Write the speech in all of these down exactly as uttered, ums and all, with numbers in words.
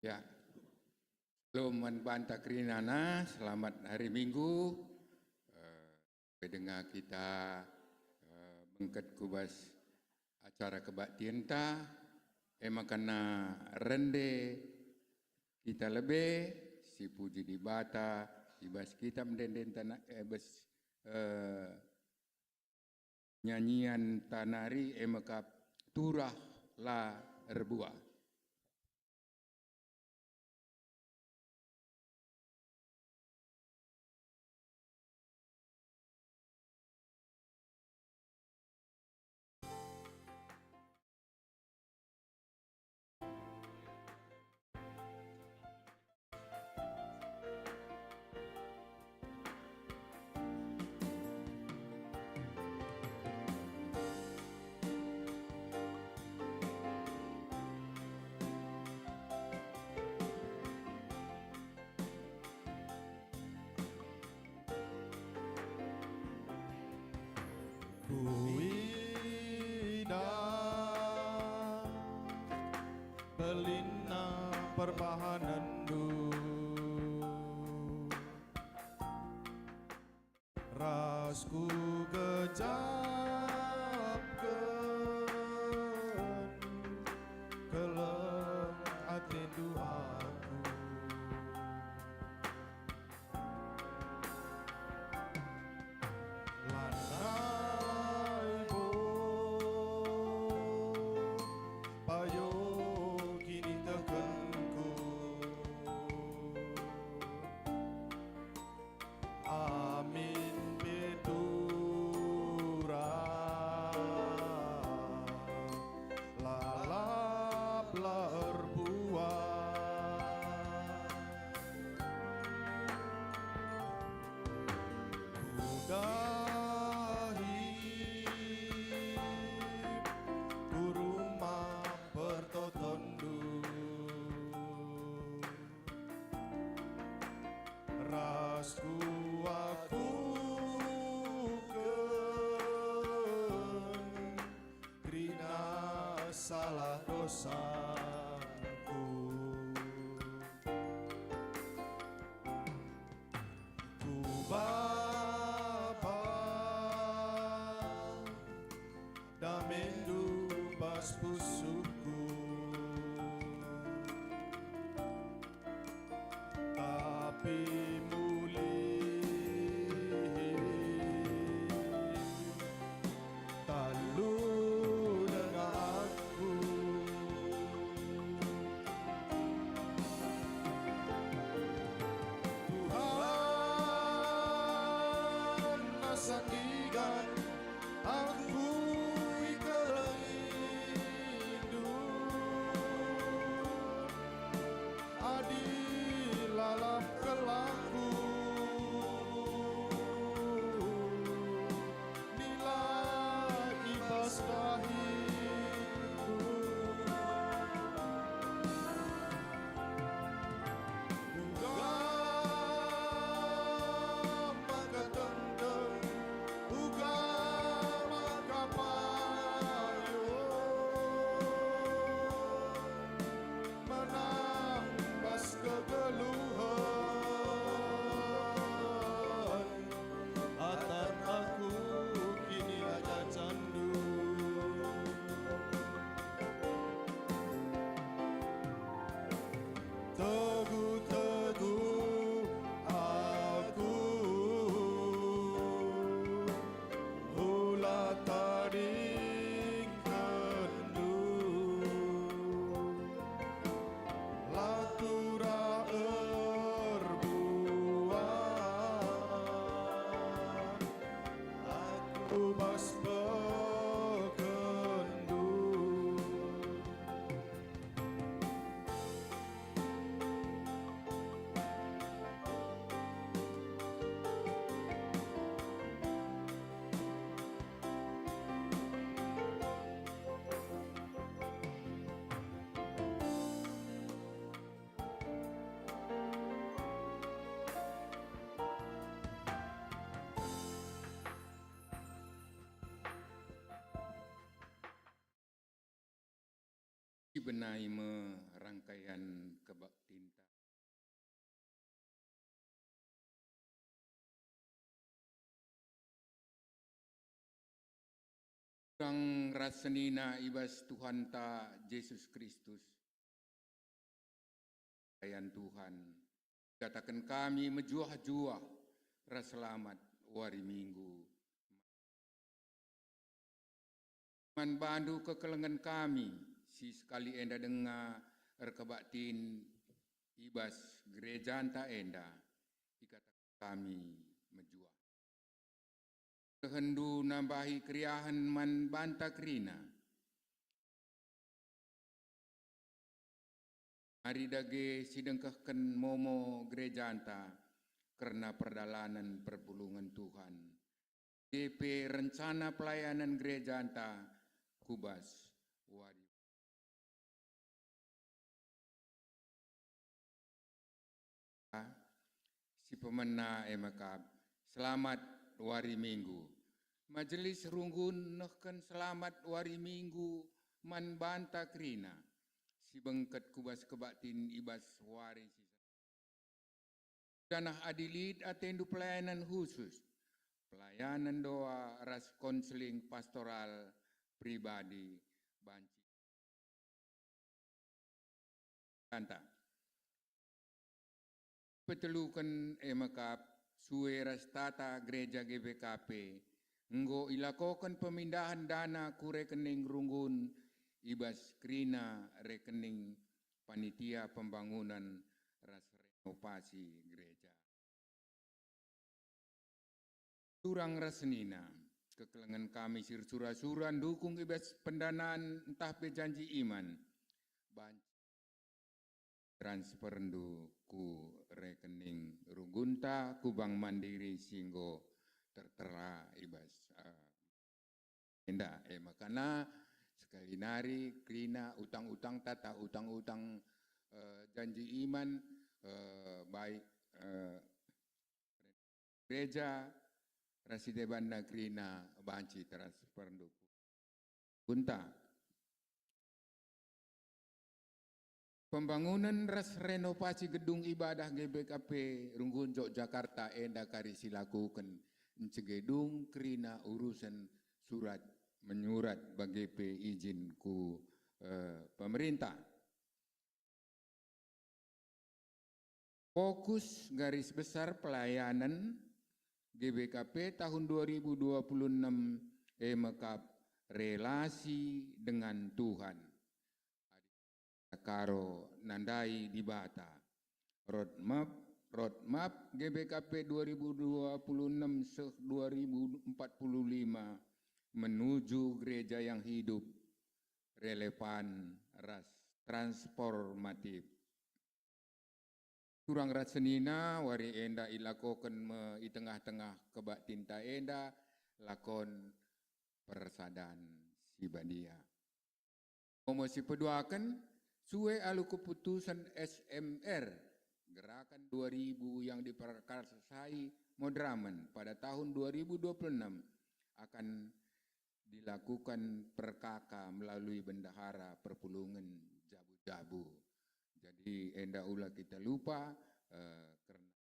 Ya, shalom man banta kerinana, selamat hari Minggu. Eh, pe denga kita, eh, bengket ku bas acara kebaktienta, e maka rende kita lebe sipuji Dibata i bas kitab ende-endenta na-, eh, bas, eh, nyanyianta nari e mekap turah la erbuah. Kuidah belinna perbahanenndu, ras kugejapken keleng atendu aku. Lanai bo payo kinitehkenku, amin pe turah lalap la erbuah. Kudahi ku rumah pertotonndu, ras kuakuken kerina salah dosaku. Kubaba damendu bas pusuhku, tapi mulih talu denga aku. Tuhan, nasa ngigan aku ikelengindu, adi lalap kelahku, nilai i bas dahiku. Uga maka tengteng, uga maka payo, menang bas kegeluhen, atan aku kiniacacanndu. Teguh-teguh aku, ula tadingkenndu, la turah erbuah aku bas bekenndu. Ibenai me rang Rangkaian kebaktinta. Turang ras senina i bas Tuhanta Jesus Kristus. Pelayan Tuhan, kataken kami mejuah-juah ras selamat wari Minggu. Man bandu kekelengen kami si sekali enda denga erkebaktin i bas gerejanta enda, ikataken kami mejuah. Kehendu nambahi keriahen man banta kerina. Mari dage sidengkehken momo gerejanta kerna perdalanen perpulungen Tuhan. Dage pe rencana pelayanan gerejanta ku bas wari. Si pemena e mekap, selamat wari Minggu. Majelis runggun nehken selamat wari Minggu man banta kerina si bengket ku bas kebaktin i bas wari si Janah adi lit atendu pelayanan khusus, pelayanan doa ras konseling pastoral pribadi banci anta. Peteluken e mekap sue ras tata gereja G B K P enggo ilakoken pemindahan dana ku rekening runggun i bas kerina rekening panitia pembangunan ras renovasi gereja. Turang ras senina, kekelengen kami si ersura-sura ndukung i bas pendanaan ntah pe janji iman, banci transferndu ku rekening runggunta ku Bank Mandiri si enggo tertera i bas, eh, enda. E makana sekali nari kerina utang-utang tata utang-utang, eh, janji iman, eh, baik, eh, gereja ras si debanna kerina banci transferndu ku runggunta. Pembangunan ras renovasi gedung ibadah G B K P Runggun Jogjakarta enda kari si lakuken, encegedung kerina urusen surat menyurat bage pe izin ku, eh, pemerintah. Fokus garis besar pelayanan G B K P tahun dua ribu dua puluh enam e mekap relasi dengan Tuhan. Karo nandai Dibata. Roadmap, roadmap G B K P dua ribu dua puluh enam seh dua ribu empat puluh lima menuju gereja yang hidup, relevan, ras transformatif. Turang ras senina, wari enda ilakoken me i tengah-tengah kebaktinta enda lakon persadan si badia. Momo si peduaken, sue alu keputusen S M R, Gerakan dua ribu yang diperakarsai Madramen pada tahun dua ribu dua puluh enam akan dilakukan per K K melalui bendahara perpulungen jabu-jabu. Jadi, enda ula kita lupa, eh, kerna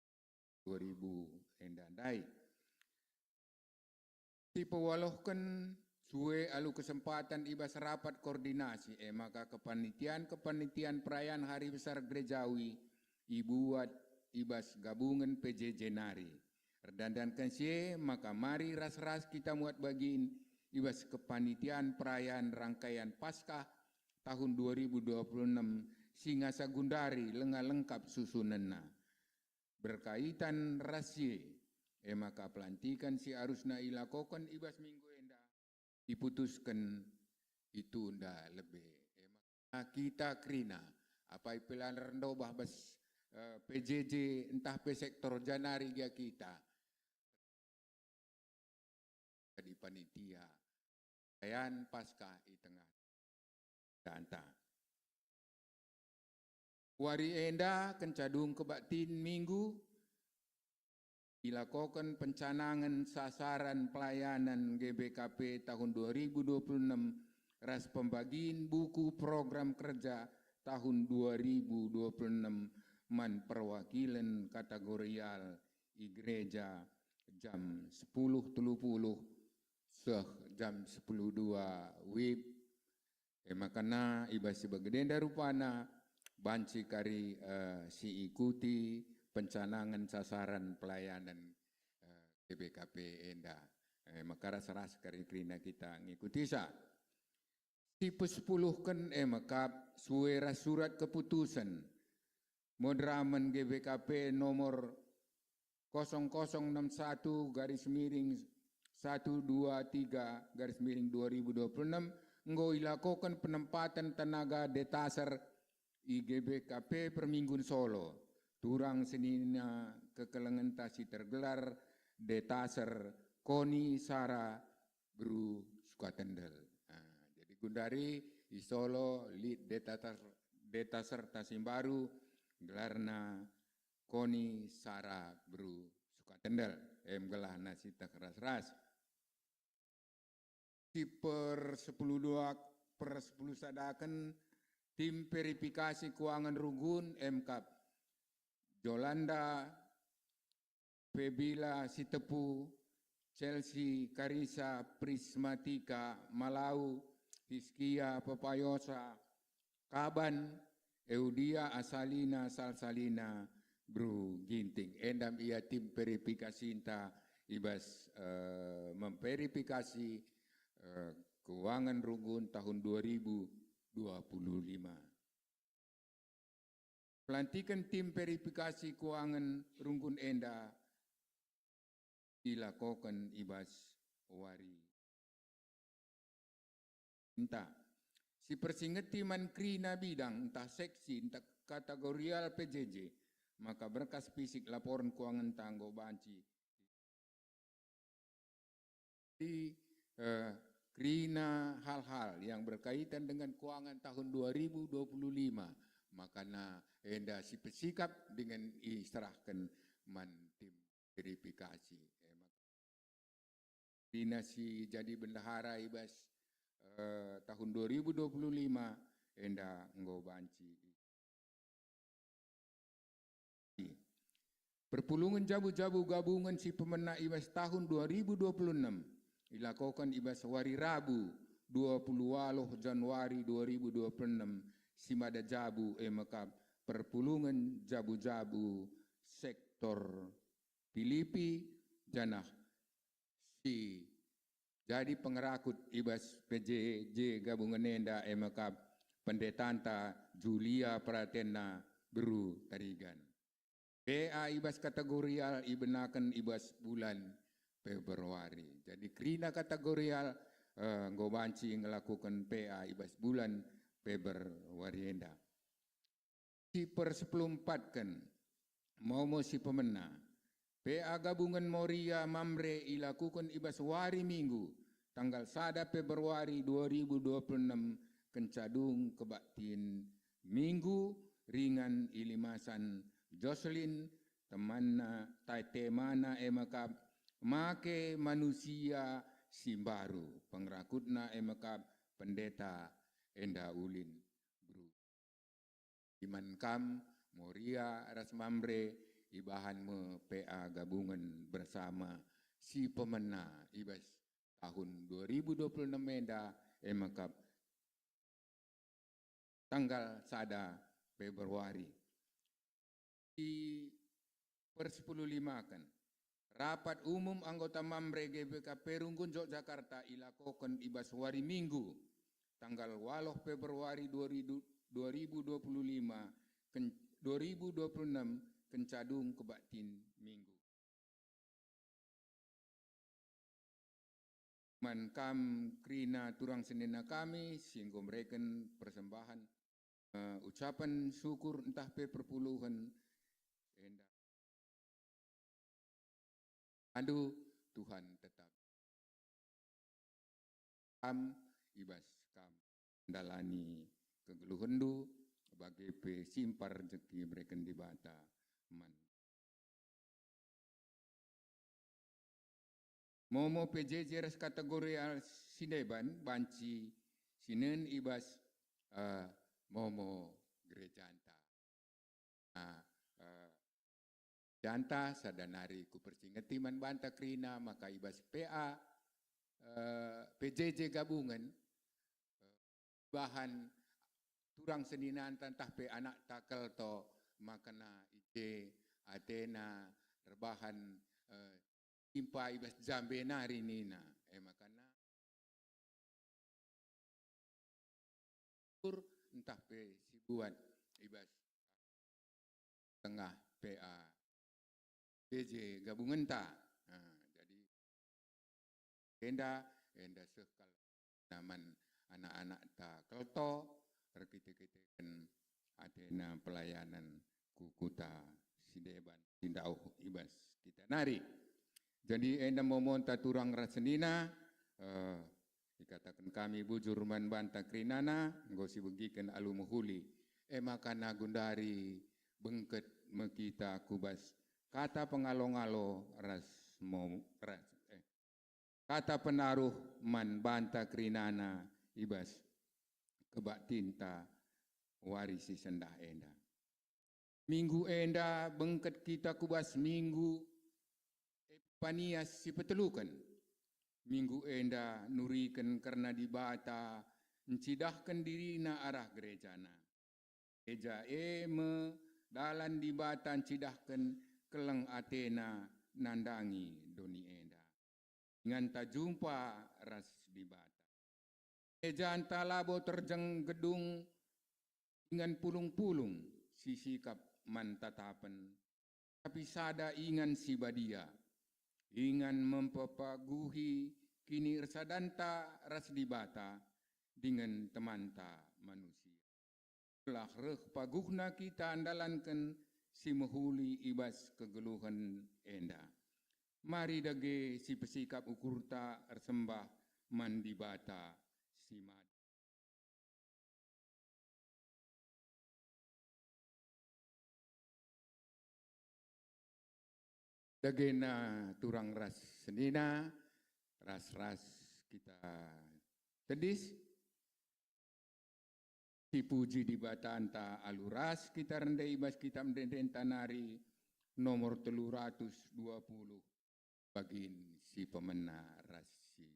dua ribu enda ndai. Sipewalohken sue alu kesempatan i bas rapat koordinasi, e maka kepanitian-kepanitian perayaan Hari Besar Gerejawi ibuat i bas gabungen P J J nari. Erdandanken si e, maka mari ras-ras kita muat bagin i bas kepanitian perayaan rangkaian Paskah tahun dua ribu dua puluh enam si ngasa gundari lenga lengkap susunenna. Berkaitan ras si e, e maka pelantikan si arusna ilakoken i bas minggu enda iputusken itunda lebe. E maka kita kerina, apai pe la erndobah bas, eh, P J J ntah pe sektor janari gia kita jadi panitia perayaan Paskah i tengah danta. Wari enda kenca dung kebaktin minggu, ilakoken pencanangen sasaran pelayanan G B K P tahun dua ribu dua puluh enam ras pembagin buku program kerja tahun dua ribu dua puluh enam man perwakilen kategorial i gereja jam sepuluh tiga puluh seh jam sepuluh dua wib. E maka na i bas si bagenda rupana banci kari, eh, si ikuti pencanangen sasaran pelayanan, eh, G B K P enda. E maka ras-ras kari kerina kita ngikutisa. Si pesepuluhken e mekap sue ras surat keputusen moderamen G B K P nomor kosong kosong enam satu garis miring satu dua tiga garis miring dua ribu dua puluh enam enggo ilakoken penempaten tenaga detaser i G B K P Perminggun Solo, turang senina kekelengenta si tergelar detaser Koni Sara Beru Sukatendel. Nah, jadi gundari i Solo lit detaser, detaser Tasimbaru, gelarna Koni Sara Beru Sukatendel. Em gelahna si teh ras-ras. Si per sepuluh dua, per sepuluh sadaken tim verifikasi keuangan runggun emkap Jolanda, Febila Sitepu, Chelsea Karisa, Prismatika Malau, Hiskia Pepayosa, Kaban, Eudia Asalina Salsalina, Bru Ginting. Endam ia tim verifikasinta i bas, eh, memverifikasi, eh, keuangan runggun tahun dua ribu dua puluh lima. Pelantiken tim verifikasi keuangan runggun enda ilakoken i bas wari enda. Si persingeti man kerina bidang ntah seksi ntah kategorial P J J, maka berkas fisik laporen keuanganta enggo banci. Jadi, eh, kerina hal-hal yang berkaitan dengan keuangan tahun dua ribu dua puluh lima, makana enda si pesikap dingen iserahken man tim verifikasi. Eh, mak-, kerina si jadi bendahara i bas, eh, tahun dua ribu dua puluh lima enda enggo banci. Perpulungen jabu-jabu gabungen si pemena i bas tahun dua ribu dua puluh enam ilakoken i bas wari Rabu, dua puluh waluh Januari dua ribu dua puluh enam, si mada jabu e mekap perpulungen jabu-jabu sektor Pilipi, janah si jadi pengerakut i bas P J J gabungen enda e mekap pendetanta Julia Pratenna Beru Tarigan. P A i bas kategorial ibenaken i bas bulan Februari. Jadi kerina kategorial, eh, enggo banci ngelakuken P A i bas bulan Februari enda. Si persepuluh empatken, momo si pemena. P A gabungen Moria Mamre ilakuken i bas wari Minggu, tanggal sada Februari dua ribu dua puluh enam, kenca dung kebaktin Minggu, ringan i Limasan Jocelyn, temanna, tai temana e mekap, make manusia si mbaru, pengerakutna e mekap, pendeta enda ulin. Bru. Iman kam, Moria ras Mamre, ibahan me P A gabungen bersama si pemena i bas tahun dua ribu dua puluh enam enda, e mekap tanggal sada Februari. Si persepuluh limaken. Rapat umum anggota Mamre G B K P Runggun Jogjakarta ilakoken i bas wari Minggu, tanggal waluh Februari dua ribu, dua ribu dua puluh lima, ken-, dua ribu dua puluh enam, kenca dung kebaktin Minggu. Man kam kerina turang senina kami si enggo mereken persembahen, eh, ucapen syukur ntah pe perpuluhen enda. Aduh, Tuhan tetap kam, i bas kam ndalani kegeluhenndu, bage pe simpar rejeki mereken Dibata man. Momo P J J ras kategorial si deban banci sinen i bas, eh, momo gerejanta. Nah, eh, gerejanta sada nari kupersingeti man banta kerina maka i bas P A, eh, P J J gabungen, eh, bahan turang seninanta ntah pe anakta kelto, makana i je atena erbahan, eh, impa i bas jambe nari nina. E makana ntah pe sibuat i bas tengah P A P J gabungenta. Nah, jadi enda, enda seh kal naman anak-anakta kelto erkite-kiteken atena pelayanan ku kuta si deban si ndauh i bas kita nari. Jadi enda momonta turang ras senina, eh, ikataken kami bujur man banta kerinana enggo sibegiken alu mehuli. E maka nagundari bengket me kita ku bas kata pengalo-ngalo ras mo-, ras, eh, kata penaruh man banta kerinana i bas kebaktinta wari si sendah enda. Minggu enda bengket kita ku bas Minggu Epipanias si peteluken. Minggu enda nuriken kerna Dibata ncidahken dirina arah gerejana. Gereja e me dalan Dibata ncidahken keleng atena nandangi doni enda. Inganta jumpa ras Dibata. Gerejanta labo terjeng gedung ingan pulung-pulung si sikap man tatapen, tapi sada ingan si badia, ingan mempepaguhi kiniersadanta ras Dibata dingen temanta manusia. Gelah reh paguhna kita ndalanken si mehuli i bas kegeluhen enda. Mari dage sipesikap ukurta ersembah man Dibata si mada. Dagena turang ras senina, ras-ras kita tedis. Sipuji Dibatanta alu ras kita rende i bas Kitab Ende-endenta nari nomor telu ratus dua puluh, bagin si pemena ras si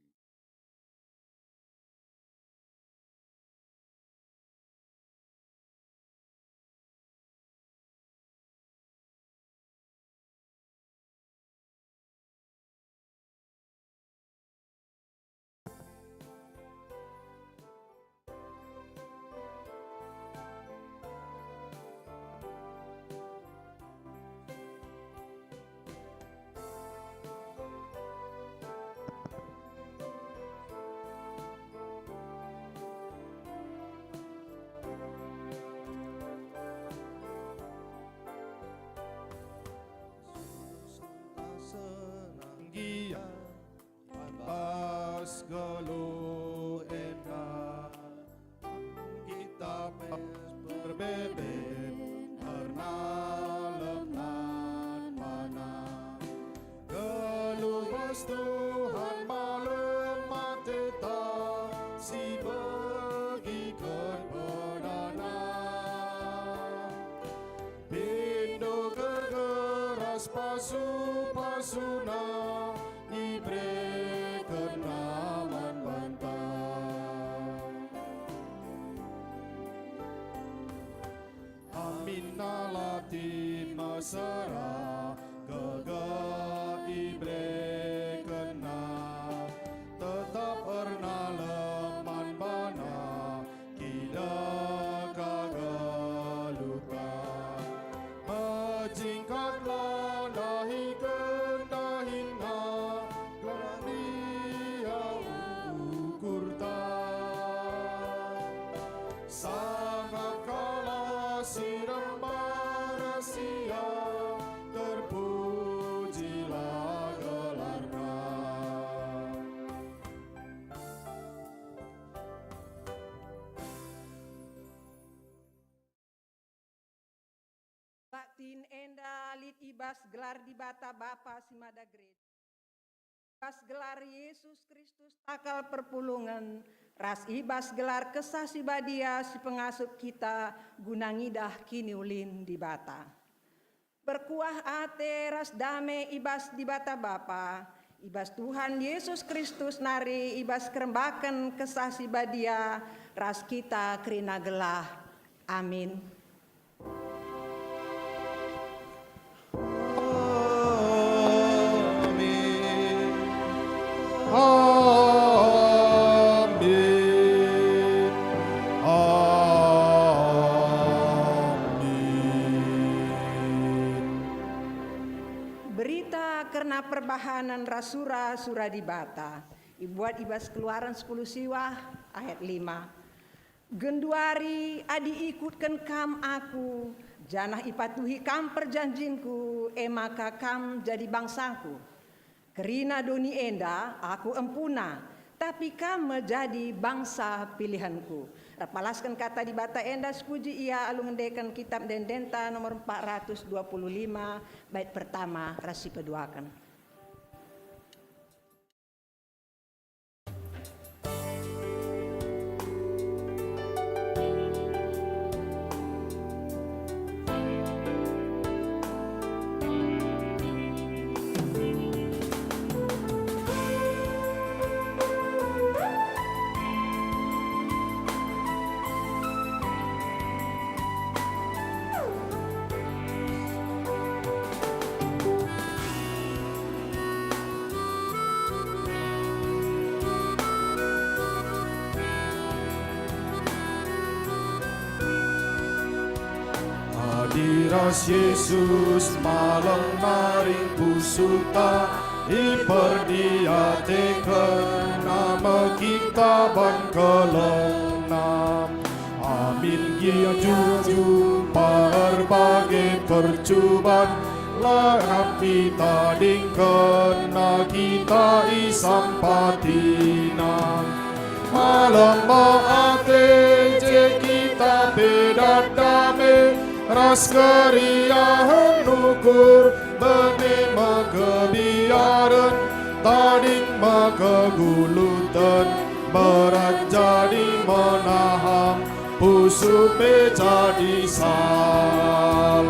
Senang gia bas geluh enda. Kita pe perbeben erna lemnan mana. Geluh bas Tuhan malem ateta si begiken pedana. Pindo kegeras pasu-pasuna iberekenna man banta. Aminna latih mesera kegeh iberekenna, tetap erna leman bana. Kideka geluhta, mejingkatlah dahiken dahinna, gelah ndia ukurta. Sangap kalak si rembak ras ia, terpujilah gelarna. Baktin enda lit i bas gelar Dibata Bapa si mada gereja. bas gelar Yesus Kristus takal perpulungen, ras i bas gelar Kesah Si Badia si pengasup kita guna ngidah kiniulin Dibata. Perkuah ate ras dame i bas Dibata Bapa, i bas Tuhan Yesus Kristus nari i bas kerembaken Kesah Si Badia ras kita kerina gelah. Amin. Amin. Amin. Amin. Berita kerna perbahanen ras sura-sura Dibata ibuat i bas Keluaran sepuluh siwah ayat lima. Genduari adi ikutken kam Aku, janah ipatuhi kam perjanjingKu, e maka kam jadi bangsaKu. Kerina doni enda Aku empuna, tapi kam me jadi bangsa pilihenKu. Erpalasken kata Dibata enda, sipuji Ia alu ngendeken Kitap Ende-endenta nomor empat ratus dua puluh lima, bait pertama ras si peduaken. Adi ras Jesus malem nari pusuhta, iperdiatekenNa me kita ban kelengna. Amin gia jumpa erbage percuban, la rap itadingkenNa kita isampatiNa. Malem me ate je kita pe dat dame ras keriahen ukur, bene me kebiaren, tading me keguluten, berat jadi menaham, pusuh pe jadi salah.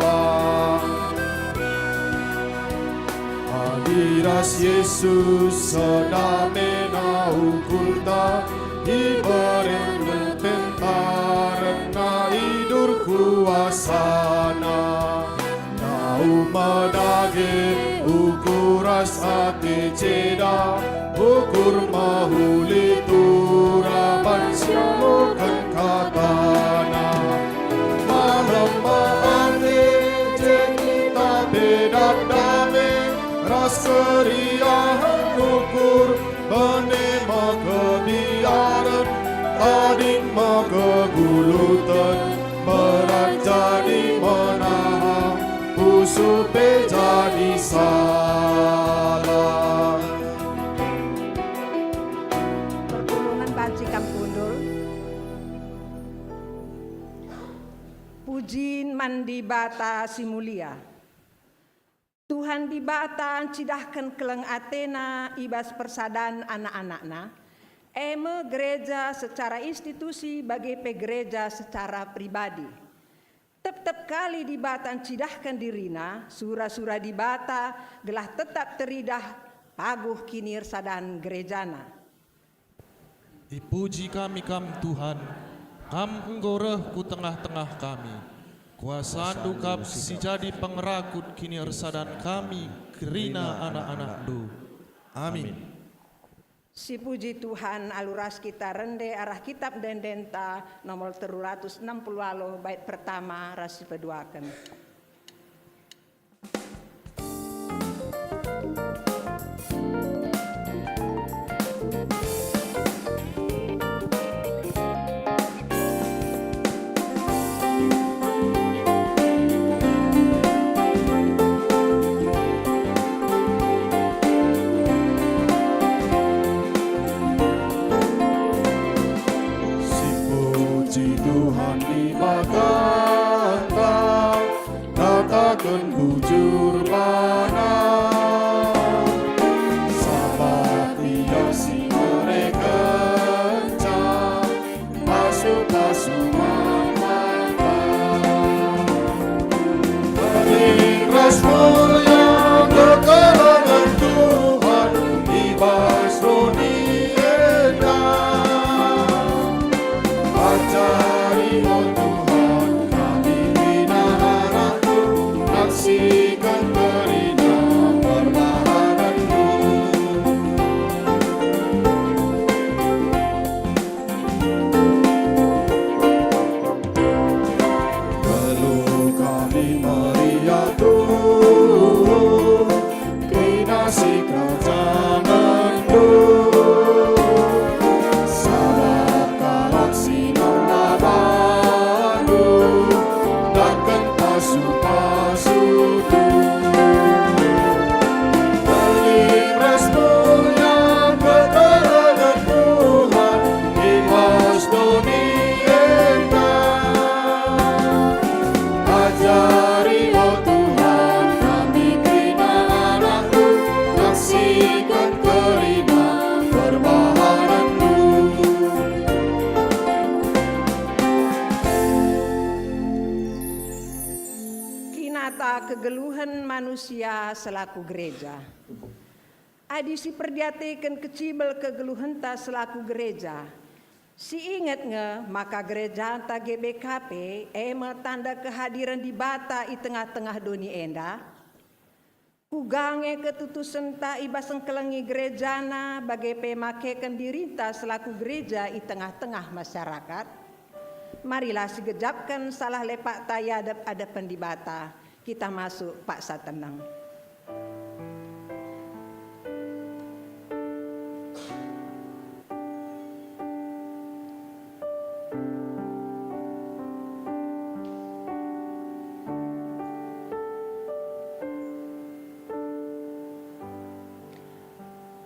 Adi ras Jesus sedamena ukurta, iberekenNa pentarenNa, idur kuasaNa. Ndauh me dage ukur ras ate ceda, ukur mehuli turah banci ngaloken kataNa. Malem me ate je kita pe dat dame ras keriahen ukur, bene me kebiaren, tading me keguluten, berat jadi menaham, pusuh pe jadi salah. Perpulungen banci kam kundul. Pujin man Dibata si mulia. Tuhan Dibata ncidahken keleng ateNa i bas persadan anak-anakNa, e me gereja secara institusi bage pe gereja secara pribadi. Tep-tep kali Dibata ncidahken diriNa, sura-sura Dibata, gelah tetap teridah paguh kinirsadan gerejaNa. Ipuji kami Kam, Tuhan, Kam enggo reh ku tengah-tengah kami. KuasaNdu kap si jadi pengerakut kinirsadan kami kerina anak-anakNdu. Amin. Sipuji Tuhan, alu ras kita rende arah Kitap Ende-endenta nomor telu ratus enam puluh waluh, bait pertama ras si peduaken. Sipuji Tuhan Dibatanta, kataken bujur bana. Sabar Merekenca pasu-pasu man banta. Beling ras mulia kekelengen Tuhan i bas doni enda. Ajari, o Tuhan, kami kerina anakNdu, naksiken kerina perbahanenNdu. Perlu kami meriah Tuhan, kerina sikerajangenNdu. Sabap kalak si melabanNdu, daken pasu-pasuNdu. Beling ras mulia kekelengen Tuhan i bas doni enda. Ajari, o Tuhan, kami kerina anakNdu, naksiken kerina perbahanenNdu. Kinata kegeluhen manusia selaku gereja. Adi siperdiateken kecibel kegeluhenta selaku gereja, siinget nge maka gerejanta G B K P e me tanda kehadiren Dibata i tengah-tengah doni enda? Kuga nge ketutusenta i bas engkelengi gerejaNa, bage pe makeken dirinta selaku gereja i tengah-tengah masyarakat? Marilah sigejapken salah lepakta i adep-adepen Dibata. Kita masuk paksa teneng.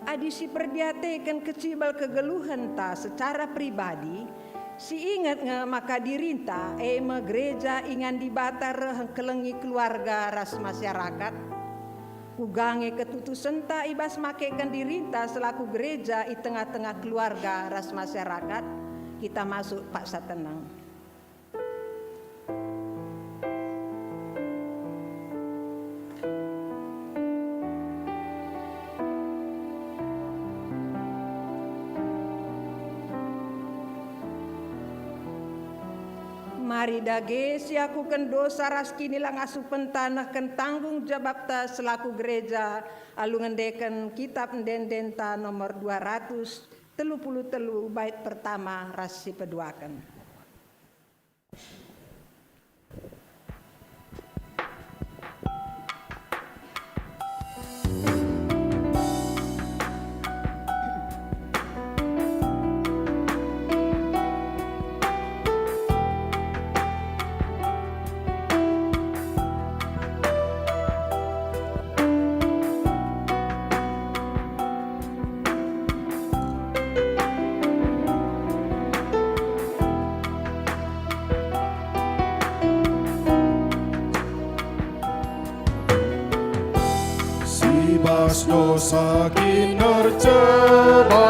Adi siperdiateken kecibel kegeluhenta secara pribadi, siinget nge maka dirinta, e me gereja ingan Dibata reh engkelengi keluarga ras masyarakat. Kuga nge ketutusenta i bas makeken dirinta selaku gereja i tengah-tengah keluarga ras masyarakat? Kita masuk paksa teneng. Mari dage siakuken dosa ras kinilangasupen tanehken tanggung jabapta selaku gereja alu ngendeken Kitap Ende-endenta nomor dua ratus telu puluh telu, bait pertama ras si peduaken. Si bas dosa kin erceba,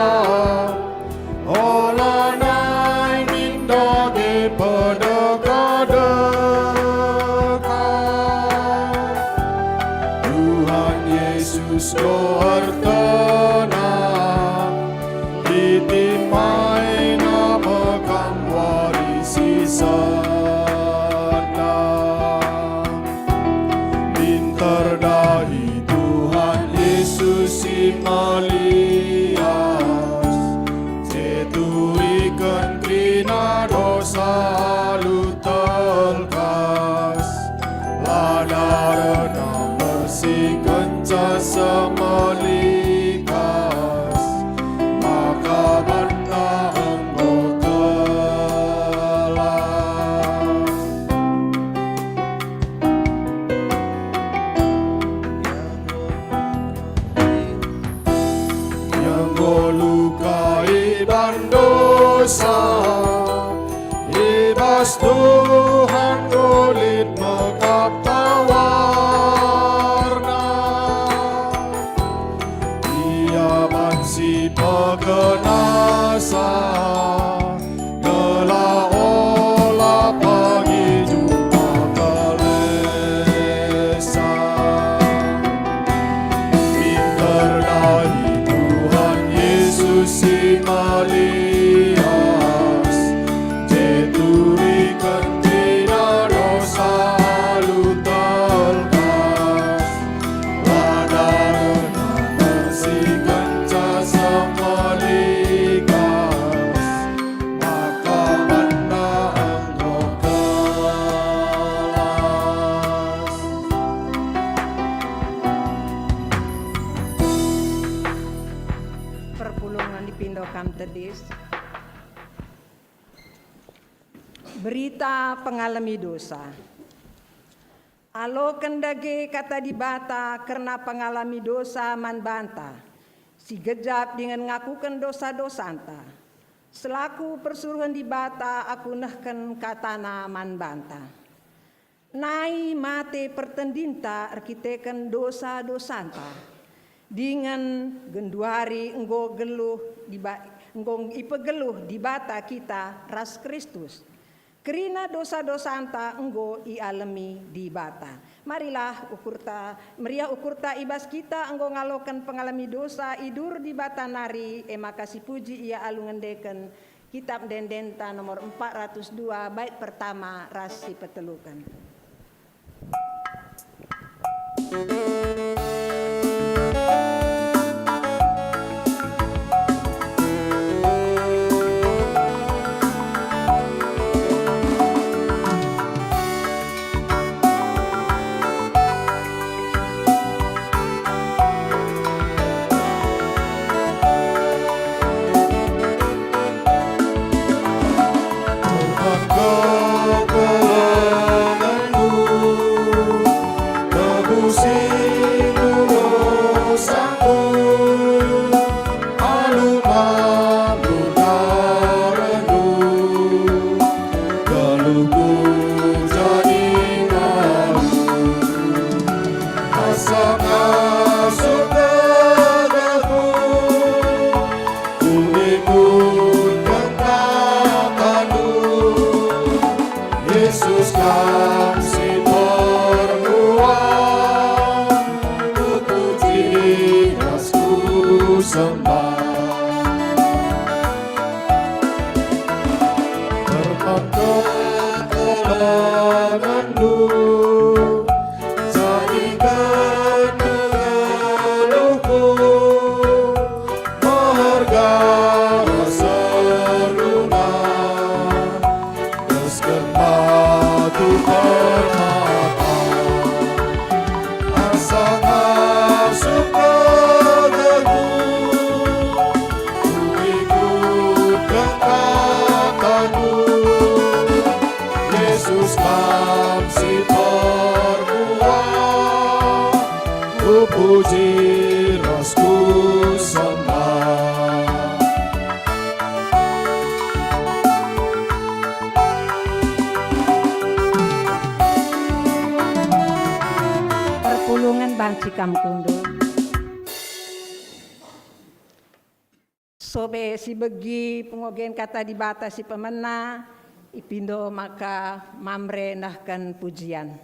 olanai min dage pedeka-deka. Tuhan Yesus enggo ertenang, itimaiNa me kam wari si senang. Minter dahi Tuhan Yesus si melias, jeturiken kerina dosa alu telkas. La darehNa mersikenca semelikas, maka banta enggo telah. Ipindo kam tedis. Berita pengalemi dosa. Aloken dage kata Dibata kerna pengalemi dosa man banta, si gejap dingen ngakuken dosa-dosanta. Selaku persuruhen Dibata aku nehken katana man banta. Nai mate pertendinta erkiteken dosa-dosanta, dingen genduari enggo geluh diba-, enggo ipegeluh Dibata kita ras Kristus. Kerina dosa-dosanta enggo ialemi Dibata. Marilah ukurta, meriah ukurta i bas kita enggo ngaloken pengalemi dosa i dur Dibata nari, e maka sipuji Ia alu ngendeken Kitab Ende-endenta nomor empat ratus dua, bait pertama ras si peteluken. Erbahanca kelengenndu, tebusindu dosaku, alu malu darendu, geluhku jadi malu. Asa ngasup geluhku, kuikutken katandu. Yesus, Kam si permuah, kupuji ras kusembah. Erbahanca kelengenndu, jadiken geluhku, meherga ras erguna, desken batu permata. Asa ngasup geluhku, kuikutken katandu. Yesus, Kam si permuah, kupuji ras kusembah. Perpulungen banci kam kundul. Sobe sibegi pengogen kata Dibata si pemena, ipindo maka Mamre nehken pujian.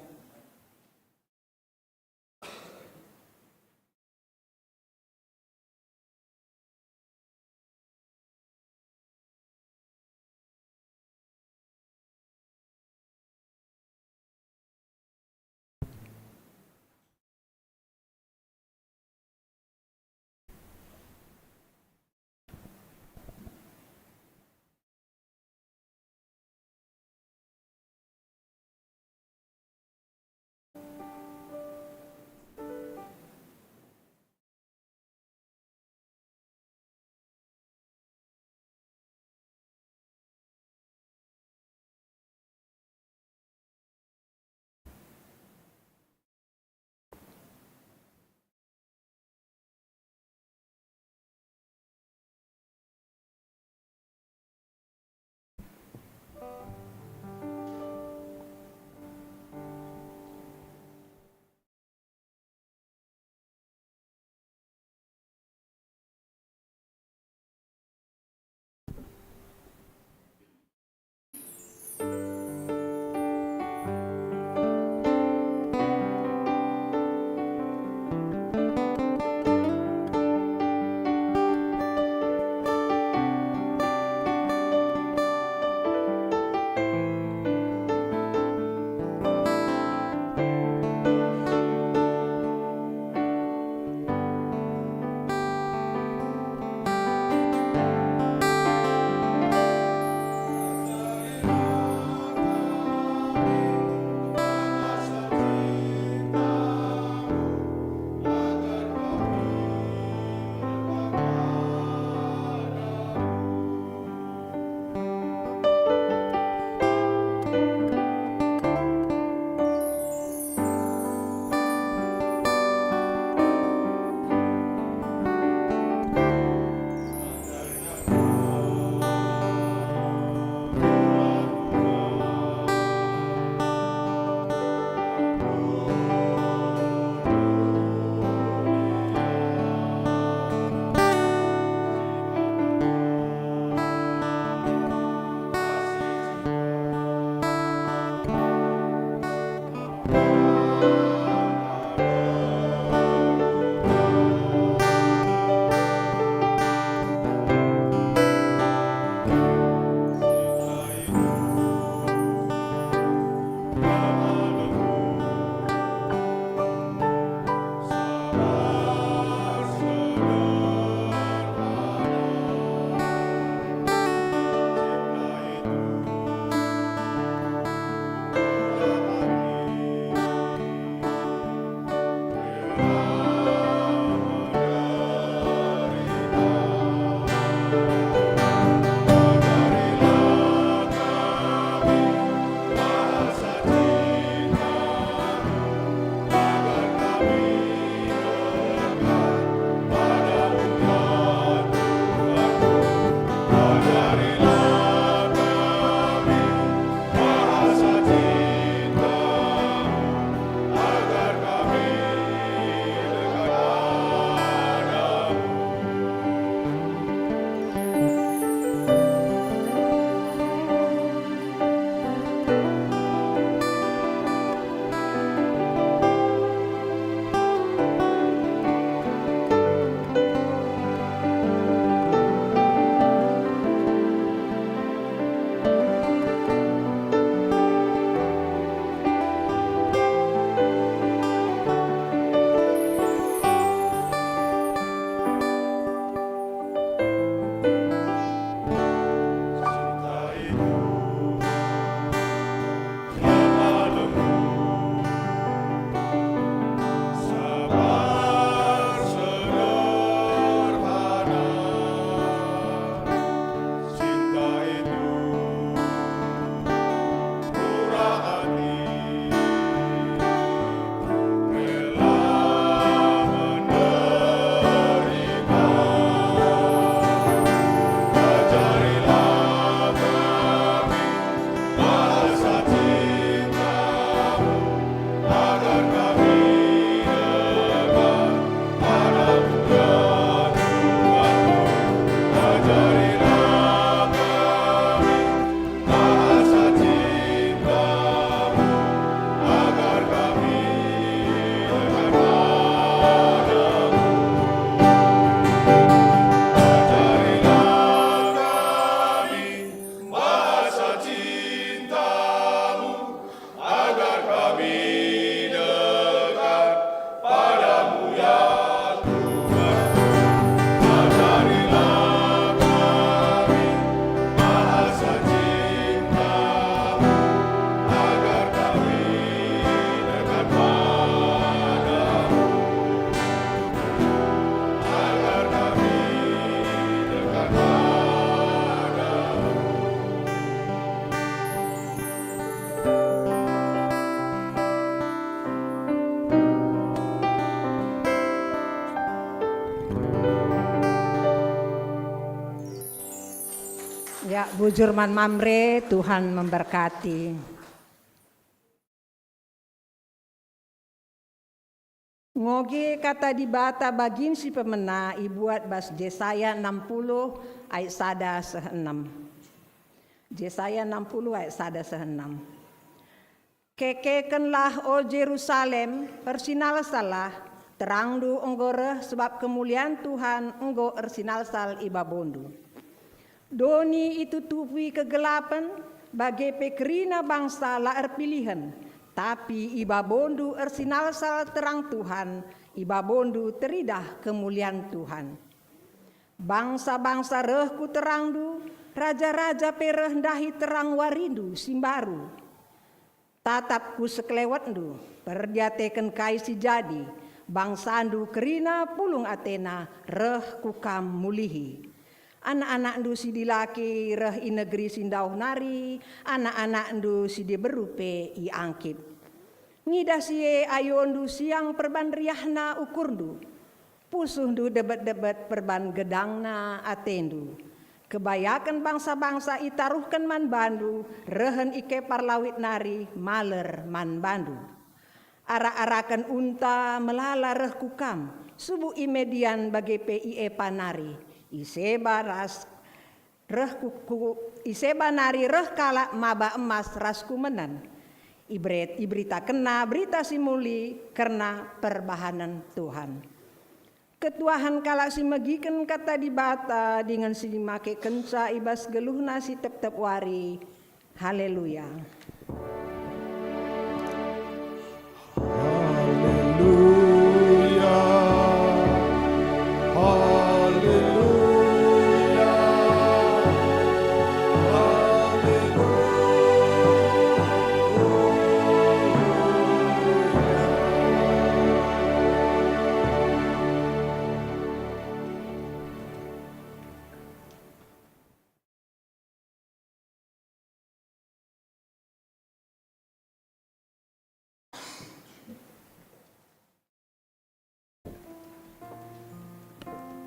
Ya, bujur man Mamre, Tuhan memberkati. Ngoge kata Dibata bagin si pemena ibuat bas Jesaya enam puluh ayat sada seh enem. Jesaya enam puluh ayat sada seh enem. Kekekenlah, o Jerusalem, ersinalsallah, terangndu enggo reh, sebab kemulian Tuhan enggo ersinalsal i babondu. Doni itutupi kegelapen, bage pe kerina bangsa la erpilihen, tapi i babondu ersinalsal terang Tuhan, i babondu teridah kemulian Tuhan. Bangsa-bangsa reh ku terangndu, raja-raja pe reh ndahi terang warindu si mbaru. Tatap ku sekelewetndu, perdiateken kai si jadi, bangsandu kerina pulung atena reh ku kam mulihi. Anak-anakndu si dilaki reh i negeri si ndauh nari, anak-anakndu si diberu pe iangkip. Ngidah si e ayondu siang perban riahna ukurndu, pusuhndu debet-debet perban gedangna atendu. Kebayaken bangsa-bangsa itaruhken man bandu, rehen i kepar lawit nari maler man bandu. Arak-araken unta melala reh ku kam, subuk i Median bage pe i Epa nari, i Seba ras reh ku, ku, i Seba nari reh kalak maba emas ras kumenen. Ibere-, iberitakenna berita si muli kerna perbahanen Tuhan. Ketuahen kalak si megiken kata Dibata dingen si makekenca i bas geluhna si tep-tep wari. Haleluya. Haleluya. Haleluya. Haleluya.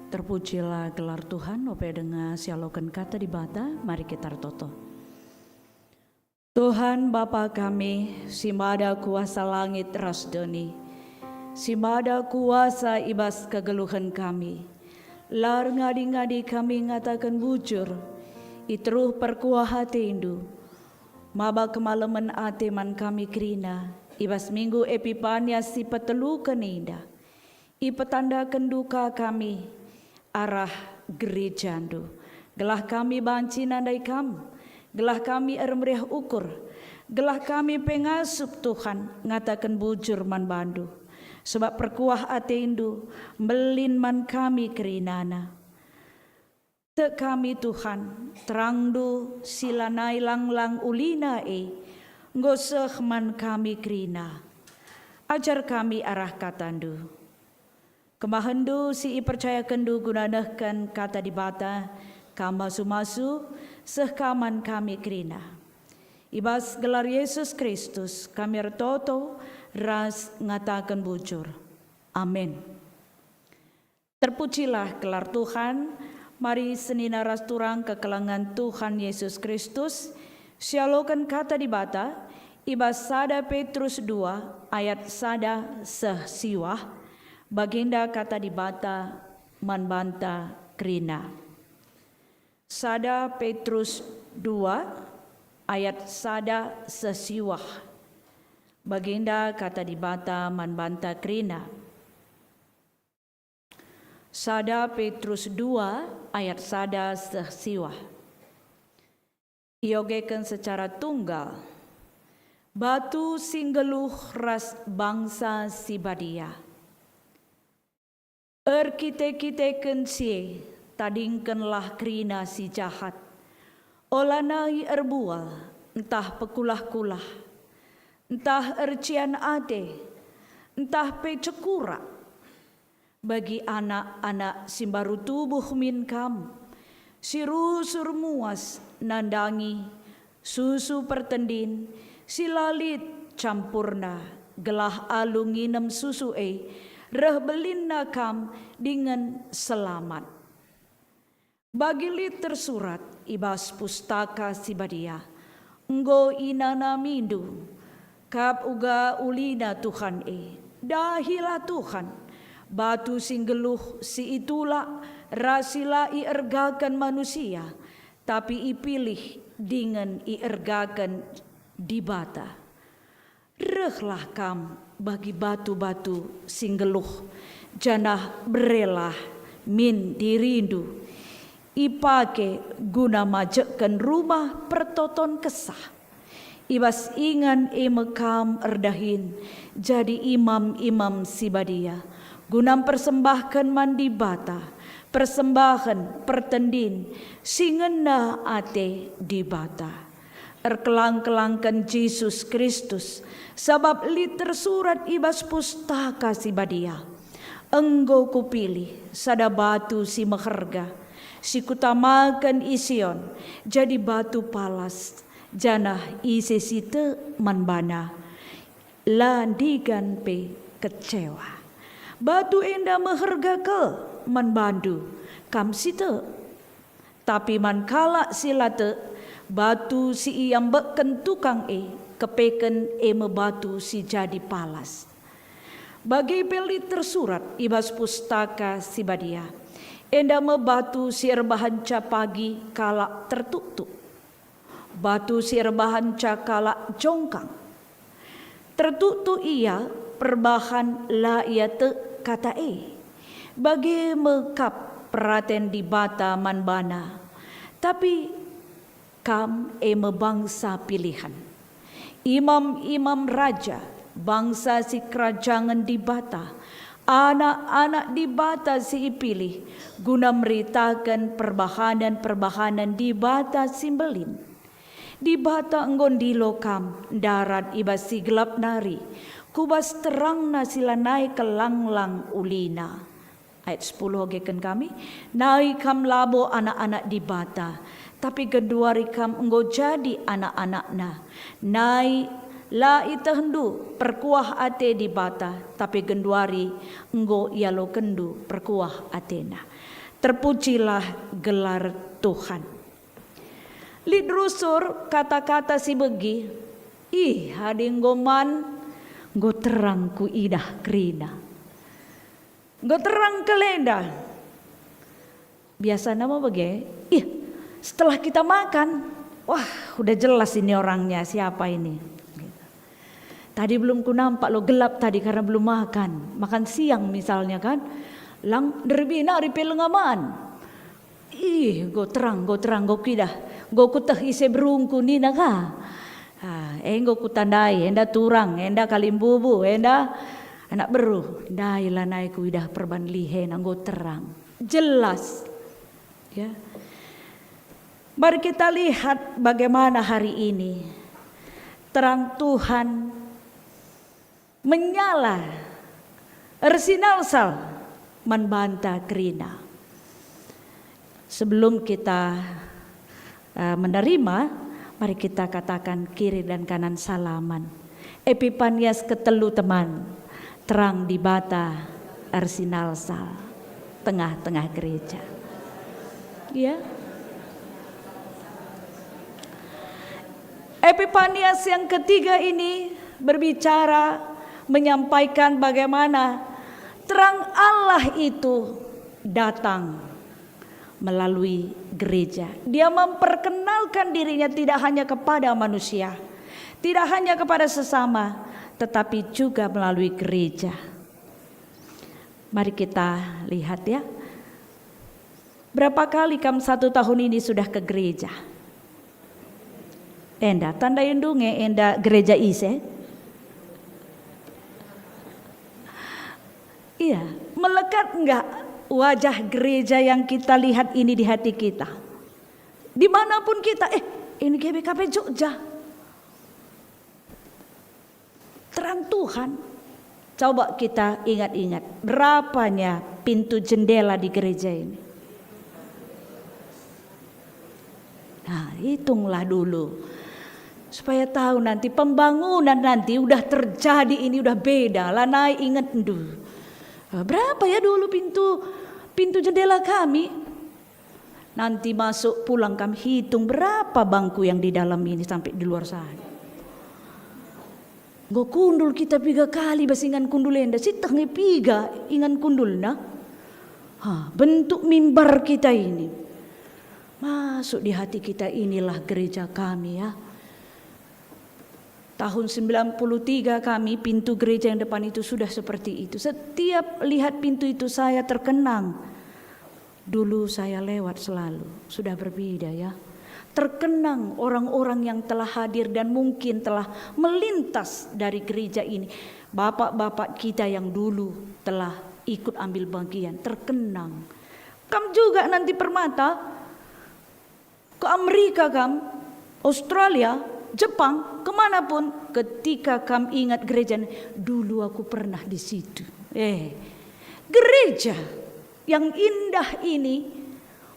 Terpujilah gelar Tuhan, ope denga sialoken kata Dibata, mari kita ertoto. Tuhan Bapa kami, si mada kuasa langit ras doni, si mada kuasa i bas kegeluhen kami, la erngadi-ngadi kami ngataken bujur, i teruh perkuah atendu, maba kemalemen ate man kami kerina, i bas Minggu Epipania si peteluken enda. Ipetandaken duka kami arah gerejandu, gelah kami banci nandai kam, gelah kami ermeriah ukur, gelah kami pe ngasup Tuhan ngataken bujur man bandu, sebab perkuah atendu mbelin man kami kerinana. Tek kami, Tuhan, terangNdu si lanai lang-lang ulina e enggo seh man kami kerina. Ajar kami arah KataNdu. KemahenNdu si ipercayakenNdu guna nehken Kata Dibata, Kam masu-masu, seh Kam man kami kerina. I bas gelar Yesus Kristus kami ertoto ras ngataken bujur. Amin. Terpujilah gelar Tuhan. Mari senina ras turang kekelengen Tuhan Yesus Kristus, sialoken Kata Dibata i bas sada Petrus dua ayat sada seh siwah, bagenda Kata Dibata man banta kerina. Sada Petrus dua ayat sada seh siwah, bagenda Kata Dibata man banta kerina. Sada Petrus dua ayat sada seh siwah. Iogeken secara tunggal. Batu si nggeluh ras bangsa si badia. Erkite-kiteken si e, tadingkenlah kerina si jahat. Olanai erbual, ntah pekulah-kulah, ntah ercian ate, ntah pe cekurak. Bagi anak-anak si mbaru tubuh min kam, si rusur muas nandangi susu pertendin si la lit campurna, gelah alu nginem susu e reh belinna kam dingen selamat. Bagi lit tersurat i bas Pustaka Si Badia, "Enggo inanamindu kap uga ulina Tuhan e. Dahilah Tuhan, batu si nggeluh, si itulak, ras si la iergaken manusia, tapi ipilih dingen iergaken Dibata." Rehlah kam bagi batu-batu si nggeluh, janah berelah min dirindu ipake guna majekken Rumah Pertoton Kesah. I bas ingan e me kam erdahin jadi imam-imam si badia, guna mpersembahken man Dibata persembahen pertendin si ngena ate Dibata. Erkelang-kelangken Jesus Kristus, sabap lit tersurat i bas Pustaka Si Badia, "Enggo Kupilih sada batu si meherga, si Kutamaken i Sion, jadi batu palas, janah ise si tek man bana, la ndigan pe kecewa. Batu enda meherga kal man bandu, kam si tek. Tapi man kalak si la tek, batu si iambekken tukang e, kepeken e me batu si jadi palas." Bage pe lit tersurat i bas Pustaka Si Badia, "Enda me batu si erbahanca pagi kalak tertuktuk, batu si erbahanca kalak jongkang. Tertuktuk ia perbahan la ia tek kata e. Bage me kap peraten Dibata man bana. Tapi kam e me bangsa pilihen, imam-imam raja, bangsa si kerajangen Dibata, anak-anak Dibata si ipilih, guna meritaken perbahanen-perbahanen Dibata si mbelin. Dibata enggo ndilo kam ndarat i bas si gelap nari, ku bas terangna si lanai kelanglang ulina." Ayat sepuluh ogeken kami, "Nai kam labo anak-anak Dibata, tapi genduari kam enggo jadi anak-anakNa. Nai la itehndu perkuah ate Dibata, tapi genduari enggo ialokenndu perkuah ateNa." Terpujilah gelar Tuhan. Lit rusur kata-kata si begi, "Ih, adi enggo man, enggo terang kuidah kerina. Enggo terang kal enda." Biasana me bage, "Ih, setelah kita makan, wah, udah jelas ini orangnya, siapa ini." Tadi belum kunampak lo, gelap tadi karena belum makan. Makan siang misalnya kan, lang nderbina ari pe lengaman. "Ih, enggo terang, enggo terang, enggo kuidah, enggo kuteh ise berungku," nina ka. Ah, enggo kutandai, enda turang, enda kalimbubu, enda anak beru. Ndai lanai kuidah perban lihena, enggo terang. Jelas. Ya. Mari kita lihat bagaimana hari ini terang Tuhan menyala ersinalsal man banta kerina. Sebelum kita, eh, menerima, mari kita katakan kiri dan kanan salaman. Epipanias ketelu, teman, terang Dibata ersinalsal tengah-tengah gereja. Ya. Epipanias yang ketiga ini berbicara, menyampaikan bagaimana terang Allah itu datang melalui gereja. Dia memperkenalkan dirinya tidak hanya kepada manusia, tidak hanya kepada sesama, tetapi juga melalui gereja. Mari kita lihat, ya. Berapa kali kam satu tahun ini sudah ke gereja? Enda, tandainndu nge enda gereja ise? Iya, melekat enggak wajah gereja yang kita lihat ini di hati kita? Dimanapun kita, eh, ini G B K P Jogja. Terang Tuhan. Coba kita ingat-ingat, berapanya pintu jendela di gereja ini? Nah, hitunglah dulu. Supaya tahu nanti pembangunan nanti udah terjadi ini, udah beda, lanai ingetndu. Eh, berapa ya dulu pintu, pintu jendela kami? Nanti masuk pulang kam hitung berapa bangku yang di dalam ini sampai di luar sana. Enggo kundul kita piga kali bas ingan kundul enda, sieteh nge piga ingan kundulna. Ha, bentuk mimbar kita ini. Masuk di hati kita, inilah gereja kami, ya. Tahun sembilan puluh tiga kami, pintu gereja yang depan itu sudah seperti itu. Setiap lihat pintu itu saya terkenang. Dulu saya lewat selalu, sudah berbeda, ya. Terkenang orang-orang yang telah hadir dan mungkin telah melintas dari gereja ini. Bapak-bapak kita yang dulu telah ikut ambil bagian, terkenang. Kam juga nanti Permata, ke Amerika kam, Australia, Jepang, kemanapun, ketika kam ingat gereja, "Dulu aku pernah di situ." Eh, gereja yang indah ini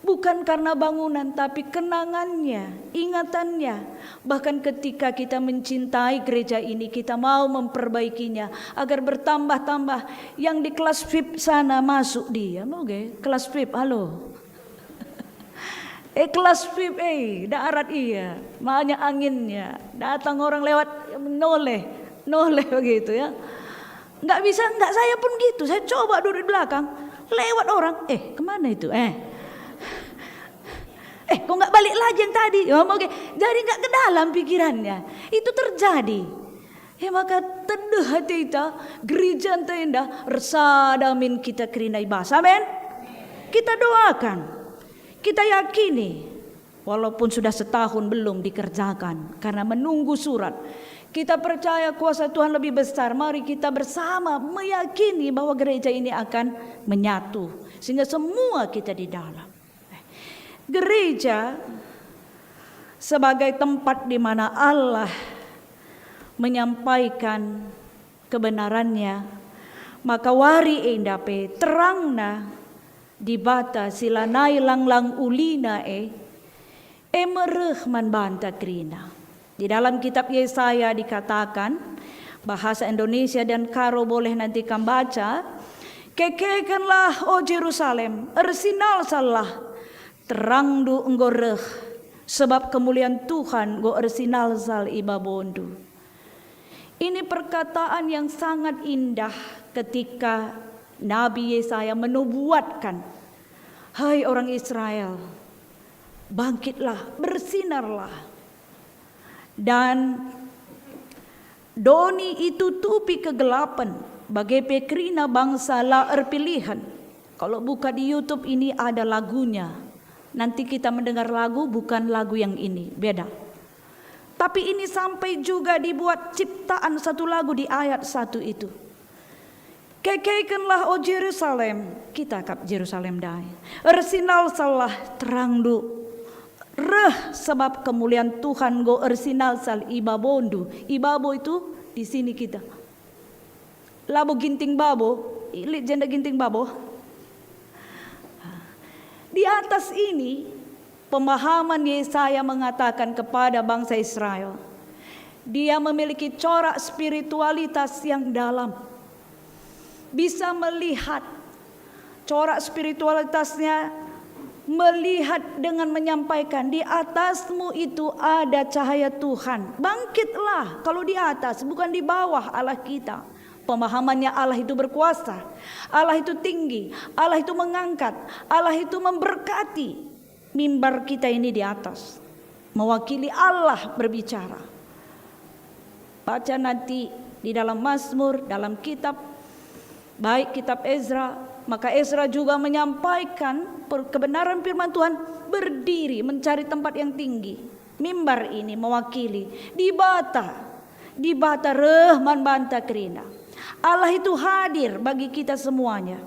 bukan karena bangunan, tapi kenangannya, ingatannya. Bahkan ketika kita mencintai gereja ini, kita mau memperbaikinya agar bertambah-tambah. Yang di kelas vip sana masuk dia, mau ge? Kelas vip, halo. Eh, kelas vip, eh, darat ia, banyak anginnya. Datang orang lewat, noleh, noleh begitu, ya. Nggak bisa, nggak, saya pun gitu. Saya coba duduk di belakang, lewat orang, "Eh, kemana itu? Eh, eh, kok nggak balik lagi yang tadi?" Ya, oke. Jadi nggak ke dalam pikirannya. Itu terjadi. Ya, maka tedeh hati kita, gereja enta enda, ersada min kita kerina i bas. Amin. Kita doakan, kita yakini, walaupun sudah setahun belum dikerjakan karena menunggu surat, kita percaya kuasa Tuhan lebih besar. Mari kita bersama meyakini bahwa gereja ini akan menyatu, sehingga semua kita di dalam. Gereja sebagai tempat di mana Allah menyampaikan kebenarannya, maka wari enda pe terangna Dibata si lanai lang-lang ulina e, e me reh man banta kerina. Di dalam kitab Yesaya dikatakan, bahasa Indonesia dan Karo boleh nanti kam baca, "Kekekenlah, o Jerusalem, ersinalsallah, terangndu enggo reh, sebab kemulian Tuhan enggo ersinalsal i babondu." Ini perkataan yang sangat indah ketika Nabi Yesaya menubuatkan, "Hai orang Israel, bangkitlah, bersinarlah, dan doni itutupi kegelapen, bage pe kerina bangsa la erpilihen." Kalau buka di YouTube ini ada lagunya. Nanti kita mendengar lagu, bukan lagu yang ini, beda. Tapi ini sampai juga dibuat ciptaan satu lagu di ayat satu itu. "Kekekenlah, o Jerusalem," kita kap Jerusalem ndai. "Ersinalsallah terangndu. Reh, sebab kemulian Tuhan enggo ersinalsal i babondu." I babo itu di sini kita. Labo Ginting Babo, lit jenda Ginting Babo. Di atas ini, pemahaman Yesaya mengatakan kepada bangsa Israel, dia memiliki corak spiritualitas yang dalam. Bisa melihat corak spiritualitasnya, melihat dengan menyampaikan, "Di atasmu itu ada cahaya Tuhan. Bangkitlah, kalau di atas, bukan di bawah Allah kita." Pemahamannya, Allah itu berkuasa, Allah itu tinggi, Allah itu mengangkat, Allah itu memberkati. Mimbar kita ini di atas, mewakili Allah berbicara. Baca nanti di dalam Mazmur, dalam kitab, baik kitab Ezra, maka Ezra juga menyampaikan per-, kebenaran firman Tuhan, berdiri mencari tempat yang tinggi. Mimbar ini mewakili Dibata. Dibata reh man banta kerina. Allah itu hadir bagi kita semuanya.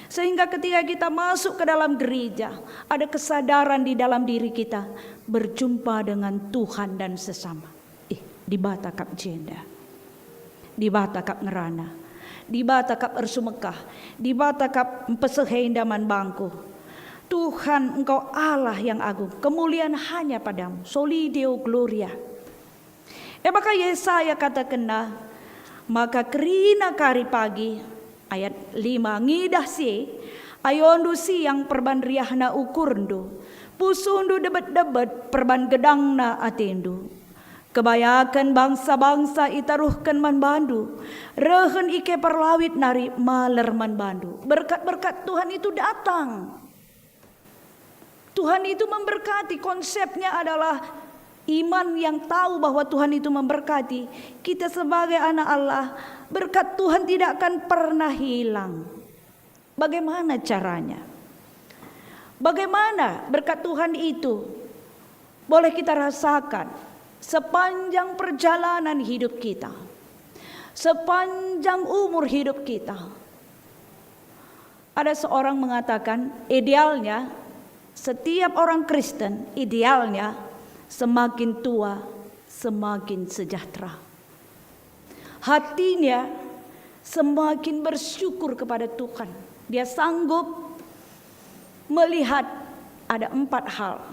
Sehingga ketika kita masuk ke dalam gereja, ada kesadaran di dalam diri kita berjumpa dengan Tuhan dan sesama. Ih, Dibata kap jenda. Dibata kap ngerana. Dibata kap ersumekah. Dibata kap mpesehe indaman bangku. Tuhan, Engkau Allah yang agung. Kemuliaan hanya padamu. Soli Deo Gloria. E maka Yesaya katakenna, maka kerina kari pagi, ayat lima, ngidah si e, ayondu siang perban riahna ukurndu, Pusuhndu debet-debet perban gedangna atendu. Kebayaken bangsa-bangsa itaruhken man bandu, rehen i Keper Lawit nari maler man bandu. Berkat-berkat Tuhan itu datang. Tuhan itu memberkati, konsepnya adalah iman yang tahu bahwa Tuhan itu memberkati. Kita sebagai anak Allah, berkat Tuhan tidak akan pernah hilang. Bagaimana caranya? Bagaimana berkat Tuhan itu boleh kita rasakan sepanjang perjalanan hidup kita, sepanjang umur hidup kita? Ada seorang mengatakan, idealnya setiap orang Kristen, idealnya semakin tua, semakin sejahtera. Hatinya semakin bersyukur kepada Tuhan. Dia sanggup melihat ada empat hal: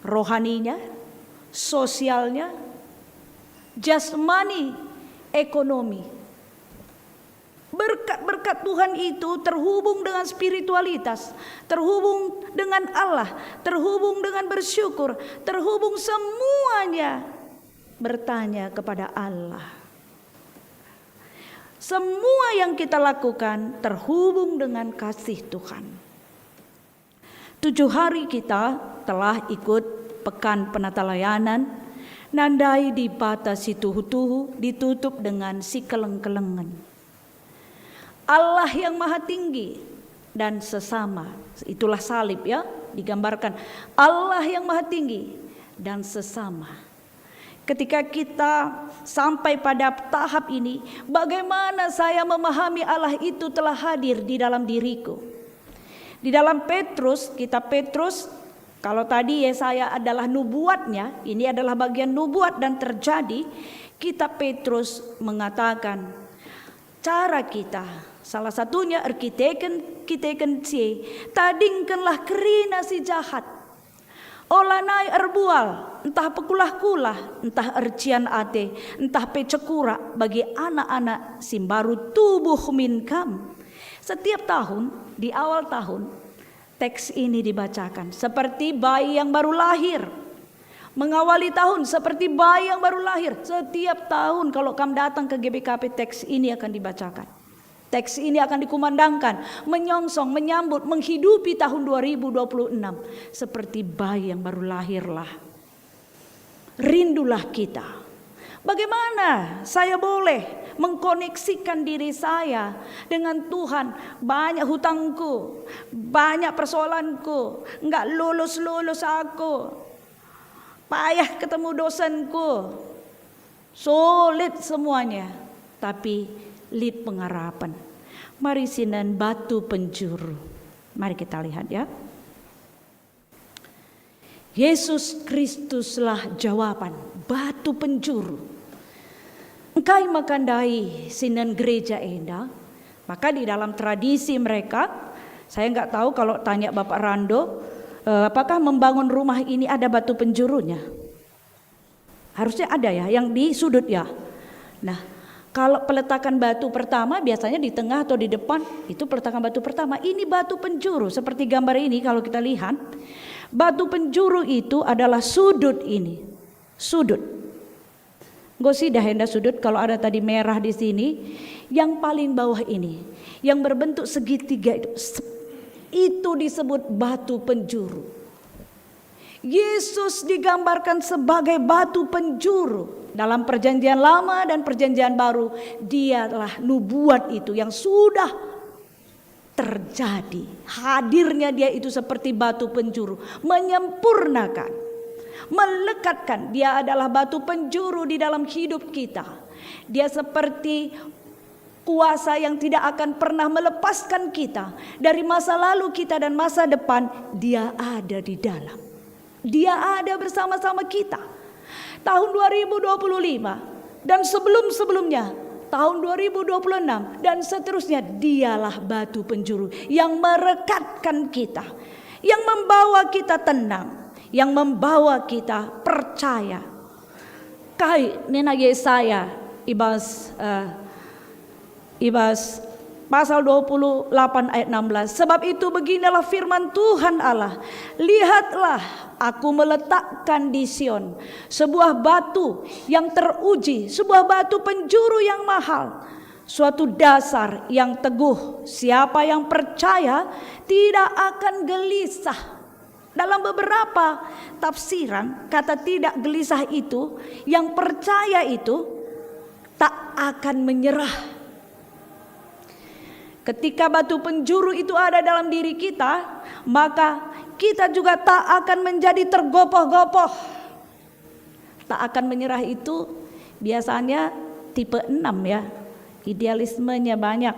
rohaninya, sosialnya, jasmani, ekonomi. Berkat-berkat Tuhan itu terhubung dengan spiritualitas, terhubung dengan Allah, terhubung dengan bersyukur, terhubung semuanya bertanya kepada Allah. Semua yang kita lakukan terhubung dengan kasih Tuhan. Tujuh hari kita telah ikut Pekan Penatalayanan, nandai Dibata si tuhu-tuhu ditutup dengan si keleng-kelengen. Allah yang Maha Tinggi dan sesama, itulah salib ya, digambarkan Allah yang Maha Tinggi dan sesama. Ketika kita sampai pada tahap ini, bagaimana saya memahami Allah itu telah hadir di dalam diriku? Di dalam Petrus, kitab Petrus, kalau tadi Yesaya adalah nubuatnya, ini adalah bagian nubuat dan terjadi, kitab Petrus mengatakan, cara kita, salah satunya erkiteken, kiteken C, tadingkenlah kerina si jahat. Ola nai erbual, ntah pekulah-kulah, ntah ercian ate, ntah pe cekurak bagi anak-anak si mbaru tubuh min kam. Setiap tahun, di awal tahun, teks ini dibacakan seperti bayi yang baru lahir. Mengawali tahun seperti bayi yang baru lahir. Setiap tahun kalau kam datang ke G B K P, teks ini akan dibacakan. Teks ini akan dikumandangkan, menyongsong, menyambut, menghidupi tahun dua ribu dua puluh enam seperti bayi yang baru lahirlah. Rindulah kita. Bagaimana saya boleh mengkoneksikan diri saya dengan Tuhan? Banyak hutangku, banyak persoalanku, nggak lulus-lulus aku, payah ketemu dosenku, sulit semuanya, tapi lit pengarapen. Mari sinen batu penjuru. Mari kita lihat ya. Yesus Kristuslah jawaban, batu penjuru. Engkai maka ndai sinen gereja enda? Maka di dalam tradisi mereka, saya nggak tahu kalau tanya Bapak Rando, eh, apakah membangun rumah ini ada batu penjurunya? Harusnya ada ya, yang di sudut ya. Nah, kalau peletakan batu pertama biasanya di tengah atau di depan, itu peletakan batu pertama. Ini batu penjuru seperti gambar ini kalau kita lihat. Batu penjuru itu adalah sudut ini. Sudut. Enggo sidah enda sudut kalau ada tadi merah di sini, yang paling bawah ini, yang berbentuk segitiga itu, se-, itu disebut batu penjuru. Yesus digambarkan sebagai batu penjuru. Dalam Perjanjian Lama dan Perjanjian Baru, dialah nubuat itu yang sudah terjadi. Hadirnya Dia itu seperti batu penjuru, menyempurnakan, melekatkan. Dia adalah batu penjuru di dalam hidup kita. Dia seperti kuasa yang tidak akan pernah melepaskan kita dari masa lalu kita dan masa depan. Dia ada di dalam. Dia ada bersama-sama kita. Tahun dua ribu dua puluh lima dan sebelum-sebelumnya, tahun dua ribu dua puluh enam dan seterusnya, Dialah batu penjuru yang merekatkan kita, yang membawa kita tenang, yang membawa kita percaya. Kai nina Yesaya i bas, eh, i bas Pasal dua puluh delapan ayat enam belas, "Sebab itu beginilah firman Tuhan Allah, 'Lihatlah, Aku meletakkan di Sion sebuah batu yang teruji, sebuah batu penjuru yang mahal, suatu dasar yang teguh. Siapa yang percaya tidak akan gelisah.'" Dalam beberapa tafsiran, kata tidak gelisah itu, yang percaya itu tak akan menyerah. Ketika batu penjuru itu ada dalam diri kita, maka kita juga tak akan menjadi tergopoh-gopoh. Tak akan menyerah itu biasanya tipe enam, ya. Idealismenya banyak.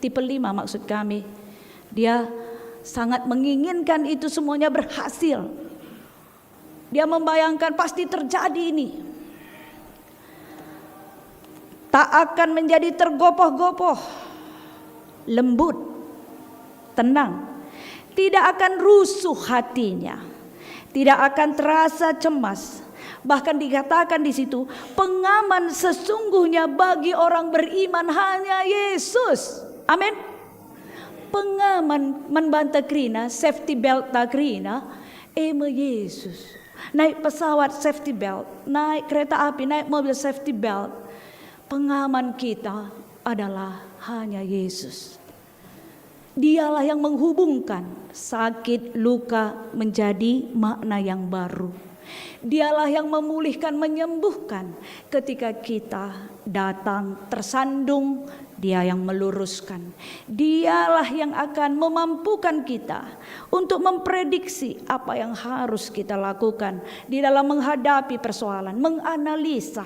Tipe lima, maksud kami, dia sangat menginginkan itu semuanya berhasil. Dia membayangkan pasti terjadi ini. Tak akan menjadi tergopoh-gopoh, lembut, tenang. Tidak akan rusuh hatinya, tidak akan terasa cemas. Bahkan dikatakan di situ, pengaman sesungguhnya bagi orang beriman hanya Yesus. Amin. Pengaman man banta kerina, safety belt ta kerina, e me Yesus. Naik pesawat, safety belt. Naik kereta api, naik mobil, safety belt. Pengaman kita adalah hanya Yesus. Dialah yang menghubungkan sakit luka menjadi makna yang baru. Dialah yang memulihkan, menyembuhkan ketika kita datang tersandung. Dia yang meluruskan. Dialah yang akan memampukan kita untuk memprediksi apa yang harus kita lakukan di dalam menghadapi persoalan, menganalisa,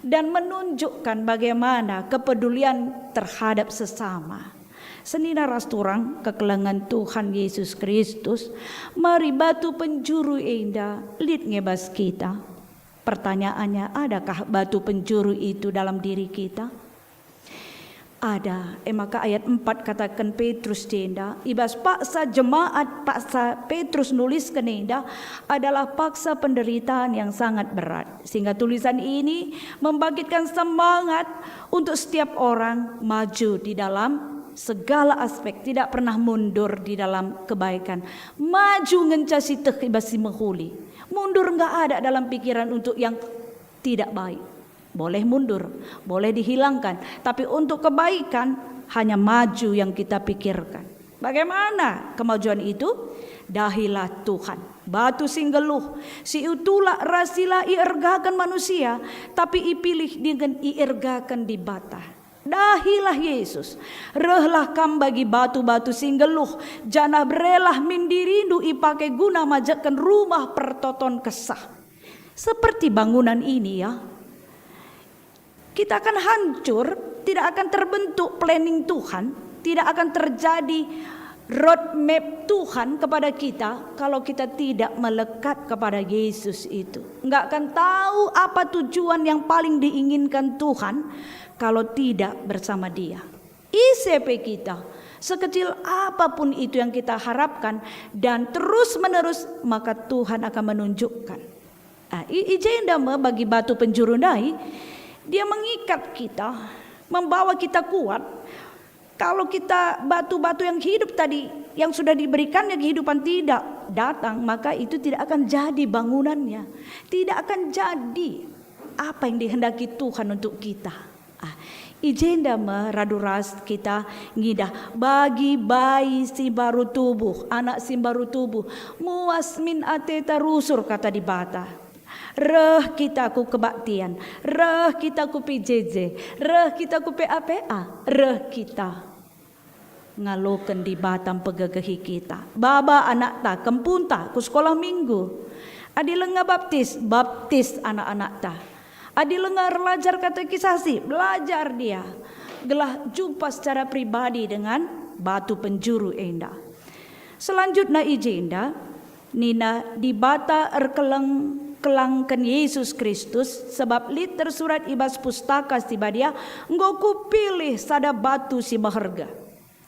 dan menunjukkan bagaimana kepedulian terhadap sesama. Senina ras turang kekelengen Tuhan Yesus Kristus, mari batu penjuru enda lit nge bas kita. Pertanyaannya, adakah batu penjuru itu dalam diri kita? Ada. E maka ayat empat kataken Petrus jenda, i bas paksa jemaat, paksa Petrus nulisken enda adalah paksa penderitaan yang sangat berat. Sehingga tulisan ini membangkitkan semangat untuk setiap orang maju di dalam segala aspek, tidak pernah mundur di dalam kebaikan. Maju ngenca sieteh i bas si mehuli. Mundur nggak ada dalam pikiran untuk yang tidak baik. Boleh mundur, boleh dihilangkan, tapi untuk kebaikan hanya maju yang kita pikirkan. Bagaimana kemajuan itu? Dahilah Tuhan, batu si nggeluh, si itulak ras si la iergaken manusia, tapi ipilih dingen iergaken Dibata. Dahilah Yesus, rehlah kam bagi batu-batu si nggeluh, janah berelah min dirindu ipake guna majekken rumah pertoton Kesah. Seperti bangunan ini, ya, kita akan hancur, tidak akan terbentuk planning Tuhan, tidak akan terjadi roadmap Tuhan kepada kita kalau kita tidak melekat kepada Yesus itu. Nggak akan tahu apa tujuan yang paling diinginkan Tuhan kalau tidak bersama Dia. Ise pe kita, sekecil apapun itu yang kita harapkan dan terus-menerus, maka Tuhan akan menunjukkan. Ah, i, i jenda me bagi batu penjuru ndai, dia mengikat kita, membawa kita kuat. Kalau kita batu-batu yang hidup tadi, yang sudah diberikannya kehidupan tidak datang, maka itu tidak akan jadi bangunannya. Tidak akan jadi apa yang dihendaki Tuhan untuk kita. Ah, i jenda me radu ras kita ngidah bagi bayi si mbaru tubuh, anak si mbaru tubuh, muas min ateta rusur kata Dibata. Reh kita ku kebaktian, reh kita ku P J J, reh kita ku P A P A, reh kita ngaloken Dibata mpegegehi kita. Baba anakta, kempunta, ku sekolah minggu. Adi langa baptis, baptis anak-anakta. Adi langa erlajar katekisasi, belajar dia. Gelah jumpa secara pribadi dengan batu penjuru enda. Selanjutna i jenda, nina Dibata erkeleng-kelangken Yesus Kristus, sebab lit tersurat i bas Pustaka Si Badia, "Enggo Kupilih sada batu si meherga."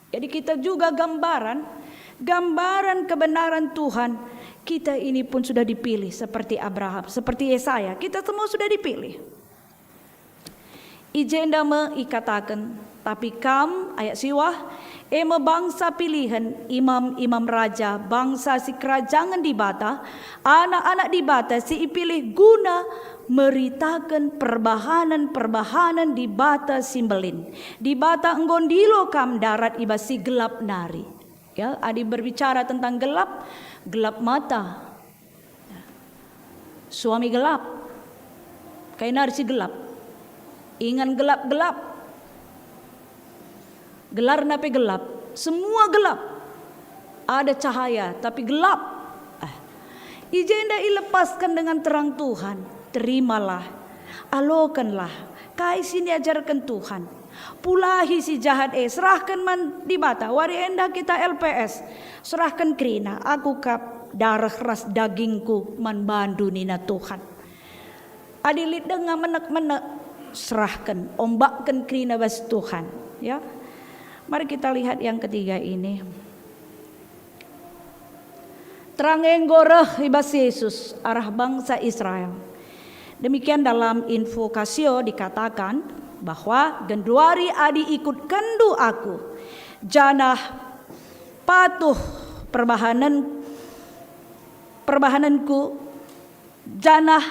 Jadi kita juga gambaran, gambaran kebenaran Tuhan. Kita ini pun sudah dipilih seperti Abraham, seperti Yesaya. Kita semua sudah dipilih. I jenda me ikataken, Tapi kam, ayat siwah, e me bangsa pilihen, imam-imam raja, bangsa sikerajangen Dibata, anak-anak Dibata si ipilih guna meritaken perbahanen-perbahanen Dibata si mbelin. Dibata enggo ndilo kam ndarat i bas si gelap nari. Ya, adi berbicara tentang gelap, gelap mata. Suami gelap. Kai nari si gelap? Ingan gelap-gelap. Gelarna pe gelap. Semua gelap. Ada cahaya, tapi gelap. Eh. I jenda ilepasken dengan terang Tuhan. Terimalah. Alokenlah. Kai si niajarken Tuhan. Pulahi si jahat e, serahken man Dibata. Wari enda kita L P S, serahken kerina, "Aku kap dareh ras dagingku man bandu," nina Tuhan. Adi lit denga menek-menek, serahken, ombakken kerina bas Tuhan. Ya, mari kita lihat yang ketiga ini. Terang enggo reh i bas Yesus arah bangsa Israel. Demikian dalam Invocatio dikatakan bahwa, "Genduari adi ikutkenndu Aku, janah patuh perbahanen, perbahanenKu, janah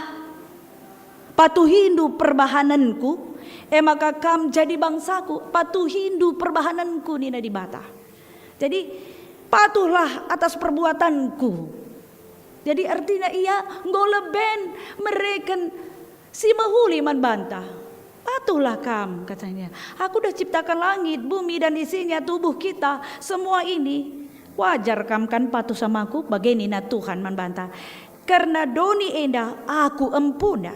patuhindu perbahanenKu, e maka kam jadi bangsaKu, patuhindu perbahanenKu," nina Dibata. Jadi, patuhlah atas perbuatanku. Jadi, artina ia enggo leben mereken si mehuli man banta. "Patuhlah kam," katanya. "Aku dah ciptakan langit, bumi, dan isinya, tubuh kita, semua ini. Wajar kam kan patuh sama aku?" Bage nina Tuhan man banta. "Kerna doni enda aku empuna."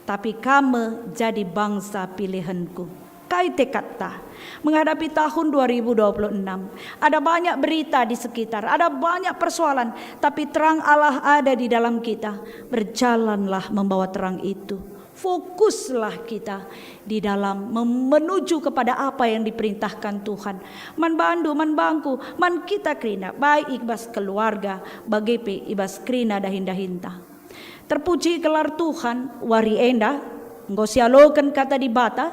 Tapi kam me jadi bangsa pilihenKu. Kai tekadta? Menghadapi tahun dua ribu dua puluh enam, ada banyak berita di sekitar, ada banyak persoalan, tapi terang Allah ada di dalam kita. Berjalanlah membawa terang itu. Fokuslah kita di dalam mem-, menuju kepada apa yang diperintahkan Tuhan. Man bandu, man bangku, man kita kerina, baik i bas keluarga, bage pe i bas kerina dahin-dahinta. Terpuji gelar Tuhan, wari enda enggo sialoken Kata Dibata,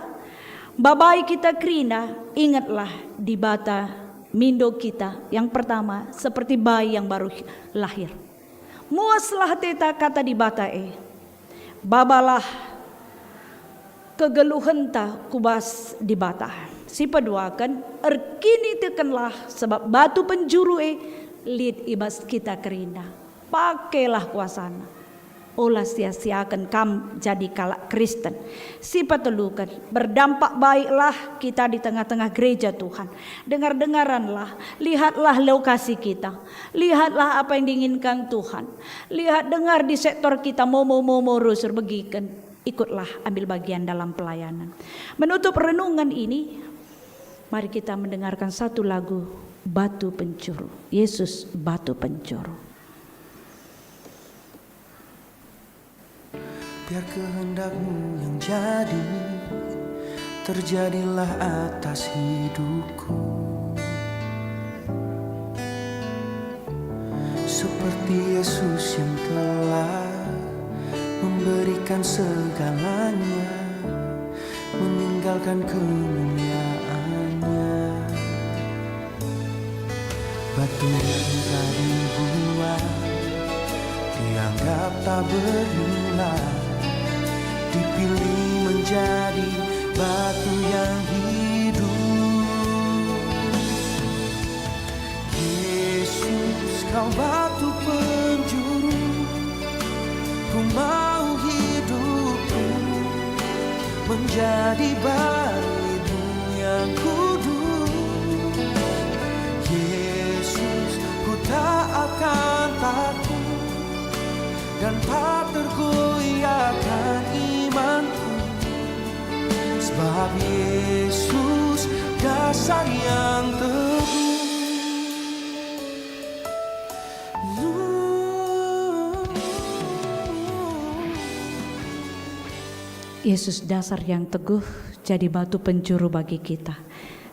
babai kita kerina, ingetlah Dibata mindo kita yang pertama seperti bayi yang baru lahir. Muaslah ateta Kata Dibata e, babalah kegeluhenta ku bas Dibata. Sipeduaken, erkinitekenlah, sebab batu penjuru e lit i bas kita kerina. Pakelah kuasana. Ola sia-siaken kam jadi kalak Kristen. Sipeteluken, berdampak baiklah kita di tengah-tengah gereja Tuhan. Dengar-dengaranlah, lihatlah lokasi kita. Lihatlah apa yang diinginkan Tuhan. Lihat dengar di sektor kita, momo-momo rusur begiken. Ikutlah ambil bagian dalam pelayanan. Menutup renungan ini, mari kita mendengarkan satu lagu, Batu Pencuru. Yesus Batu Pencuru. Biar kehendak-Mu yang jadi, terjadilah atas hidupku. Seperti Yesus yang telah memberikan segalanya, meninggalkan kemuliaannya. Batu yang tadi buang dianggap tak berguna, dipilih menjadi batu yang hidup. Yesus, Kau batu penjuru, ku mau hidupku menjadi bait-Mu yang kudus. Yesus, ku tak akan takut dan tak tergoyahkan imanku, sebab Yesus dasar yang teguh. Yesus dasar yang teguh jadi batu penjuru bagi kita.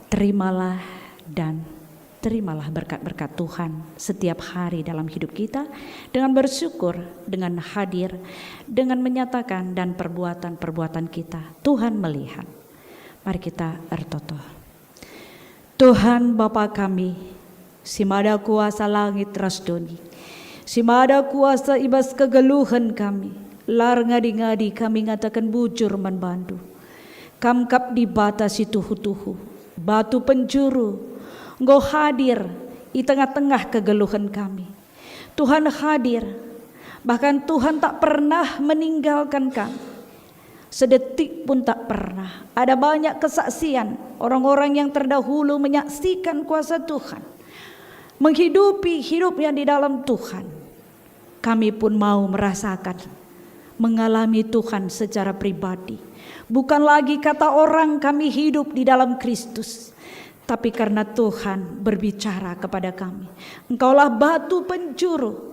Terimalah dan terimalah berkat-berkat Tuhan setiap hari dalam hidup kita dengan bersyukur, dengan hadir, dengan menyatakan dan perbuatan-perbuatan kita. Tuhan melihat. Mari kita ertoto. Tuhan Bapa kami, si mada kuasa langit ras doni, si mada kuasa i bas kegeluhen kami, la erngadi-ngadi kami ngataken bujur man bandu. Kam kap Dibata si tuhu-tuhu, batu penjuru, enggo hadir i tengah-tengah kegeluhen kami. Tuhan hadir, bahkan Tuhan tak pernah meninggalkan kami. Sedetik pun tak pernah. Ada banyak kesaksian orang-orang yang terdahulu menyaksikan kuasa Tuhan, menghidupi hidupnya di dalam Tuhan. Kami pun mau merasakan, mengalami Tuhan secara pribadi. Bukan lagi kata orang kami hidup di dalam Kristus, tapi karena Tuhan berbicara kepada kami. Engkaulah batu penjuru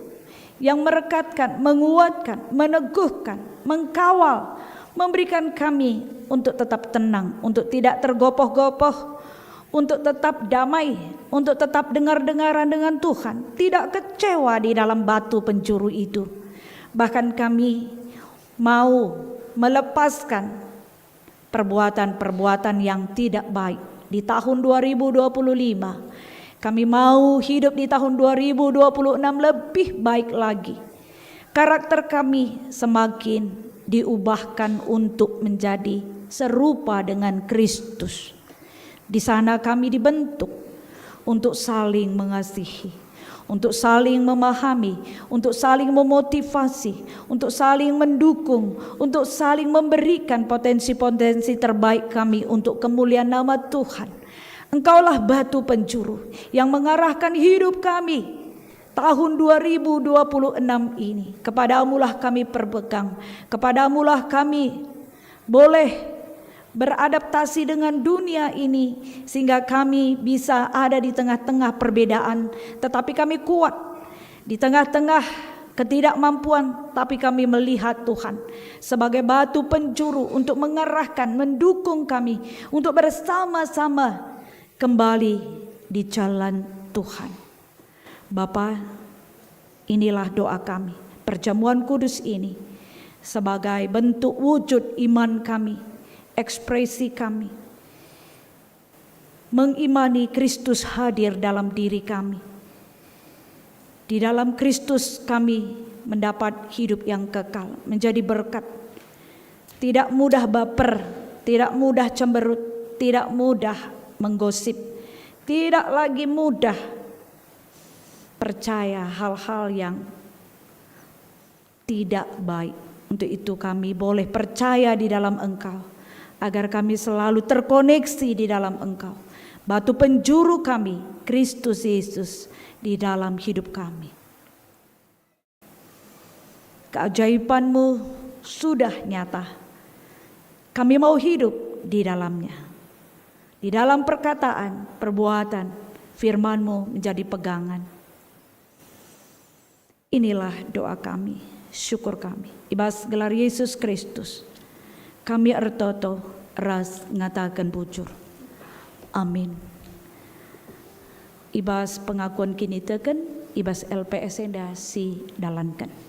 yang merekatkan, menguatkan, meneguhkan, mengkawal, memberikan kami untuk tetap tenang, untuk tidak tergopoh-gopoh, untuk tetap damai, untuk tetap dengar-dengaran dengan Tuhan, tidak kecewa di dalam batu penjuru itu. Bahkan kami mau melepaskan perbuatan-perbuatan yang tidak baik di tahun dua ribu dua puluh lima. Kami mau hidup di tahun dua ribu dua puluh enam lebih baik lagi. Karakter kami semakin diubahkan untuk menjadi serupa dengan Kristus. Di sana kami dibentuk untuk saling mengasihi, untuk saling memahami, untuk saling memotivasi, untuk saling mendukung, untuk saling memberikan potensi-potensi terbaik kami untuk kemuliaan nama Tuhan. Engkaulah batu penjuru yang mengarahkan hidup kami tahun dua ribu dua puluh enam ini. Kepadamulah kami berpegang, kepadamulah kami boleh beradaptasi dengan dunia ini, sehingga kami bisa ada di tengah-tengah perbedaan, tetapi kami kuat. Di tengah-tengah ketidakmampuan, tapi kami melihat Tuhan sebagai batu penjuru untuk mengarahkan, mendukung kami untuk bersama-sama kembali di jalan Tuhan. Bapa, inilah doa kami. Perjamuan kudus ini sebagai bentuk wujud iman kami, ekspresi kami, mengimani Kristus hadir dalam diri kami. Di dalam Kristus kami mendapat hidup yang kekal, menjadi berkat. Tidak mudah baper, tidak mudah cemberut, tidak mudah menggosip, tidak lagi mudah percaya hal-hal yang tidak baik. Untuk itu kami boleh percaya di dalam Engkau, agar kami selalu terkoneksi di dalam Engkau. Batu penjuru kami, Kristus Yesus, di dalam hidup kami. Keajaiban-Mu sudah nyata. Kami mau hidup di dalam-Nya. Di dalam perkataan, perbuatan, firman-Mu menjadi pegangan. Inilah doa kami, syukur kami. I bas gelar Yesus Kristus, kami ertoto ras ngataken bujur. Amin. I bas pengakuan kiniteken, i bas L P S enda sidalanken.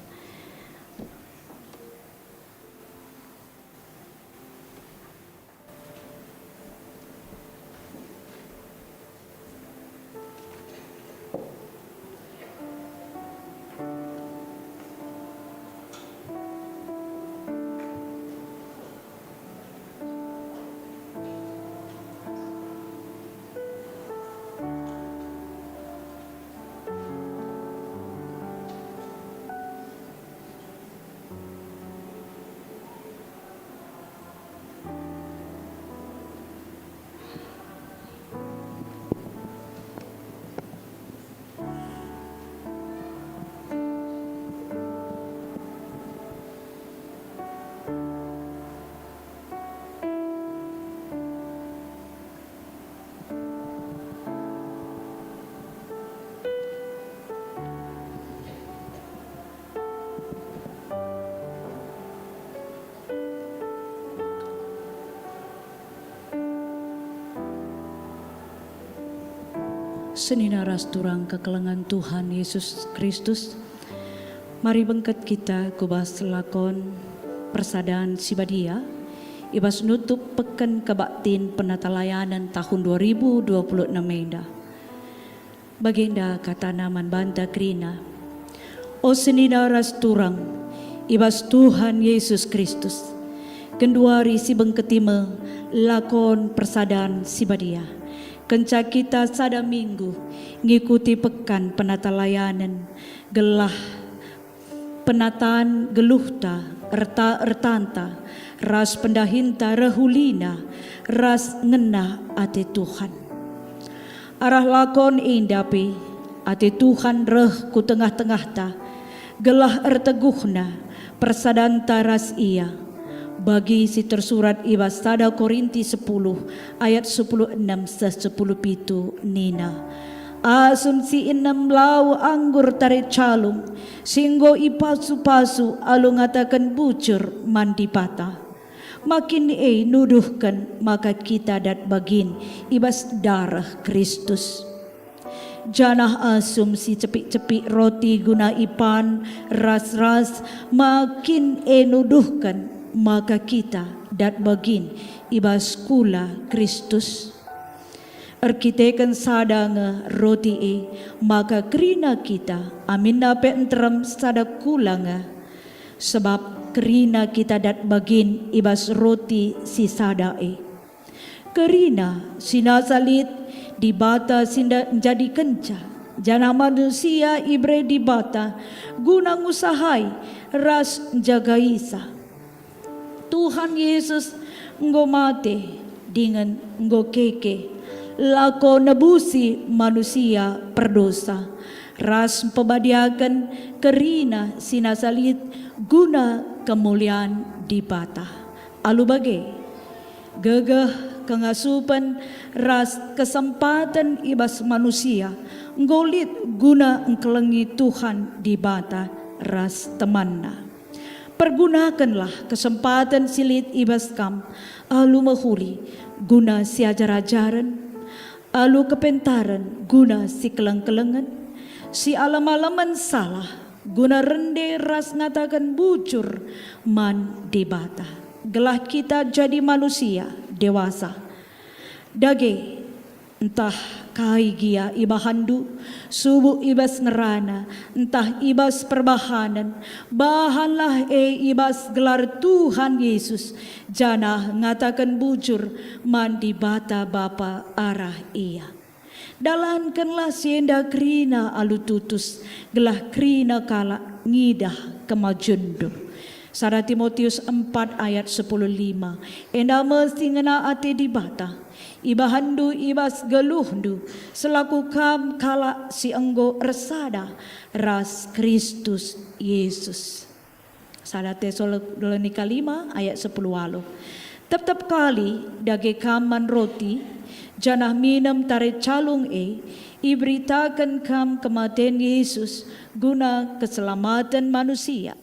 Senina ras turang kekelengen Tuhan Yesus Kristus, mari bengket kita ku bas lakon persadan si badia, i bas nutup peken kebaktin penatalayanen tahun dua ribu dua puluh enem enda. Bagenda katana man banta kerina, o senina ras turang i bas Tuhan Yesus Kristus, genduari si bengketi me lakon persadan si badia, kenca kita sada minggu ngikuti pekan penatalayanen, gelah penataan geluhta, erta-ertanta, ras pendahinta reh ulina ras ngena ate Tuhan. Arah lakon enda pe, ate Tuhan reh ku tengah-tengahta, gelah erteguhna persadanta ras Ia, bagi si tersurat i bas sada Korinti sepuluh ayat sepuluh enem seh sepuluh pitu nina, "Asum si enem lau anggur tare calung, si enggo ipasu-pasu alu ngataken bujur man Dibata. Ma kin e nuduhken maka kita dat bagin i bas dareh Kristus? Janah asum si cepik-cepik roti guna ipan ras-ras, ma kin e nuduhken maka kita dat bagin i bas kula Kristus?" Erkiteken sada nge roti e, maka kerina kita, aminna pe nterem sada kula nge, sebab kerina kita dat bagin i bas roti si sada e. Kerina si nasa lit, Dibata si nda-, njadikenca, janah manusia ibere Dibata guna ngusahai ras njagaisa. Tuhan Yesus enggo mate dingen enggo keke, lako nebusi manusia perdosa, ras mpebadiaken kerina si nasa lit guna kemulian Dibata. Alu bage, gegeh, kengasupen, ras kesempaten i bas manusia enggo lit guna engkelengi Tuhan Dibata ras temanNa. Pergunakenlah kesempaten si lit i bas kam alu mehuli guna siajar-ajaren, alu kepentaren guna sikeleng-kelengen, sialem-alemen salah guna rende ras ngataken bujur man Dibata, gelah kita jadi manusia dewasa. Dage, ntah kai gia ibahanndu, subuk i bas ngerana, ntah i bas perbahanen, bahanlah e i bas gelar Tuhan Yesus, janah ngataken bujur man Dibata Bapa arah Ia. Dalankenlah si enda kerina alu tutus, gelah kerina kalak ngidah kemajunndu. Sada Timotius empat ayat sepuluh lima. Enda me si ngena ate Dibata, ibahanndu i bas geluhndu, selaku kam kalak si enggo ersada ras Kristus Yesus. Sada Tesalonika lima ayat sepuluh waluh. Tep-tep kali dage kam man roti, janah minem tare calung e, iberitaken kam kematen Yesus guna keselamaten manusia.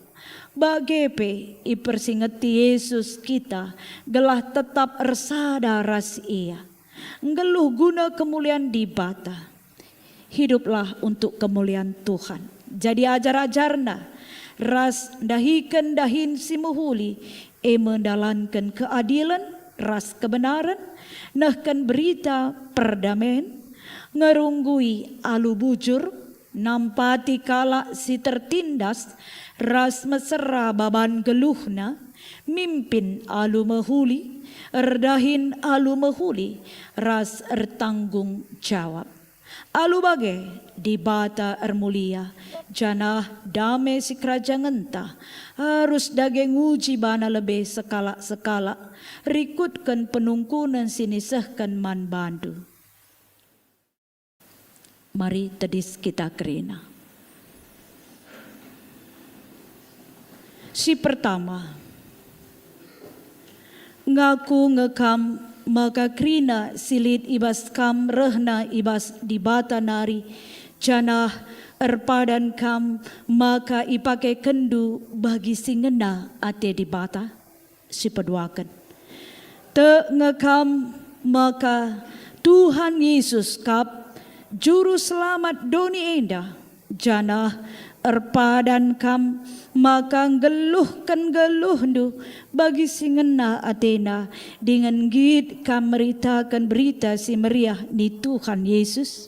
Bage pe ipersingeti Yesus kita gelah tetap ersada ras Ia, nggeluh guna kemulian Dibata. Hiduplah untuk kemulian Tuhan. Jadi ajar-ajarNa, ras ndahiken dahin si mehuli, e me ndalanken keadilen ras kebenaren, nehken berita perdamen, ngerunggui alu bujur, nampati kalak si tertindas, ras mesera baban geluhna, mimpin alu mehuli, erdahin alu mehuli, ras ertanggung jawab. Alu bage, Dibata ermulia, janah dame sikerajangenta arus dage nguji bana lebe sekalak-sekalak, rikutken penungkunen si nisehken man bandu. Mari tedis kita kerina. Si pertama, ngaku nge kam maka kerina si lit i bas kam rehna i bas Dibata nari, janah erpadan kam maka ipakekenndu bagi si ngena ate Dibata? Sipeduaken. Tek nge kam maka Tuhan Yesus kap Juru Selamat doni enda, janah erpadan kam maka nggeluhken geluhndu bagi si ngena atena, dingen nggit kam meritaken Berita Si Meriah ni Tuhan Yesus.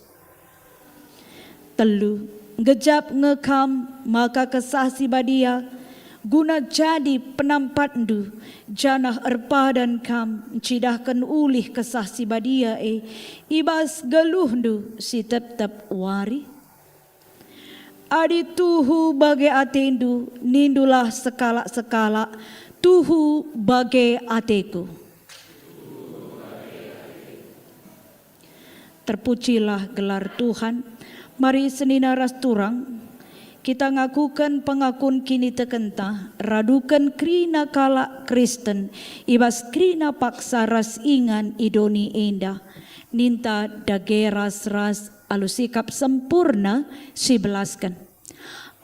Telu, nggejap nge kam maka Kesah Si Badia guna jadi penampatndu, janah erpadan kam ncidahken ulih Kesah Si Badia e i bas geluhndu si tep-tep wari. Adi tuhu bage atendu, nindulah sekalak-sekalak, "Tuhu bage ateku." Terpujilah gelar Tuhan. Mari senina ras turang kita ngakuken pengakun kinitekenta, raduken kerina kalak Kristen i bas kerina paksa ras ingan i doni enda. Ninta dage ras-ras alu sikap sempurna sibelasken.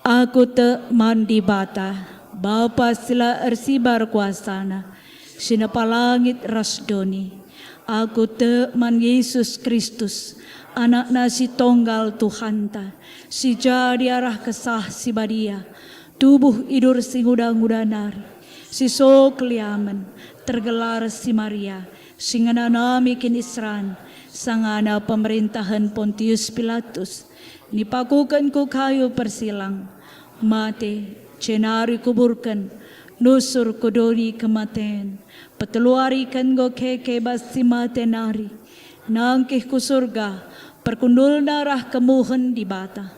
Aku tek man Dibata, Bapa si la ersibar kuasaNa, si nepa langit ras doni. Aku tek man Yesus Kristus, AnakNa si Tonggal Tuhanta, si jadi arah Kesah Si Badia, tubuh idur si nguda-nguda nari, si sok liamen, tergelar si Maria, si ngenanami kiniseran, sangana pemerintahen Pontius Pilatus, nipakuken ku kayu persilang, mate, jenari kuburken, nusur ku doni kematen, peteluariken enggo keke bas si mate nari, nangkih ku Surga, perkundulna arah kemuhen Dibata.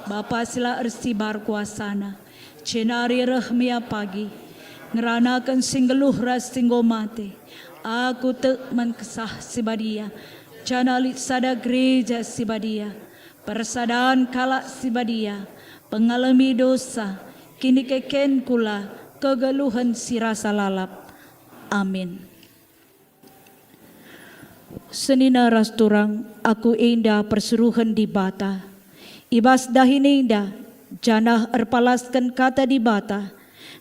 Bapa si la ersibar kuasaNa, jenari reh me ia pagi, ngeranaken si nggeluh ras si enggo mate. Aku tek man Kesah Si Badia, janah lit sada Gereja Si Badia, persadan kalak si badia, pengalemi dosa, kinikeken kula, kegeluhen si rasa lalap. Amin. Senina ras turang, aku enda persuruhen Dibata. I bas dahin enda, janah erpalasken Kata Dibata,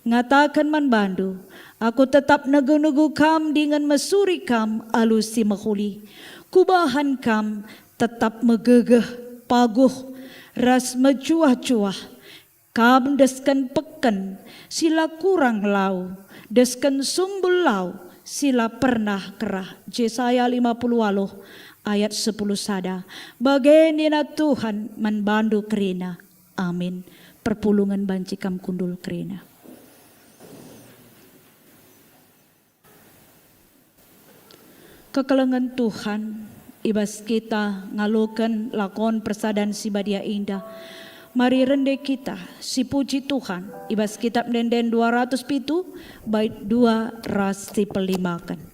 ngataken man bandu, aku tetap negu-negu kam dingen mesuri kam alu si mehuli. Kubahan kam tetap megegeh, paguh, ras mejuah-juah. Kam desken peken si la kurang lau, desken sumbul lau si la pernah kerah. Jesaya lima puluh waluh ayat sepuluh sada. Bage nina Tuhan man bandu kerina. Amin. Perpulungen banci kam kundul kerina. Kekelengen Tuhan, i bas kita ngaloken lakon persadan si badia enda, mari rende kita sipuji Tuhan i bas Kitab Ende-enden dua ratus pitu, bait dua ras sipelimaken.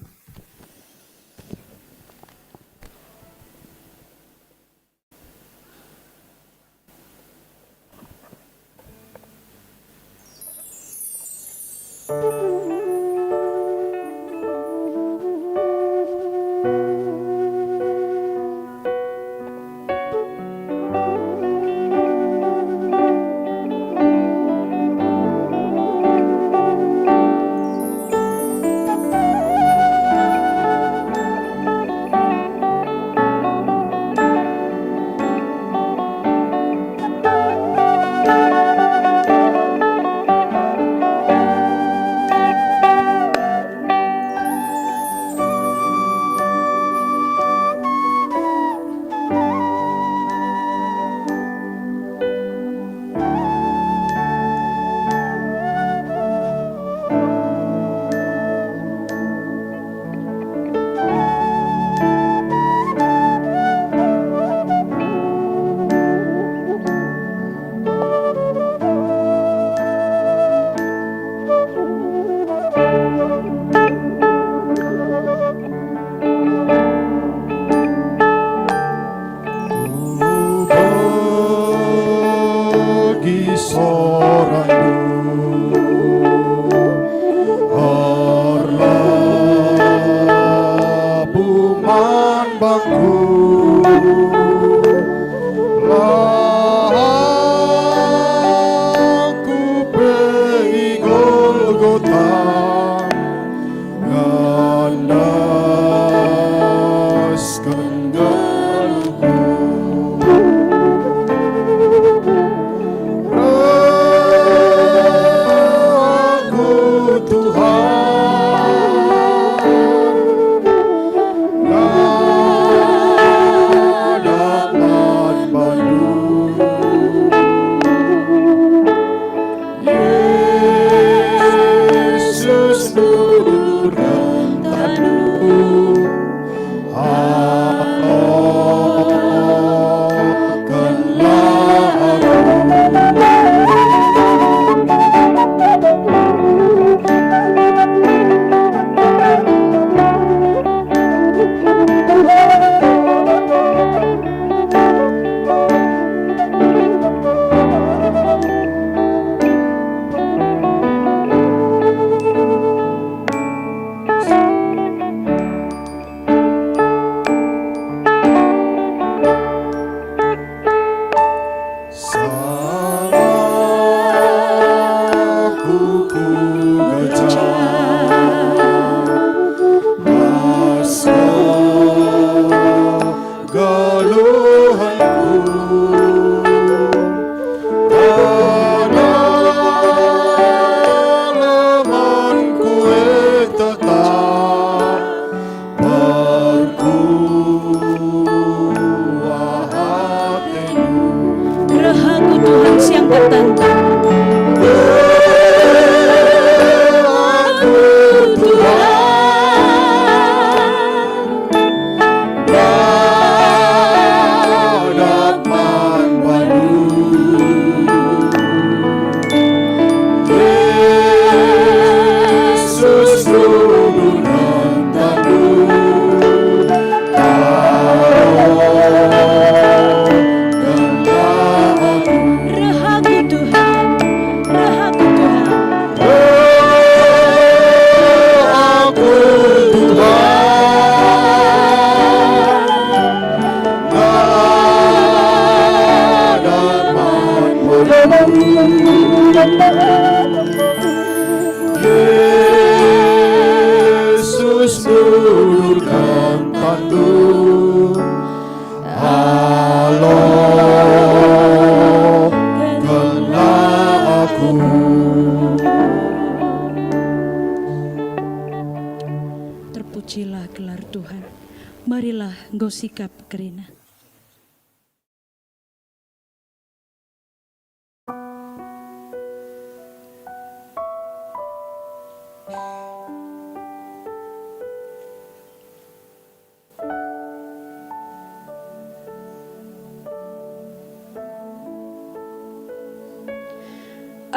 Marilah enggo sikap kerina.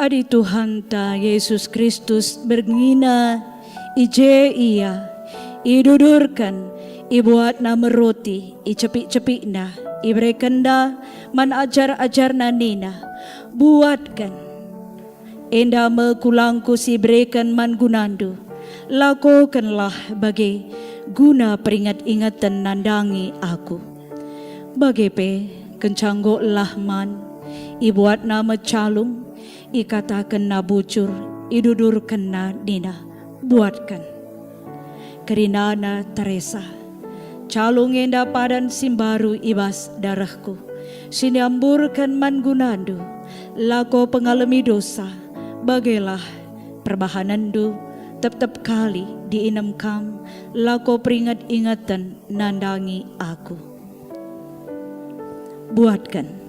Adi Tuhanta Jesus Kristus bernina, i je Ia, idudurken, ibuatna me roti, icepik-cepikna, iberekenNa man ajar-ajarNa nina, "Buatken. Enda me kulangKu si ibereken man gunandu. Lakokenlah bage guna peringet-ingeten nandangi Aku." Bage pe, kenca enggo elah man, ibuatna me calung, ikatakenna bujur, idudurkenna nina, "Buatken." Kerinana taresa. Calung enda padan si mbaru i bas darehKu, si niamburken man gunandu. Lako pengalemi dosa, bagelah perbahanenndu tep-tep kali diinem kam, lako peringet-ingeten nandangi Aku. Buatken.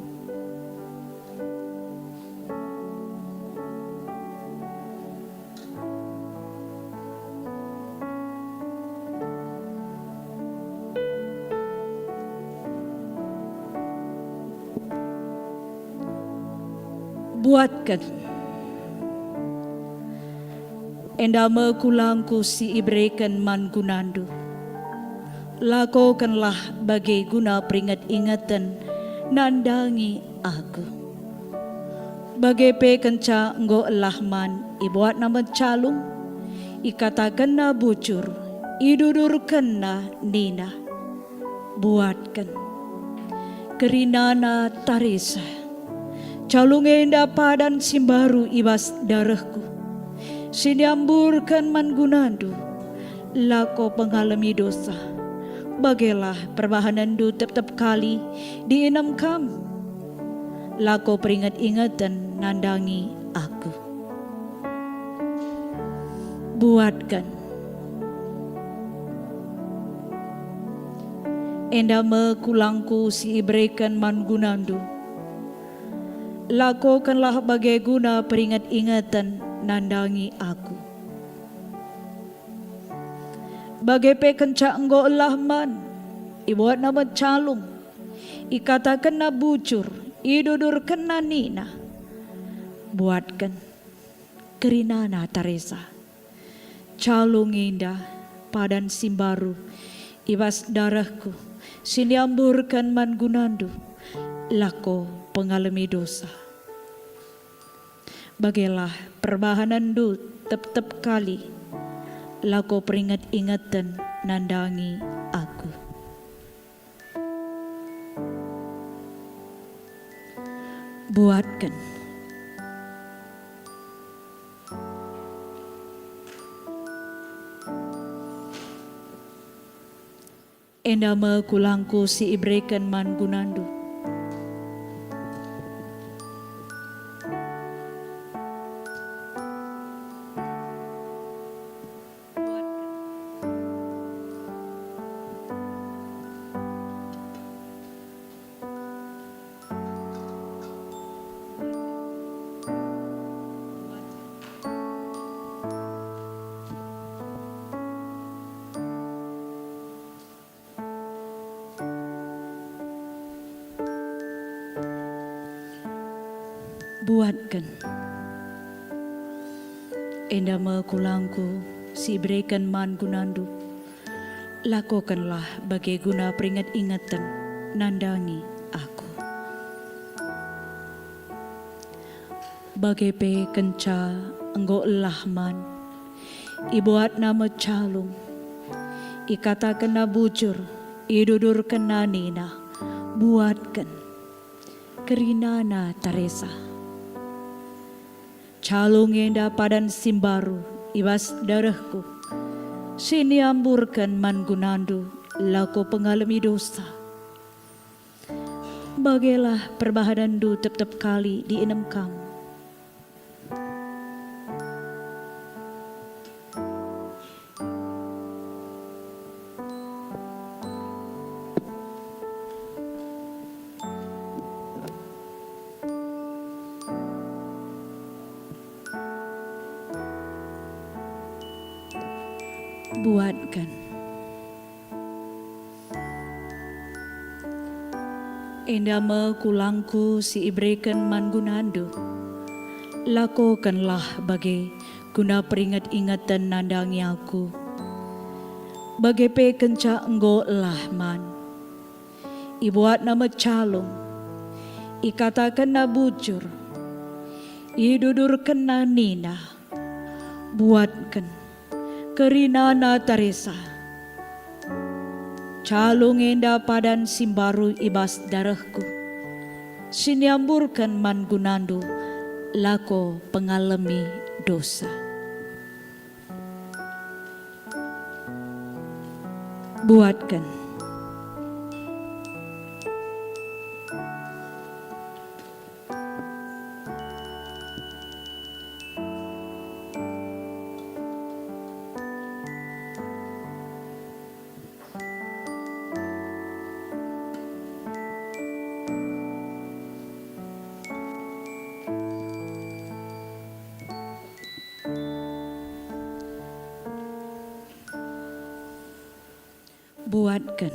Buatken. Enda me kulangKu si ibereken man gunandu. Lakokenlah bage guna peringet-ingeten nandangi Aku. Bage pe kenca enggo elah man, ibuatna me calung, ikatakenna bujur, idudurkenna nina, "Buatken." Kerinana taresa. Calung enda padan si mbaru i bas darehKu, si niamburken man gunandu. Lako pengalemi dosa. Bagelah perbahanenndu tep-tep kali diinem kam. Lako peringet-ingeten nandangi Aku. Buatken. Enda me kulangKu si ibereken man gunandu. Lakokenlah bage guna peringet-ingeten nandangi Aku. Bage pe kenca enggo elah man, ibuatna me calung, ikatakenna bujur, idudurkenna nina, "Buatken." Kerinana taresa. Calung enda padan si mbaru i bas darehKu, si niamburken man gunandu, lako pengalemi dosa. Bagelah perbahanenndu tep-tep kali, lako peringet-ingeten nandangi Aku. Buatken. Enda me kulangKu si ibereken man gunandu. Buatken. Enda me kulangKu si ibereken man gunandu. Lakokenlah bage guna peringet-ingeten nandangi Aku. Bage pe kenca enggo elah man, ibuatna me calung, ikatakenna bujur, idudurkenna nina, "Buatken." Kerinana taresa. Calung enda padan si mbaru i bas darehKu, si niamburken man gunandu lako pengalemi dosa. Bagelah perbahanenndu tep-tep kali diinem kam. Buatken. Enda me kulangku si ibereken man gunandu. Lakokenlah bage guna peringet-ingeten nandangi aku. Bage pe kenca enggo elah man. Ibuatna me calung, ikatakenna bujur, idudurkenna nina, "Buatken, kerinana Teresa. Calung enda padan si mbaru i bas darehku, si niamburken man gunandu lako pengalemi dosa." Buatken. Buatken.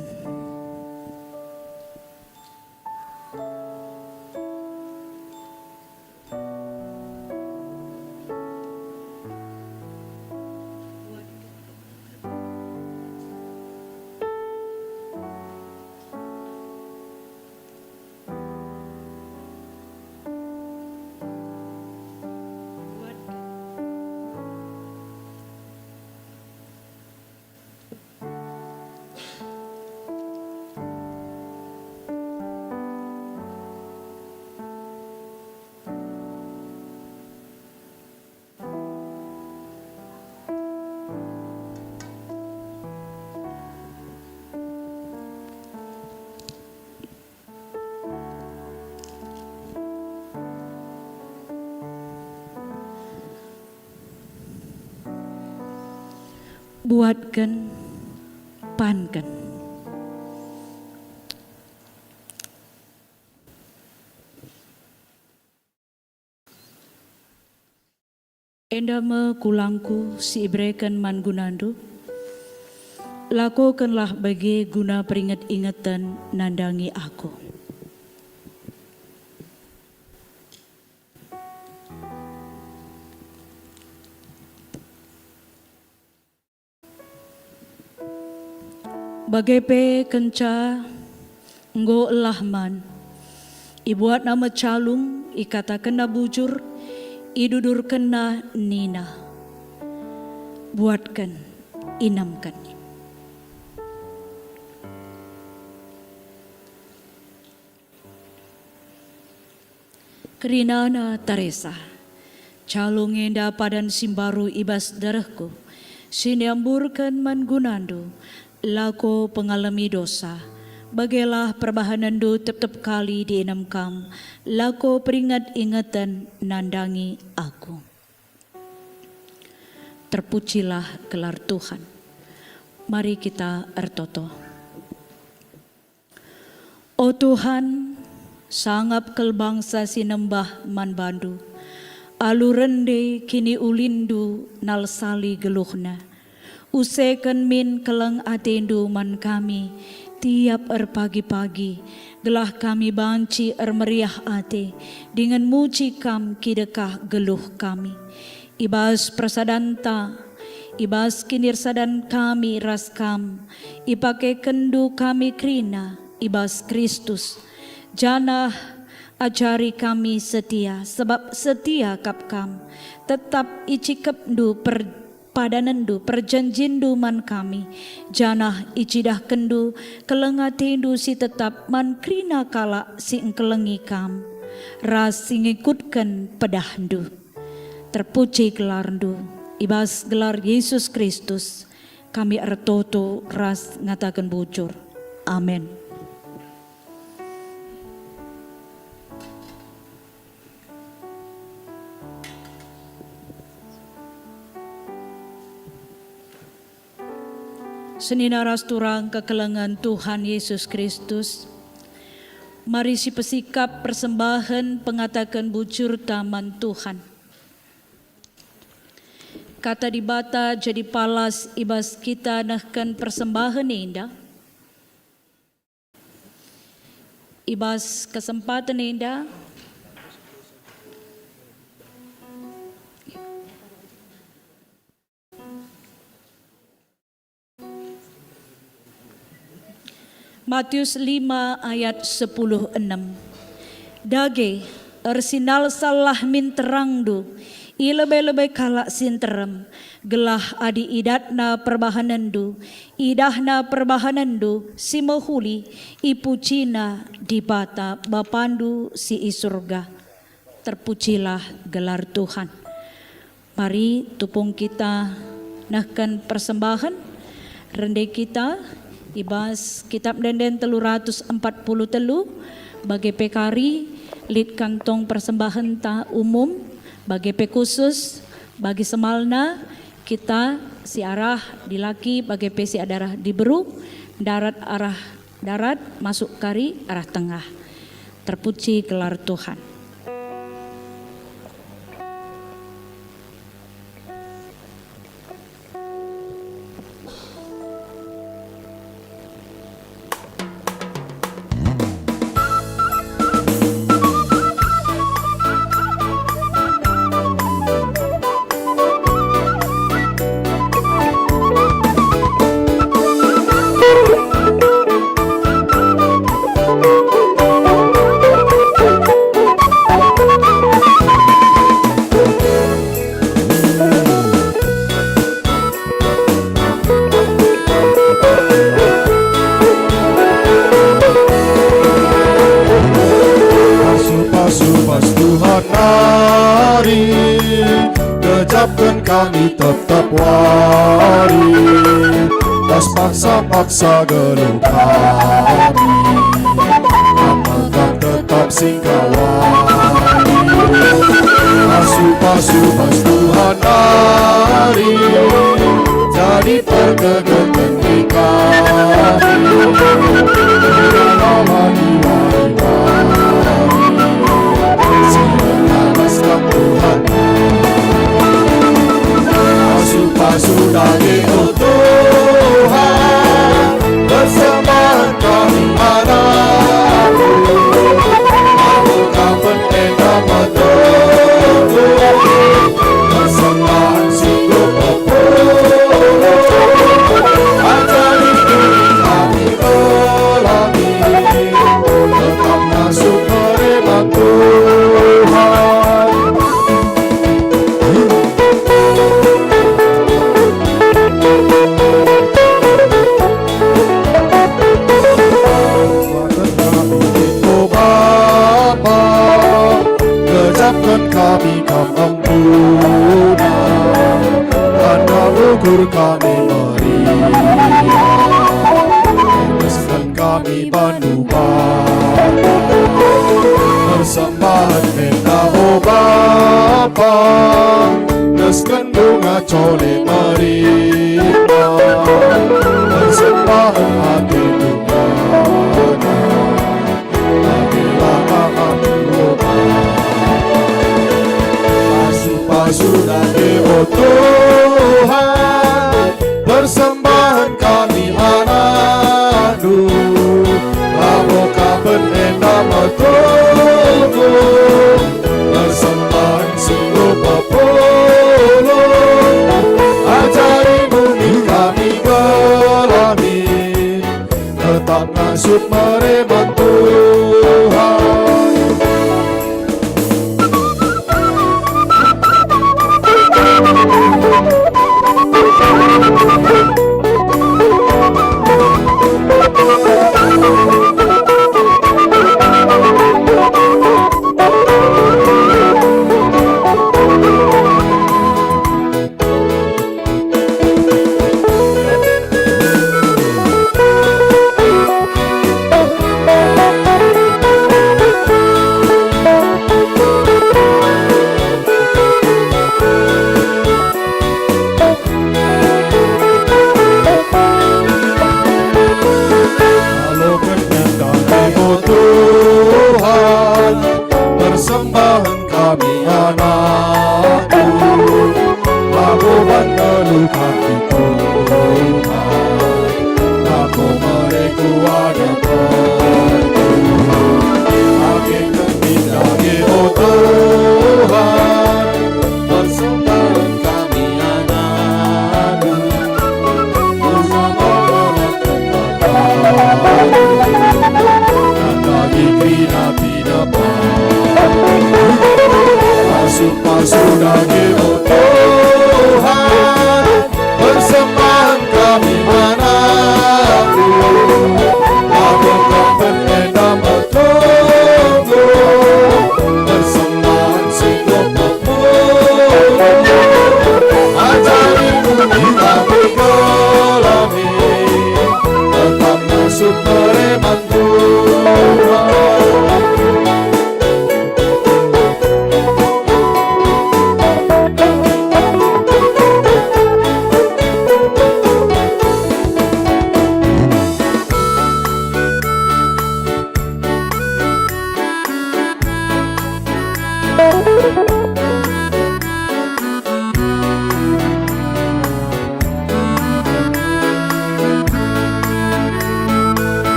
Buatken, panken. Enda me kulangku si ibereken man gunandu. Lakokenlah bage guna peringet-ingeten nandangi aku. Bage pe kenca enggo elah man, ibuatna me calung, ikatakenna bujur, idudurkenna nina, "Buatken, inemken." Kerinana Teresa, calung enda padan si mbaru i bas darehku, si niamburken man gunandu, lako pengalemi dosa, bagelah perbahanenndu tep-tep kali dienem kam, lako peringet-ingeten nandangi aku. Terpujilah gelar Tuhan. Mari kita ertoto. O Tuhan, sangap kal bangsa si nembah man bandu, alu rende kiniulinndu nalsali geluhna. Useken min keleng atendu man kami tiap erpagi-pagi, gelah kami banci ermeriah ate dingen muji kam kidekah geluh kami. I bas persadanta, i bas kinirsadan kami ras kam, ipakekenndu kami kerina i bas Kristus, janah ajari kami setia, sebab setia kap kam. Tetap icikepndu per-, padanenndu, perjanjinndu man kami, janah icidahkenndu keleng atendu si tetap man kerina kalak si engkelengi kam, ras si ngikutken pedahndu. Terpuji gelarndu, i bas gelar Yesus Kristus, kami ertoto ras ngataken bujur. Amin. Senina ras turang kekelengen Tuhan Yesus Kristus, mari sipesikap persembahen pengataken bujurta man Tuhan. Kata Dibata jadi palas i bas kita nehken persembahen enda. I bas kesempaten enda, Matius lima ayat sepuluh enem. Dage, ersinalsallah min terangndu i lebe-lebe kalak si nterem, gelah adi idatna perbahanenndu, idahna perbahanenndu si mehuli, ipujiNa Dibata Bapandu si i Surga. Terpujilah gelar Tuhan. Mari tupung kita nehken persembahen, rende kita i bas Kitab Ende-enden telu ratus empat puluh telu, bage pe kari lit kantong persembahenta umum, bage pe khusus, bagi semalna kita si arah dilaki bage pe si arah diberu, darat arah darat, masuk kari arah tengah. Terpuji gelar Tuhan. Pasu-pasu bas Tuhan nari, gejapken kami tetap wari, bas paksa-paksa geluh kami, tetap singkawari. Pasu-pasu bas Tuhan nari, jadi perkegeken di kami. Lama di wari-wari, si Tuhan. Pasu-pasu dage, o Tuhan, persembahen kami anakmu. Aku kapen enda metuhu, persembahen si kupepuh. Ajari kami kelami, tetap ngasup mereman Tuhan. Kuatken kami, o Bapa, gejapken kami Kam empuna, tanda ukur kami meriah. Kami bandu Bapa, persembahen enda, o Bapa, desken bunga cole meriah, persembahen ate tungana, ate langa api, o Bapa. Pasu-pasu dage, o Tuhan, persembahen kami anakndu, labo kapen enda metuhu, persembahen si enggo pepulung. Ajari nuni kami kelami, tetap ngasup mereman Tuhan. Lalu kami Tuhan, aku mari ku hadapan Tuhan. Bagi kami daging, oh Tuhan, persembahan kami anak-Mu. Bersama dalam kebaktian, dan daging kerina-kerina Pasu-pasu daging, oh Tuhan, persembahan kami anak-Mu. Labuhken enda metunggung, persembahan si enggo pepulung. Ajari kami kami kelami, tetap masuk kereman Tuhan.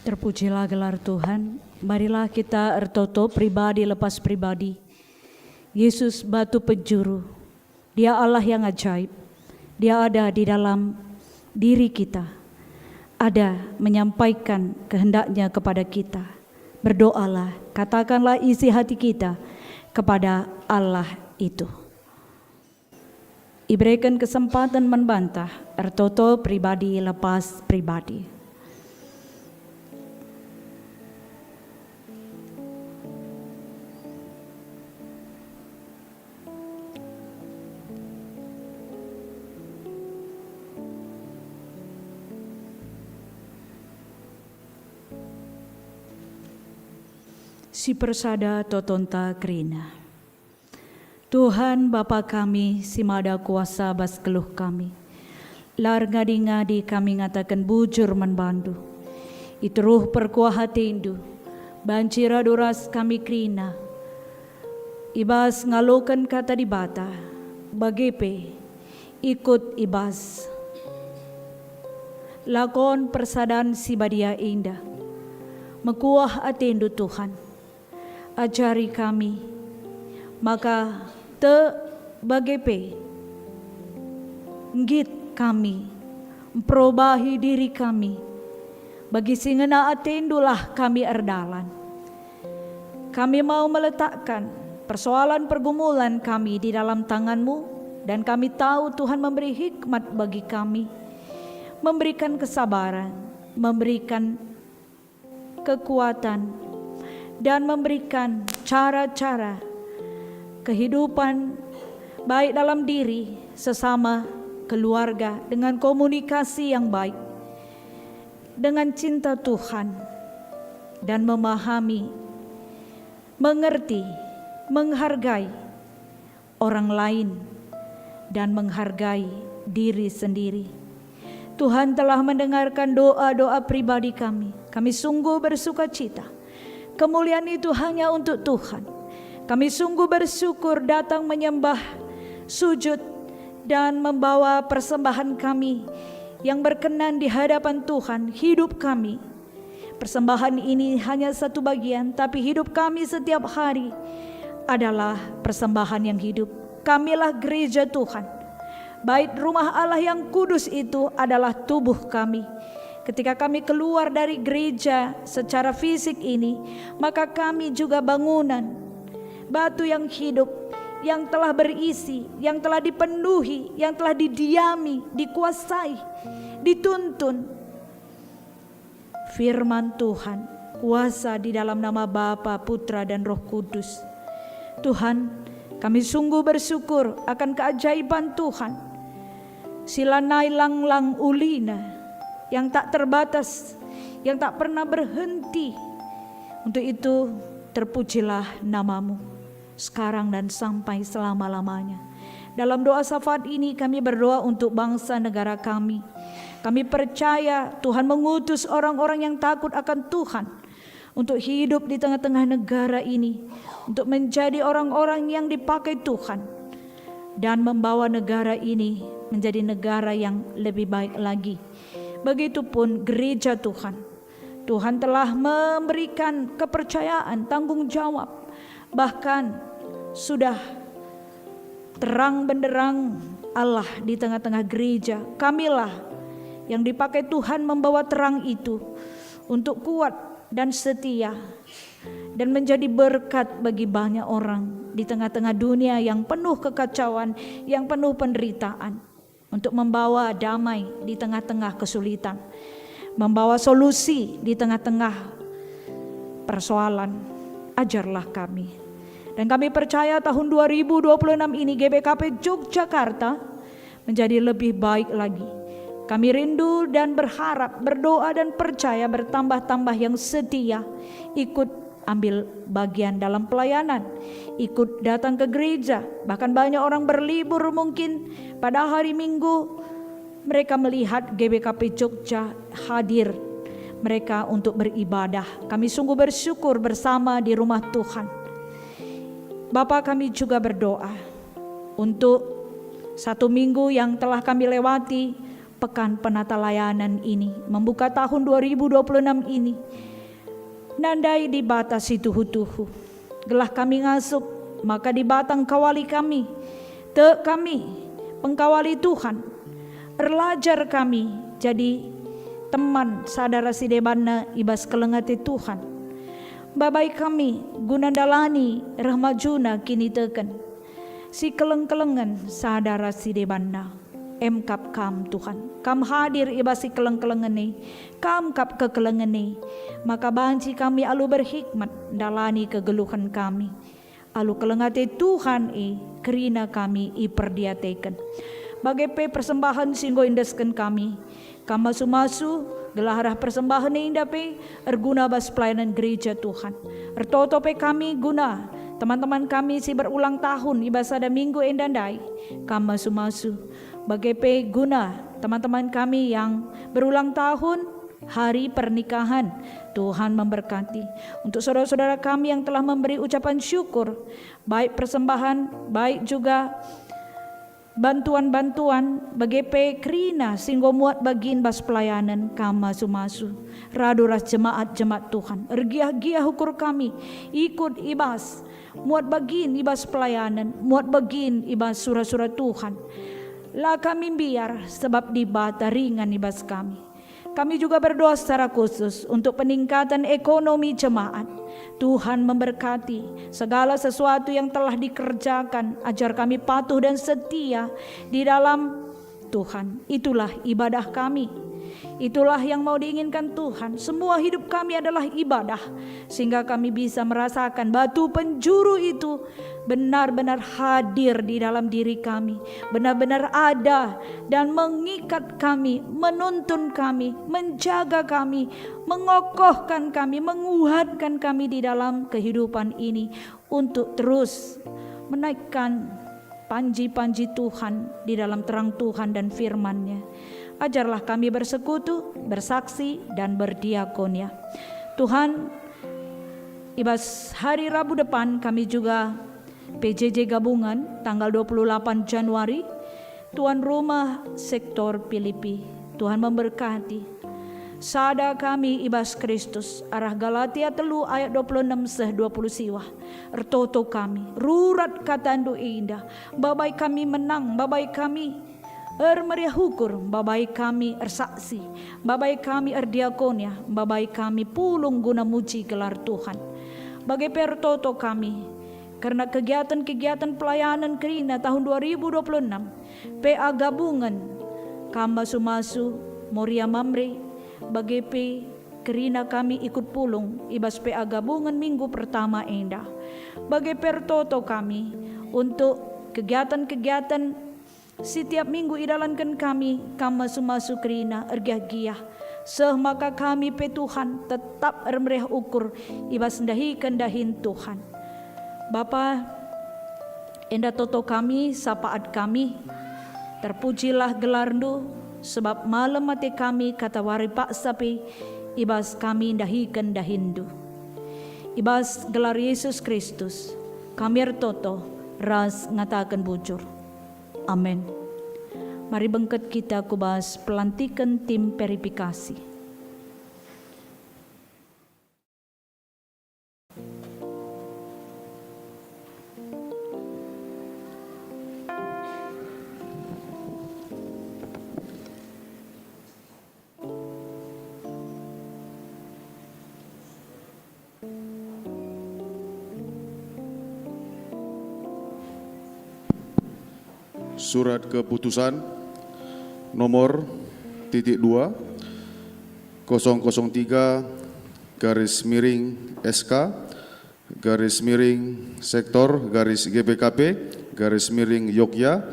Terpujilah gelar Tuhan. Marilah kita ertoto pribadi lepas pribadi. Yesus batu penjuru. Dia Allah yang ajaib. Dia ada di dalam diri kita. Ada menyampaikan kehendak-Nya kepada kita. Berdoalah, katakanlah isi hati kita kepada Allah itu. Ibereken kesempaten man banta ertoto pribadi lepas pribadi. Si persada totonta kerina. Tuhan, Bapa kami si mada kuasa bas geluh kami, la erngadi-ngadi kami ngataken bujur man bandu. I teruh perkuah atendu, banci radu ras kami kerina i bas ngaloken Kata Dibata, bage pe ikut i bas lakon persadan si badia enda. Mekuah atendu, Tuhan. Ajari kami, maka tek bage pe nggit kami, mperobahi diri kami. Bagi si ngena atendulah kami erdalan. Kami mau meletakkan persoalan pergumulan kami di dalam tanganmu, dan kami tahu Tuhan memberi hikmat bagi kami, memberikan kesabaran, memberikan kekuatan, dan memberikan cara-cara kehidupan, baik dalam diri, sesama, keluarga, dengan komunikasi yang baik, dengan cinta Tuhan, dan memahami, mengerti, menghargai orang lain, dan menghargai diri sendiri. Tuhan telah mendengarkan doa-doa pribadi kami. Kami sungguh bersukacita. Kemuliaan itu hanya untuk Tuhan. Kami sungguh bersyukur datang menyembah, sujud, dan membawa persembahan kami yang berkenan di hadapan Tuhan, hidup kami. Persembahan ini hanya satu bagian, tapi hidup kami setiap hari adalah persembahan yang hidup. Kamilah gereja Tuhan. Bait rumah Allah yang kudus itu adalah tubuh kami. Ketika kami keluar dari gereja secara fisik ini, maka kami juga bangunan, batu yang hidup, yang telah berisi, yang telah dipenuhi, yang telah didiami, dikuasai, dituntun firman Tuhan, kuasa di dalam nama Bapa, Putra, dan Roh Kudus. Tuhan, kami sungguh bersyukur akan keajaiban Tuhan, si lanai langlang ulina, yang tak terbatas, yang tak pernah berhenti. Untuk itu, terpujilah nama-Mu sekarang dan sampai selama-lamanya. Dalam doa syafaat ini kami berdoa untuk bangsa negara kami. Kami percaya Tuhan mengutus orang-orang yang takut akan Tuhan untuk hidup di tengah-tengah negara ini, untuk menjadi orang-orang yang dipakai Tuhan dan membawa negara ini menjadi negara yang lebih baik lagi. Begitupun gereja Tuhan. Tuhan telah memberikan kepercayaan, tanggung jawab, bahkan sudah terang benderang Allah di tengah-tengah gereja. Kamilah yang dipakai Tuhan membawa terang itu untuk kuat dan setia dan menjadi berkat bagi banyak orang di tengah-tengah dunia yang penuh kekacauan, yang penuh penderitaan, untuk membawa damai di tengah-tengah kesulitan, membawa solusi di tengah-tengah persoalan. Ajarlah kami. Dan kami percaya tahun dua ribu dua puluh enam ini G B K P Yogyakarta menjadi lebih baik lagi. Kami rindu dan berharap, berdoa dan percaya bertambah-tambah yang setia ikut ambil bagian dalam pelayanan, ikut datang ke gereja. Bahkan banyak orang berlibur mungkin pada hari Minggu, mereka melihat G B K P Jogja hadir mereka untuk beribadah. Kami sungguh bersyukur bersama di rumah Tuhan. Bapa, kami juga berdoa untuk satu minggu yang telah kami lewati, pekan penata layanan ini, membuka tahun dua ribu dua puluh enam ini, nandai Dibata si tuhu-tuhu. Gelah kami ngasup, maka Dibata engkawali kami. Tek kami, pengkawali Tuhan. Erlajar kami jadi teman sada ras si debanna i bas keleng ate Tuhan. Babai kami guna ndalani reh majuna kiniteken si keleng-kelengen sada ras si debanna. Em kap Kam, Tuhan. Kam hadir i bas si keleng-kelengen e. Kam kap kekelengen e. Maka banci kami alu berhikmat ndalani kegeluhen kami. Alu keleng ate Tuhan e, kerina kami iperdiateken. Bage pe persembahen si enggo iendesken kami, Kam masu-masu, gelah arah persembahen enda pe erguna bas pelayanan gereja Tuhan. Ertoto pe kami guna teman-teman kami si berulang tahun i bas sada minggu enda ndai. Kam masu-masu. Bage pe guna teman-teman kami yang berulang tahun hari pernikahan. Tuhan memberkati. Untuk saudara-saudara kami yang telah memberi ucapan syukur, baik persembahan, baik juga bantuan-bantuan, bage pe kerina si enggo muat bagin bas pelayanen, Kam masu-masu. Radu ras jemaat-jemaat Tuhan, ergiah-giah ukur kami ikut i bas, muat bagin i bas pelayanen, muat bagin i bas sura-sura Tuhan. La kami mbiar, sebab Dibata ringan i bas kami. Kami juga berdoa secara khusus untuk peningkatan ekonomi jemaat. Tuhan memberkati segala sesuatu yang telah dikerjakan, ajar kami patuh dan setia di dalam Tuhan. Itulah ibadah kami. Itulah yang mau diinginkan Tuhan. Semua hidup kami adalah ibadah, sehingga kami bisa merasakan batu penjuru itu benar-benar hadir di dalam diri kami, benar-benar ada dan mengikat kami, menuntun kami, menjaga kami, mengokohkan kami, menguatkan kami di dalam kehidupan ini untuk terus menaikkan panji-panji Tuhan di dalam terang Tuhan dan firman-Nya. Ajarlah kami bersekutu, bersaksi, dan berdiakonia. Tuhan, i bas hari Rabu depan kami juga P J J gabungan tanggal dua puluh delapan Januari, tuan rumah sektor Pilipi. Tuhan memberkati. Sada kami i bas Kristus, arah Galatia telu ayat dua puluh enam seh dua puluh siwah. Ertoto kami, rurat kataNdu enda, babai kami menang, babai kami ermeriah ukur, babai kami ersaksi, babai kami erdiakonia, babai kami pulung guna muji gelar Tuhan. Bage pe ertoto kami, kerna kegiatan-kegiatan pelayanan kerina tahun dua ribu dua puluh enam, P A gabungen, kam masu-masu, Moria Mamre, bage pe kerina kami ikut pulung i bas P A gabungen minggu pertama enda. Bage pe ertoto kami untuk kegiatan-kegiatan si tiap minggu idalanken kami, kam masu-masu kerina ergiah-giah, seh maka kami pe Tuhan tetap ermeriah ukur i bas ndahiken dahin Tuhan. Bapa, enda toto kami, sapaat kami, terpujilah gelarNdu, sebab malem ate kami katawari paksa pe i bas kami ndahiken dahinNdu. I bas gelar Yesus Kristus, kami ertoto ras ngataken bujur. Amen. Mari bengket kita ku bas pelantiken tim verifikasi. Surat keputusan nomor titik dua, kosong kosong tiga, garis miring S K, garis miring sektor, garis G B K P, garis miring Yogya,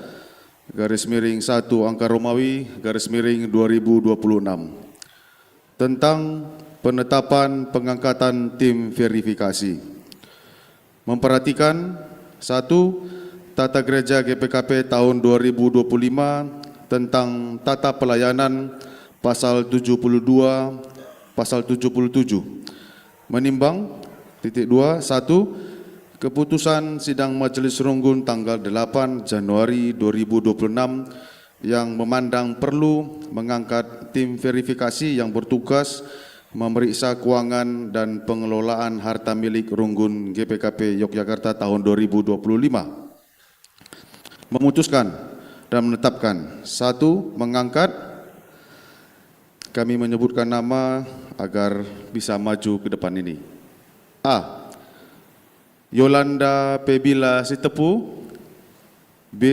garis miring satu angka Romawi, garis miring dua ribu dua puluh enam. Tentang penetapan pengangkatan tim verifikasi. Memperhatikan, satu, Tata Gereja G P K P tahun dua ribu dua puluh lima tentang tata pelayanan, pasal tujuh puluh dua, pasal tujuh puluh tujuh. Menimbang, titik dua, satu, keputusan sidang Majelis Runggun tanggal delapan Januari dua ribu dua puluh enam yang memandang perlu mengangkat tim verifikasi yang bertugas memeriksa keuangan dan pengelolaan harta milik Runggun G P K P Yogyakarta tahun dua ribu dua puluh lima. Memutuskan dan menetapkan, satu, mengangkat, kami menyebutkan nama agar bisa maju ke depan ini. A. Yolanda Pebila Sitepu. B.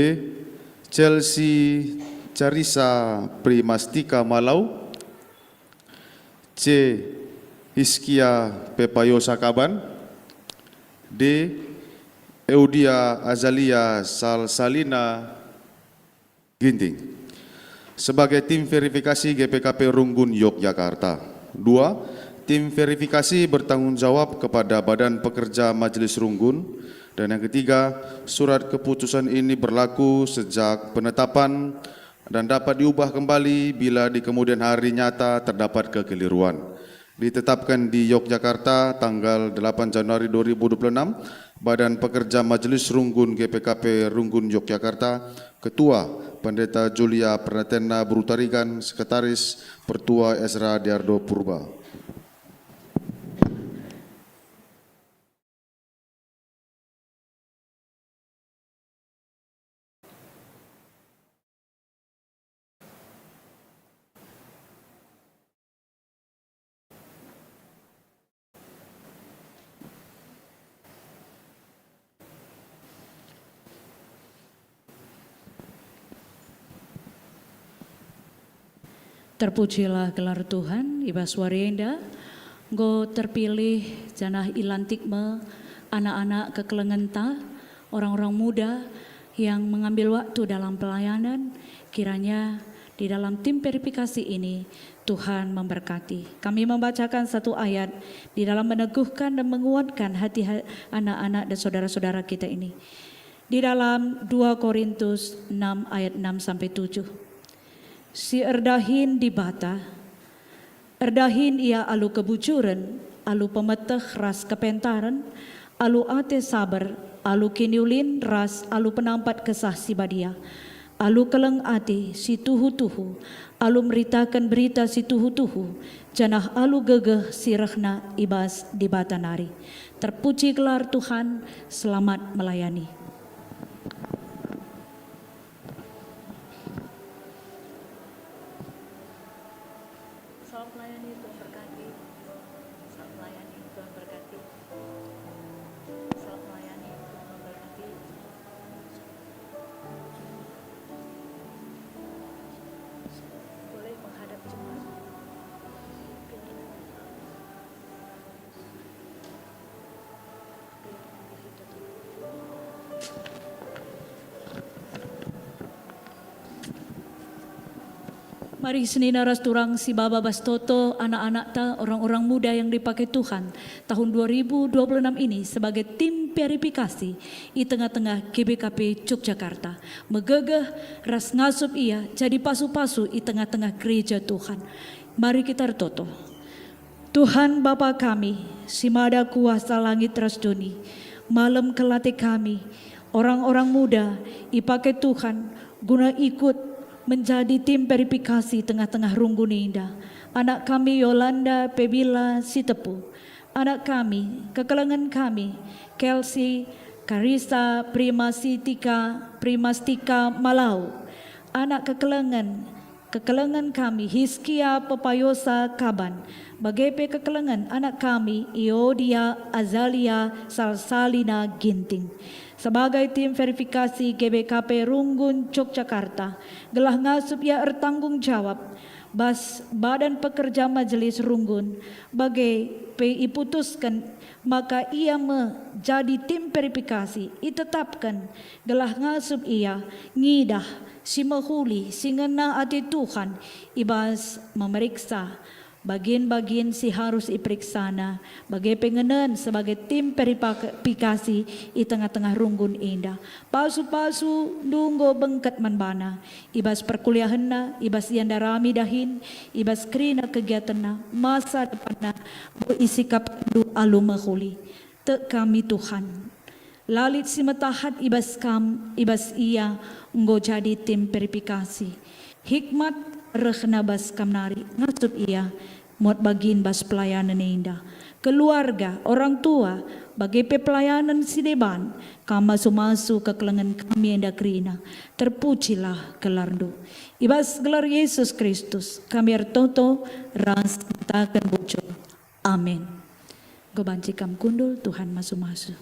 Chelsea Carissa Primastika Malau. C. Hiskia Pepayosa Kaban. D. Eudia Azalia Salsalina Ginting sebagai tim verifikasi G P K P Runggun Yogyakarta. Dua, tim verifikasi bertanggung jawab kepada Badan Pekerja Majelis Runggun. Dan yang ketiga, surat keputusan ini berlaku sejak penetapan dan dapat diubah kembali bila di kemudian hari nyata terdapat kekeliruan. Ditetapkan di Yogyakarta tanggal delapan Januari dua ribu dua puluh enam, Badan Pekerja Majelis Runggun G P K P Runggun Yogyakarta, Ketua, Pendeta Julia Pernatenna Berutarigan, Sekretaris, Pertua Ezra Diardo Purba. Terpujilah gelar Tuhan, i bas wari enda enggo terpilih janah ilantik me anak-anak kekelengenta, orang-orang muda yang mengambil waktu dalam pelayanan. Kiranya di dalam tim verifikasi ini Tuhan memberkati. Kami membacakan satu ayat di dalam meneguhkan dan menguatkan hati ha-, anak-anak dan saudara-saudara kita ini. Di dalam dua Korintus enam ayat enam sampai tujuh. Si erdahin Dibata, erdahin Ia alu kebujuren, alu pemeteh ras kepentaren, alu ate saber, alu kiniulin ras alu penampat Kesah Si Badia, alu keleng ate si tuhu-tuhu, alu meritaken berita si tuhu-tuhu, janah alu gegeh si rehna i bas Dibata nari. Terpuji gelar Tuhan, selamat melayani. Selamat melayani, Tuhan berkati. Selamat melayani, Tuhan berkati. Selamat melayani, Tuhan Mari senina ras turang sibaba bas toto anak-anakta, orang-orang muda yang dipakai Tuhan tahun dua ribu dua puluh enam ini sebagai tim verifikasi i tengah-tengah G B K P Yogyakarta. Megegeh ras ngasup ia jadi pasu-pasu i tengah-tengah gereja Tuhan. Mari kita ertoto. Tuhan Bapa kami, si mada kuasa langit ras doni, malem kel ate kami, orang-orang muda ipakai Tuhan guna ikut menjadi tim verifikasi tengah-tengah runggun enda. Anak kami Yolanda Pebila Sitepu, anak kami, kekelengen kami, Kelsey, Karisa, Primastika, Primastika Malau, anak kekelengen, kekelengen kami, Hiskia Pepayosa Kaban, bage pe kekelengen anak kami, Iodia Azalia Salsalina Ginting. Sebagai tim verifikasi G B K P Runggun Yogyakarta, gelah ngasup ia ertanggung jawab bas badan pekerja majelis runggun, bage pe iputusken maka ia me jadi tim verifikasi, itetapken gelah ngasup ia ngidah si mehuli si ngena ate Tuhan i bas memeriksa bagin-bagin si harus iperiksana, bage pe ngenen sebagai tim verifikasi i tengah-tengah runggun enda. Pasu-pasu ndu enggo bengket man bana, i bas perkuliahenna, i bas ia ndarami dahin, i bas kerina kegiatenna, masa depanna, enggo isikapndu alu mehuli. Tek kami, Tuhan, la lit si metahat i bas Kam, i bas ia enggo jadi tim verifikasi. Hikmat rehna bas Kam nari ngasup ia muat bagin bas pelayanen enda. Keluarga, orang tua, bage pe pelayanen si deban, Kam masu-masu kekelengen kami enda kerina. Terpujilah gelarNdu. I bas gelar Yesus Kristus kami ertoto ras ngataken bujur. Amin. Enggo banci kam kundul, Tuhan masu-masu.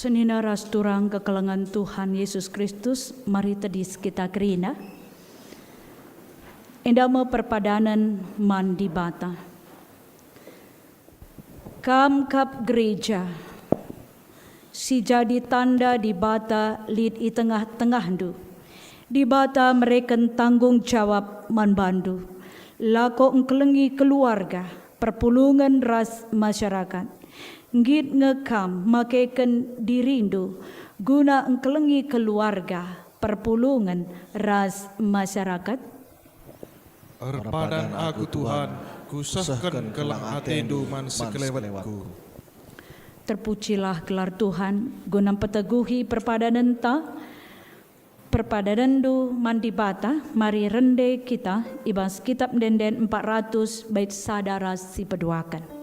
Senina ras turang kekelengen Tuhan Yesus Kristus, mari tedis kita kerina. Enda me perpadanen man Dibata. Kam kap gereja, si jadi tanda Dibata lit i tengah-tengahndu. Dibata mereken tanggung jawab man bandu, lako engkelengi keluarga, perpulungen ras masyarakat. Nggit nge kam makeken dirindu guna engkelengi keluarga, perpulungen ras masyarakat? Erpadan aku, Tuhan, kusehken kelang atendu man sekelewetku. Terpujilah gelar Tuhan guna mpeteguhi perpadanenta. Perpadanenndu man Dibata, mari rende kita i bas Kitab Ende-enden empat ratus bait sada ras si peduaken.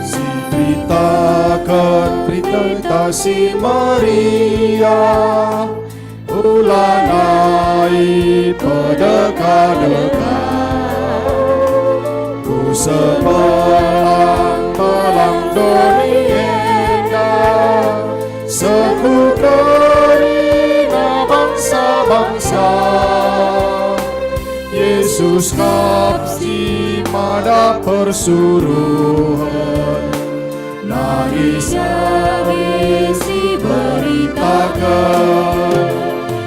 Si beritaken berita si meriah, ulanai pedeka-deka. Ku sebelang-belang doni enda, seh ku kerina bangsa-bangsa. Yesus kap si mada persuruhen. Nari si beritaken,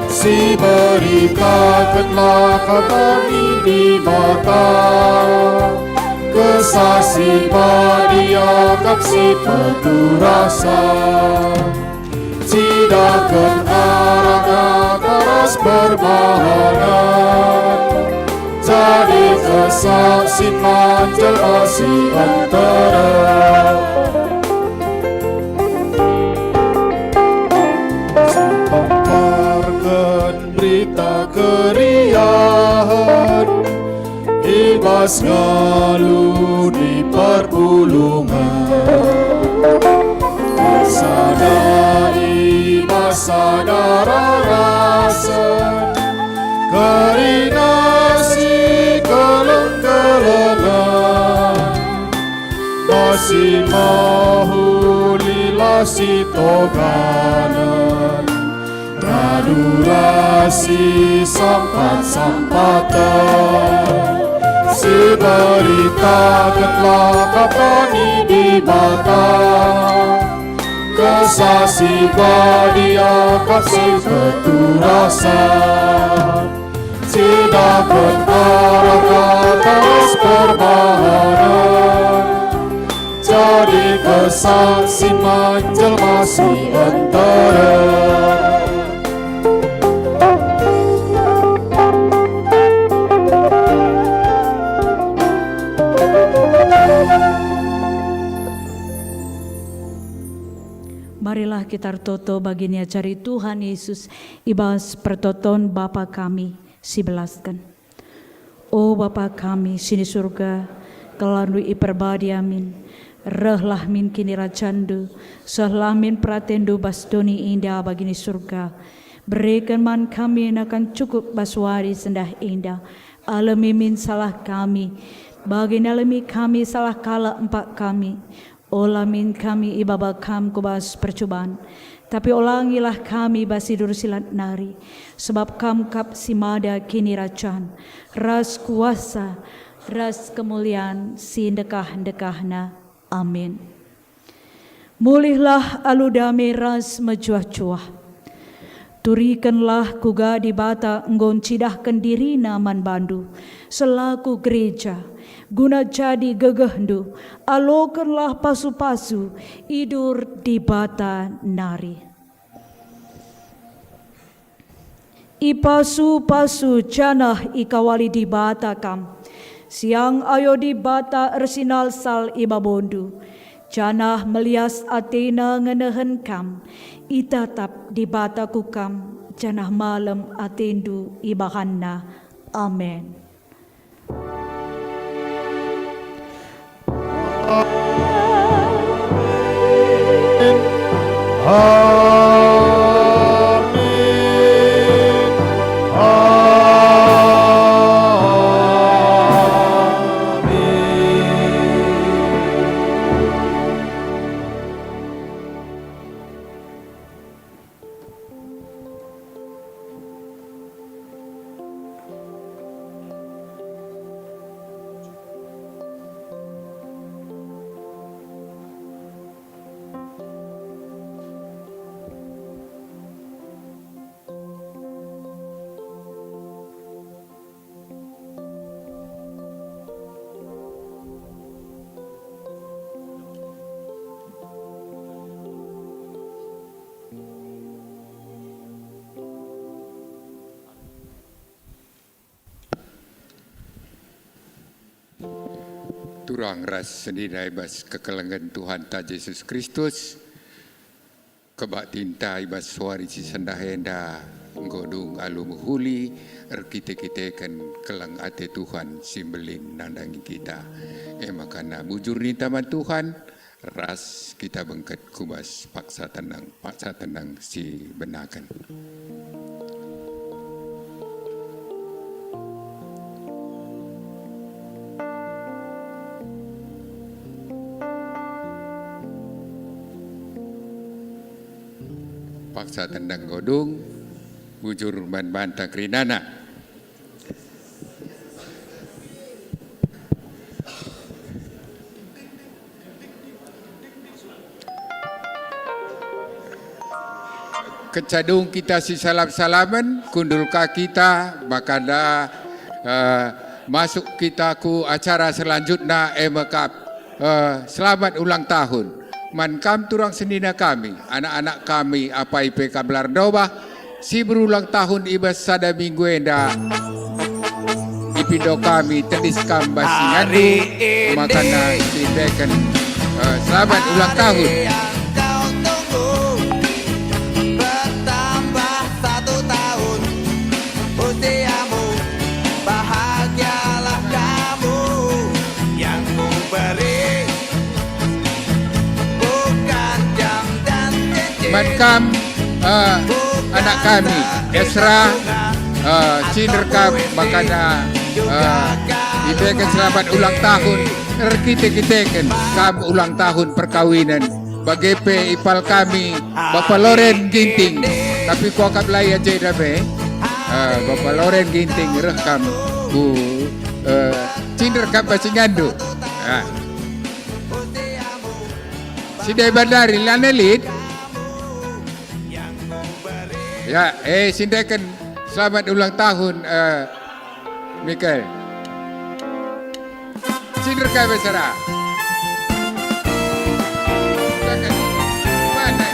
si beritakenlah kata ni Dibata. Kesah Si Badia kap si peturasa. Cidahken arah kata ras perbahanen, jadi kesaksin man jelma si nterem. Sipemparken keriahen i bas ngelu ni perpulungen. Sada i bas sada rarasen, kerina si keleng-kelengen, bas si mehuli la si toganen, radu ras si sampat-sampaten, si beritakenlah kata ni Dibata, Kesah Si Badia kap si peturasa, si dapet arah atas perbahanen, jadi kesaksin man jelma si nterem. Marilah kita ertoto bagi niajari Tuhan Yesus i bas pertoton Bapa kami si belasken. O Bapa kami si ni Surga, gelarNdu iperbadi amin. Rehlah min kinirajanNdu, sehlah min peratenNdu bas doni enda bagi ni Surga. Bereken man kami nakan cukup bas wari sendah enda. Alemi min salah kami, bagi nalemi kami salah kalak empak kami. Ola min kami ibaba Kam ku bas percuban, tapi olangilah kami bas si dur si lat nari, sebab Kam kap si mada kinirajan, ras kuasa, ras kemulian si ndekah-ndekahna. Amin. Mulihlah alu dame ras mejuah-juah. Turikenlah kuga Dibata enggo ncidahken diriNa man bandu selaku gereja, guna jadi gegehndu. Alokenlah pasu-pasu i dur Dibata nari. Ipasu-pasu janah ikawali Dibata kam. Siang ayo Dibata ersinalsal i babondu, janah melias ateNa ngenehen kam. Itatap Dibata ku kam, janah malem atendu ibahanNa. Amen. Amin. Amin. Amin. Turang ras senina i bas kekelengen Tuhanta Jesus Kristus, kebaktinta i bas wari si sendah enda enggo dung alu mehuli erkite-kiteken keleng ate Tuhan si mbelin nandangi kita. E maka bujur ninta man Tuhan, ras kita bengket ku bas paksa tenang, paksa tenang si benaken. Paksa tenang enggo dung, bujur man banta kerinana. Kenca dung kita sisalam-salamen, kundul ka kita, maka nda, eh, masuk kita ku acara selanjutna, e mekap, eh, selamat ulang tahun. Man kam turang senina kami, anak-anak kami, apai pe kam la erdobah, si berulang tahun i bas sada minggu enda, ipindo kami tedis kam bas ingandu, maka nda siendeken, eh, selamat ulang tahun. Hari yang kau tunggu bertambah satu tahun. Puji Kam, eh, anak kami, Esra, eh, cinder kam makana, eh, ibereken selamat ulang tahun, erkite-kiteken kam ulang tahun perkawinen. Bage pe ipal kami, Bapa Loren Ginting. Tapi kuakap la ia je dame, eh, Bapa Loren Ginting reh kam ku, eh, cinder kam bas ingandu. Ah. Si Dai Bandari, la ne lit? Ya, eh, sindeken selamat ulang tahun, eh, Michael. Cinder kai besara. Mana?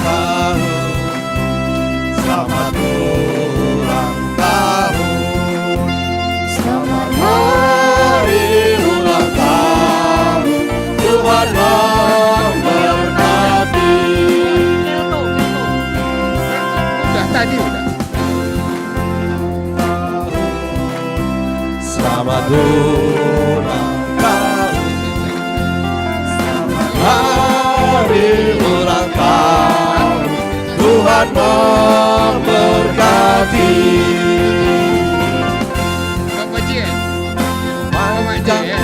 Tahun, selamat ulang tahun. Selamat hari ulang tahun, Tuhan memberkati. Udah tadi, udah. Selamat ulang tahun. Selamat hari ulang tahun. Tuhan memberkati. Bang Bajil. Bang Bajil, ya.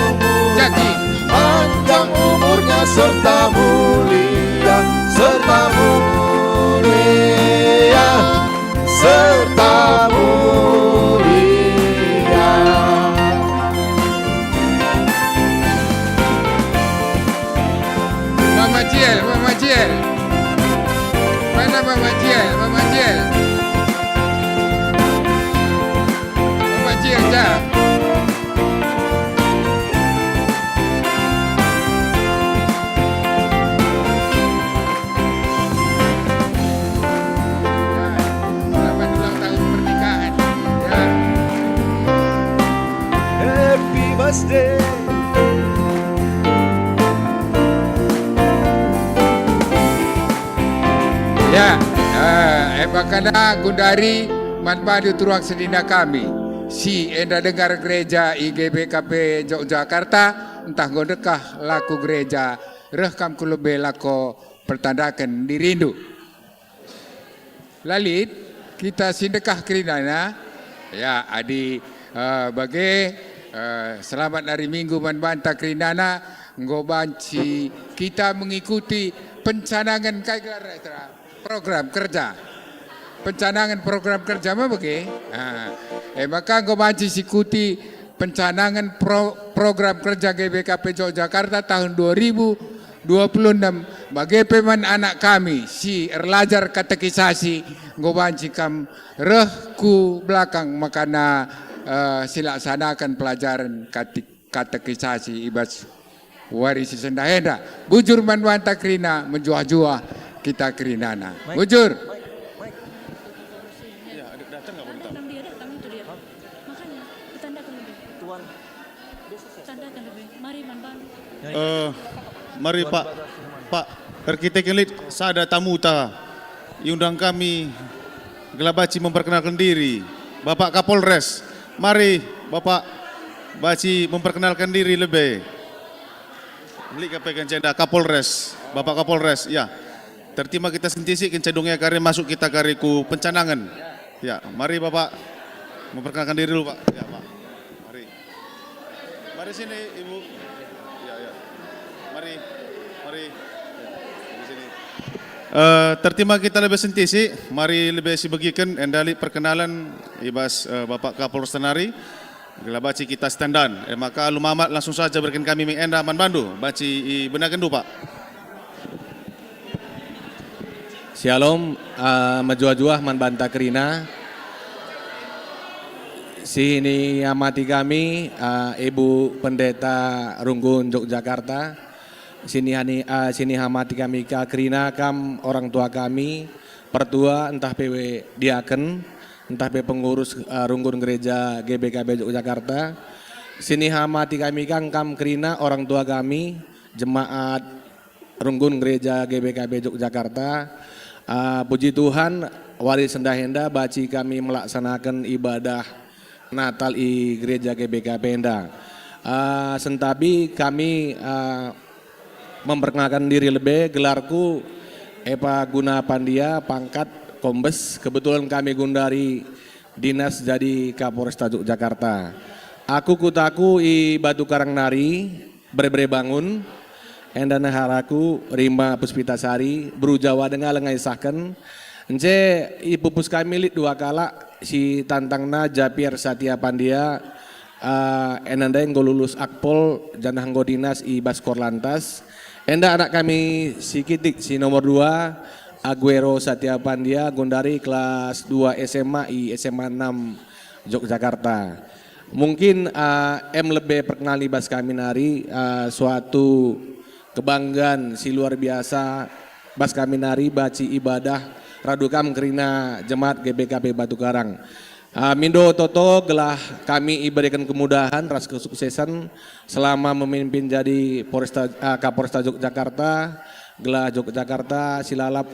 Jaki. Panjang umurnya serta mulia, serta mulia, serta mulia. Mama Jiel, Mama Jiel. Mana Mama Jiel, Mama Jiel? Mama Jiel, dah. Selamat ulang tahun pernikahan. Ya. Happy birthday. Ya, eh, ema kena gundari man bandu turang senina kami, si enda dengar gereja i G B K P Jogjakarta, ntah enggo ndekah la ku gereja, reh kam ku lebe lako pertandaken dirindu. La lit, kita si ndekah kerinana. Ya, adi, eh, bage, eh, selamat hari Minggu man banta kerinana, enggo banci kita mengikuti pencanangan kai gelarna, Esra? Program kerja. Pencanangan program kerja me bage. Nah, eh, maka enggo banci sikuti pencanangan pro-, program kerja G B K P Jogjakarta tahun dua ribu dua puluh enam, bage pe man anak kami si erlajar katekisasi, enggo banci kam reh ku belakang makana, eh, silaksanaken pelajaran kate-, katekisasi i bas wari si sendah enda. Bujur man banta kerina, mejuah-juah kita kerinana. Bujur. Datang dia, datang itu dia. Makanya, ditandakan itu. Tandakan lebih. Mari, man bandu. Eh, mari, Pak. Pak, erkiteken lit sada tamuta iundang kami gelah banci memperkenalkan diri. Bapak Kapolres. Mari, Bapak, banci memperkenalkan diri lebe. Lit ka pe kenca enda Kapolres. Bapak Kapolres, ya. Tertima kita sentisi, kenca dung e kari masuk kita kari ku pencanangan. Ya, mari Bapak memperkenalkan diri dulu, Pak. Ya, Pak. Mari. Mari sini, Ibu. Ya, ya. Mari. Mari. Ya, di sini. Eh, tertima kita lebe sentisi, mari lebe sibegiken, enda lit perkenalan i bas, eh, Bapak Kapolres nari. Gelah banci kita sitandan. Eh, maka alu mamat langsung saja berikan kami mik enda man bandu, banci ibenaken du, Pak. Shalom, eh, mejuah-juah man banta kerina. Si niamati kami, eh, Ibu Pendeta Runggun Jogjakarta. Si nihani-, eh, si niamati kami ka kerina kam orang tua kami, pertua ntah pe diaken, ntah pe pengurus, eh, Runggun Gereja G B K P Jogjakarta. Si niamati kami ka kam kerina orang tua kami, jemaat Runggun Gereja G B K P Jogjakarta. Ah, puji Tuhan, wari sendah enda banci kami melaksanaken ibadah Natal i Gereja G B K P enda. Eh, sentabi kami, eh, memperkenalkan diri lebe, gelarku Epa Guna Pandia, pangkat Kombes. Kebetulan kami gundari dinas jadi Kapolresta Yogyakarta. Aku kutaku i Batu Karang nari, Bere-bere Bangun, enda neharaku Rima Puspita Sari, beru Jawa Denga lenga isahken. Ence ipupus kami lit dua kalak, si tantangna Japier Satia Pandia, eh, enda ndai enggo lulus Akpol, janah enggo dinas i bas Korlantas. Enda anak kami si kitik, si nomor dua, Aguero Satia Pandia, gundari kelas dua S M A i S M A enam Yogyakarta. Mungkin, eh, em lebe perkenali bas kami nari, eh, suatu kebanggaan si luar biasa bas kami nari banci ibadah radu kam kerina jemaat G B K P Batu Karang. Eh, mindo toto gelah kami ibereken kemudahan ras kesuksesan selama memimpin jadi Polresta, eh, Kapolresta Yogyakarta, gelah Yogyakarta si lalap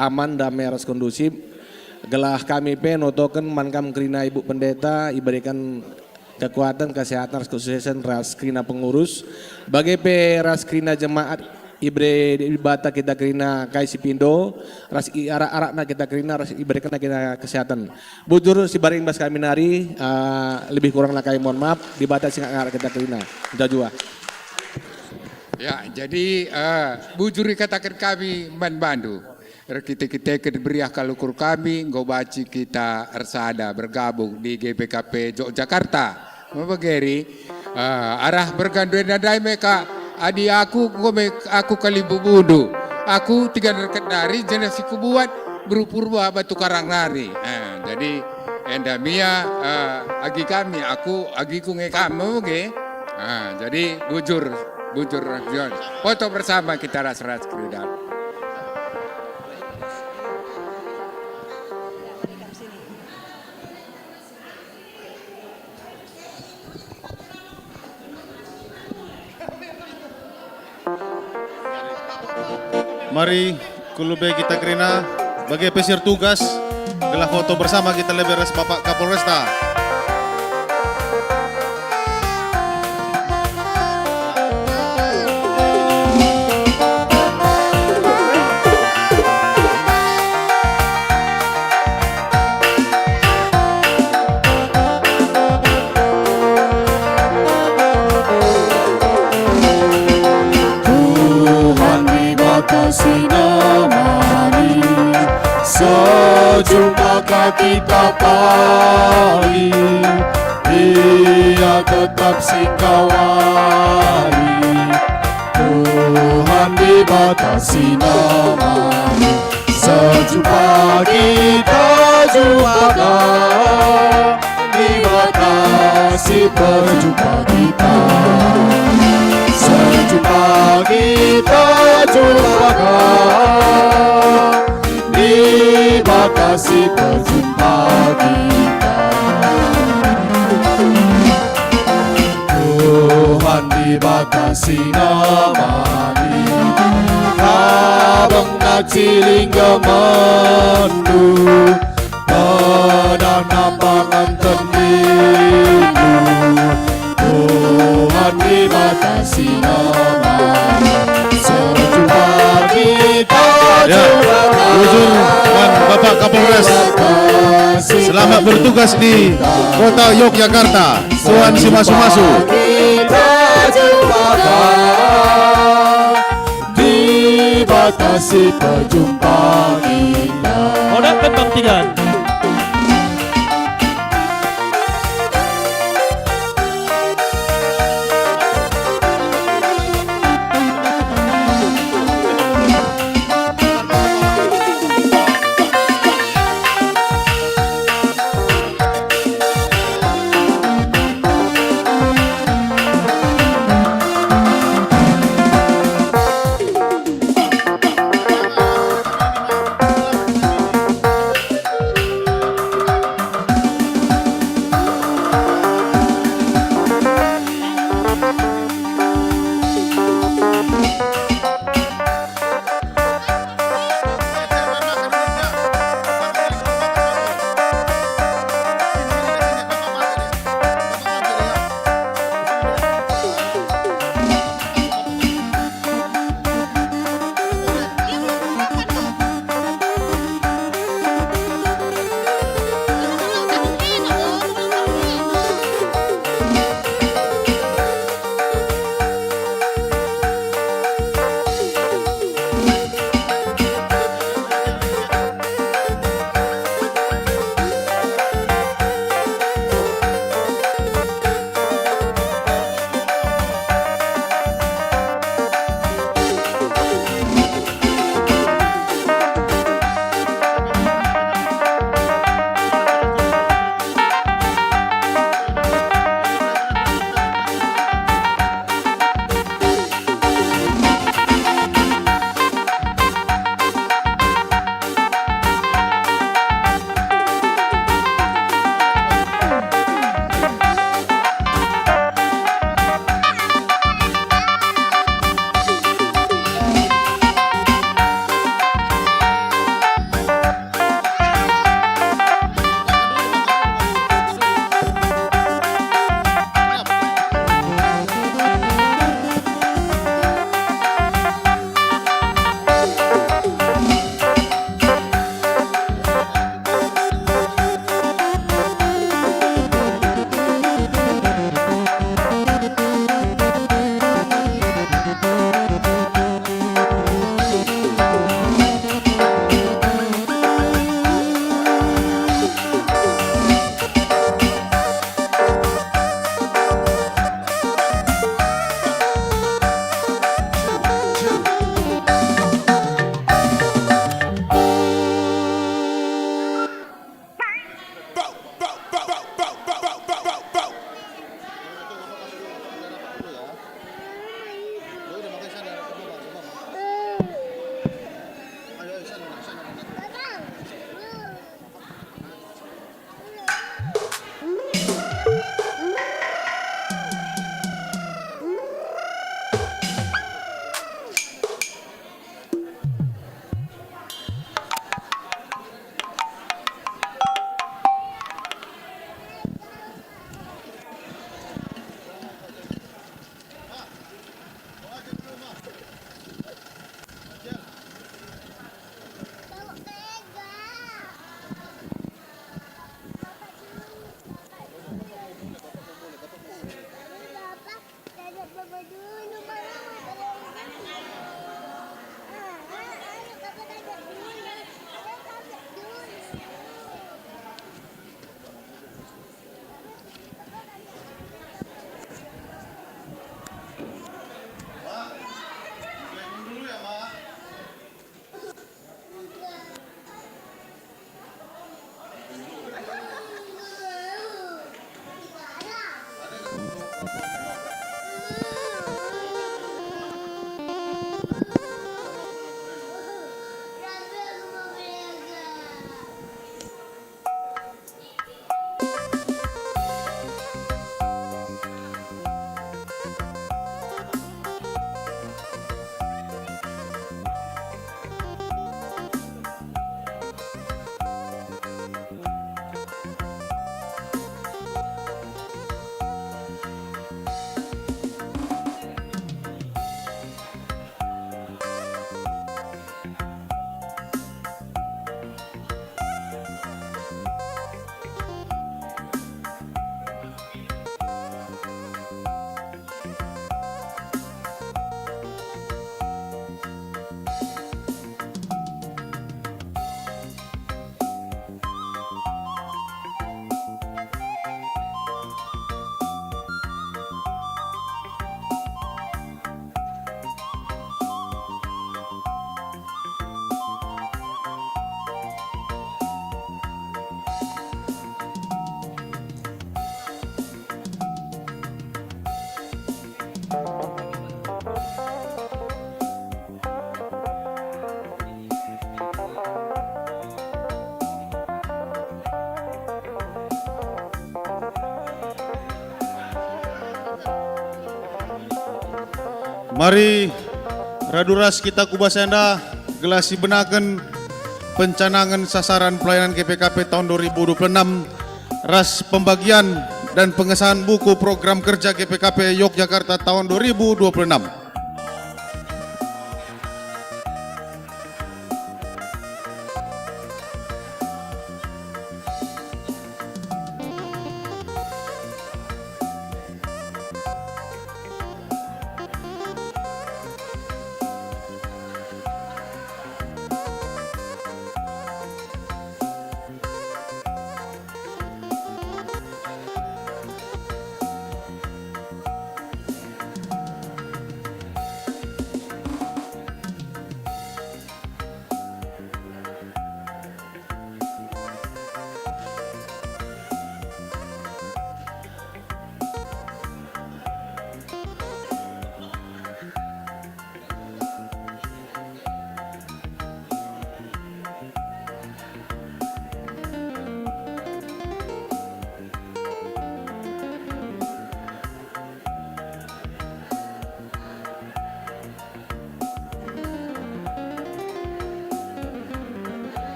aman, damai ras kondusif. Gelah kami pe notoken man kam kerina Ibu Pendeta, ibereken kekuatan, kesehatan ras kesuksesan ras kerina pengurus. Bage pe ras kerina jemaat, ibere Dibata kita kerina kai si pindo, ras i arak-arakna kita kerina, ras iberekenna kita kesehatan. Bujur si baring bas kami nari, eh, lebih kurangna kami mohon maaf, Dibata si ngarak kita kerina. Jajua. Ya, jadi, eh, bujur ikataken kami man bandu. Erkite-kiteken meriah kal ukur kami, enggo banci kita ersada bergabung di G B K P Yogyakarta. Mebegeri, eh, arah bergandu enda ndai me ka, adi aku enggo me aku kalimbubundu. Aku tiga nerket nari, jenis si kubuat beru Purba Batu Karang nari. Eh, jadi enda mia, eh, agi kami, aku, agiku nge kam, mege. Ah, jadi bujur, bujur, foto bersama kita ras-ras kerina. Mari, ku lebe kita kerina, bage pe si ertugas, gelah foto bersama kita lebe ras Bapak Kapolresta. Tuhan Dibata si nemani, sejumpa ka kita pagi, Ia tetap singkawani. Tuhan Dibata si nemani, sejumpa kita jumpa ka, Dibata si pejumpa kita. Sejumpa kita jumpa ka, Dibata si pejumpa kita. Tuhan Dibata si nemani, kabengna cilinggemenndu, pedana pangan tendindu. Tuhan Dibata si nemani, sejumpa kita. Ya, jumpa bujur man Bapak Kapolres. Selamat bertugas di Kota Yogyakarta. Tuhan si masu-masu. Kita jumpa, Dibata si pejumpa kita. Oda kembang tiga. Mari radu ras kita ku bas enda gelah sibenaken pencanangen sasaran pelayanan G P K P tahun dua ribu dua puluh enam ras pembagian dan pengesahan buku program kerja G P K P Yogyakarta tahun dua ribu dua puluh enam.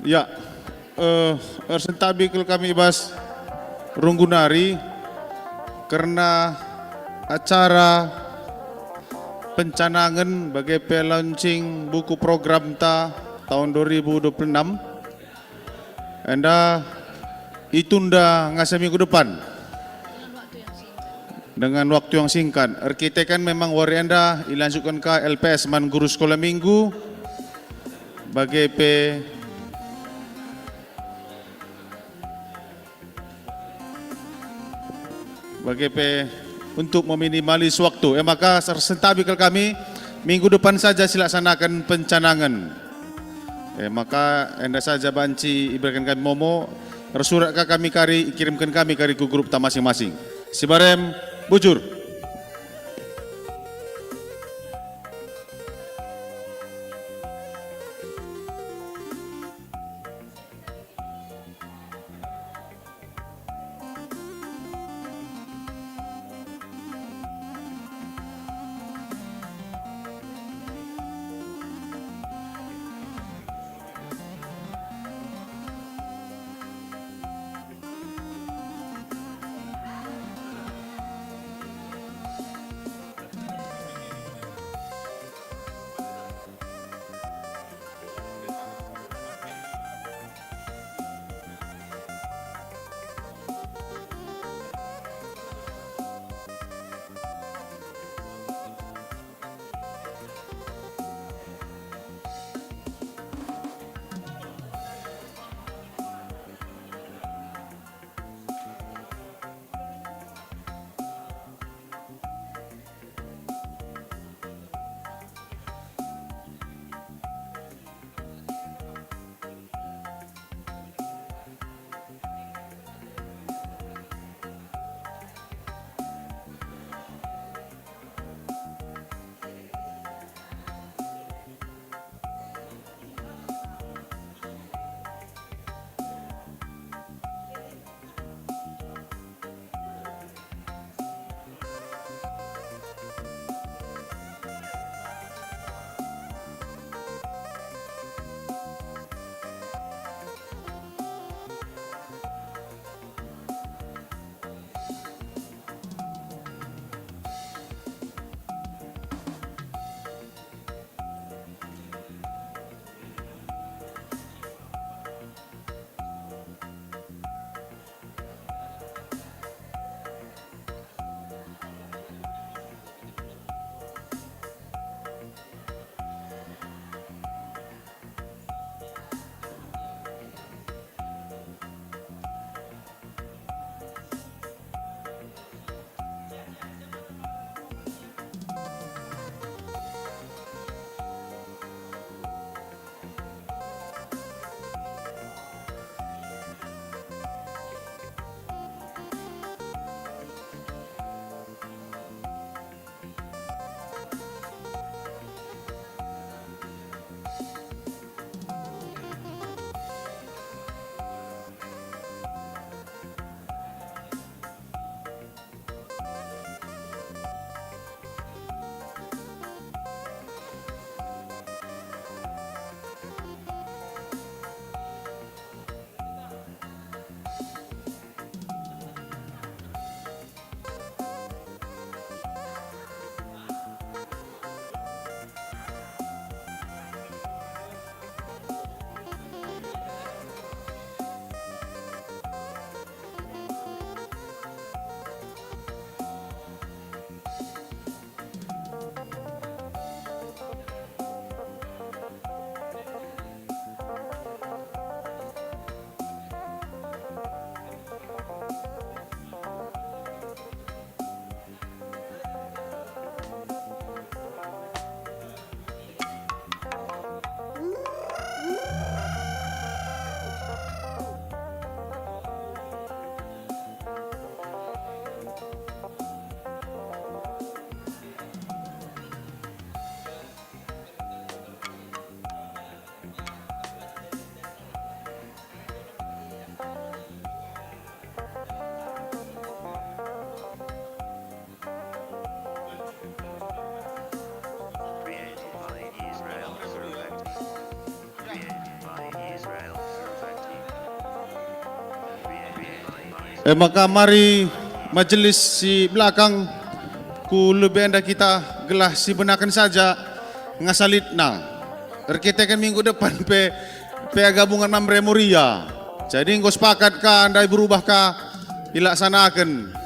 Ya, eh, ersentabi kal kami i bas runggu nari kerna acara pencanangen bage pe launching buku programta tahun dua ribu dua puluh enam. Enda itunda ngasa minggu depan dengan waktu yang singkat. Erkiteken memang wari enda ilanjutken ka L P S man guru sekolah minggu, bage pe, bage pe untuk meminimalis waktu. E maka ersentabi kal kami, minggu depan saja silaksanaken pencanangen. E maka enda saja banci iberikan kami momo. Ersurat ka kami kari, ikirimken kami kari ku grupta masing-masing. Sibarem, bujur. E maka mari majelis si belakang ku lebe enda kita gelah sibenaken saja ngasalitna. Erkiteken minggu depan pe, pe gabungan Mamre Moria. Jadi enggo sepakat ka ndai berubah ka ilaksanaken.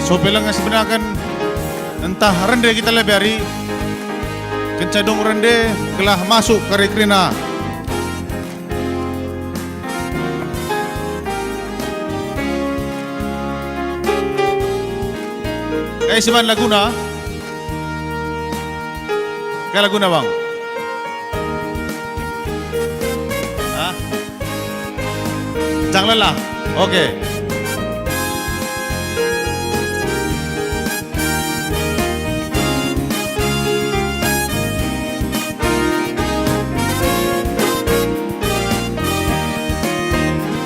So pe langa sibenaken ntah rende kita lebe ari, kenca dung rende gelah masuk kari kerina. Eh, siban laguna. Kai laguna, Bang? Hah? Jangan lelah. Oke.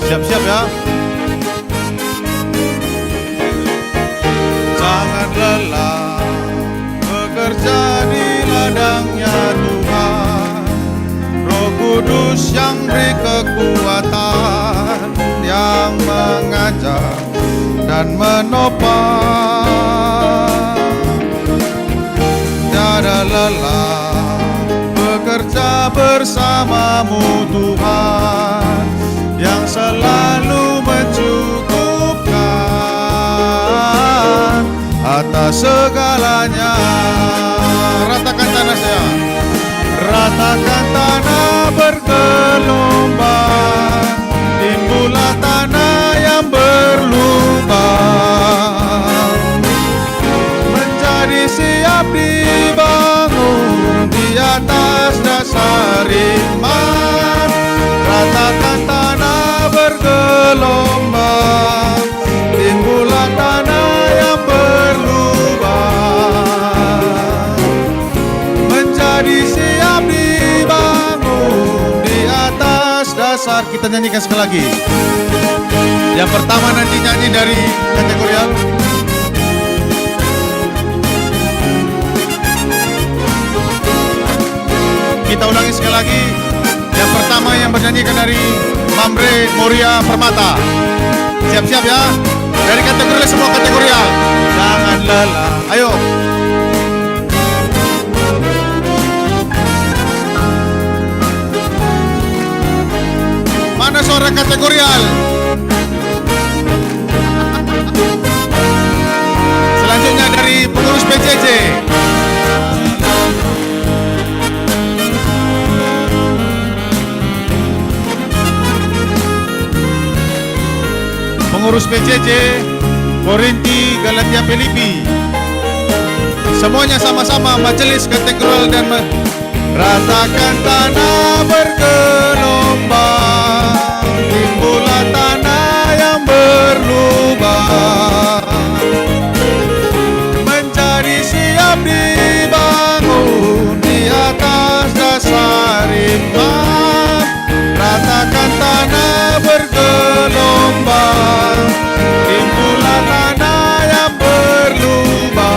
Siap-siap ya. Jangan lelah bekerja di ladangnya Tuhan. Roh Kudus yang beri kekuatan, yang mengajar dan menopang. Tiada lelah bekerja bersamamu, Tuhan, yang selalu mencukupkan atas segalanya. Ratakan tanah saya. Ratakan tanah bergelombang, timbullah tanah yang berlubang, menjadi siap dibangun di atas dasar iman. Ratakan tanah bergelombang, timbullah tanah yang berlubang, menjadi siap dibangun di atas dasar. Kita nyanyikan sekali lagi. Yang pertama nanti nyanyi dari kategorial. Kita ulangi sekali lagi. Yang pertama yang bernyanyikan dari Mamre Moria Permata. Siap-siap ya. Dari kategorial, semua kategorial. Jangan lelah. Ayo. Mana suara kategorial? Selanjutnya dari pengurus P J J. Pengurus P J J, Korinti, Galatia, Filipi. Semuanya sama-sama, majelis, kategorial, dan me-, ratakan tanah bergelombang, timbullah tanah yang berlubang, menjadi siap dibangun di atas dasar iman. Ratakan tanah bergelombang, timbullah tanah yang berlubang,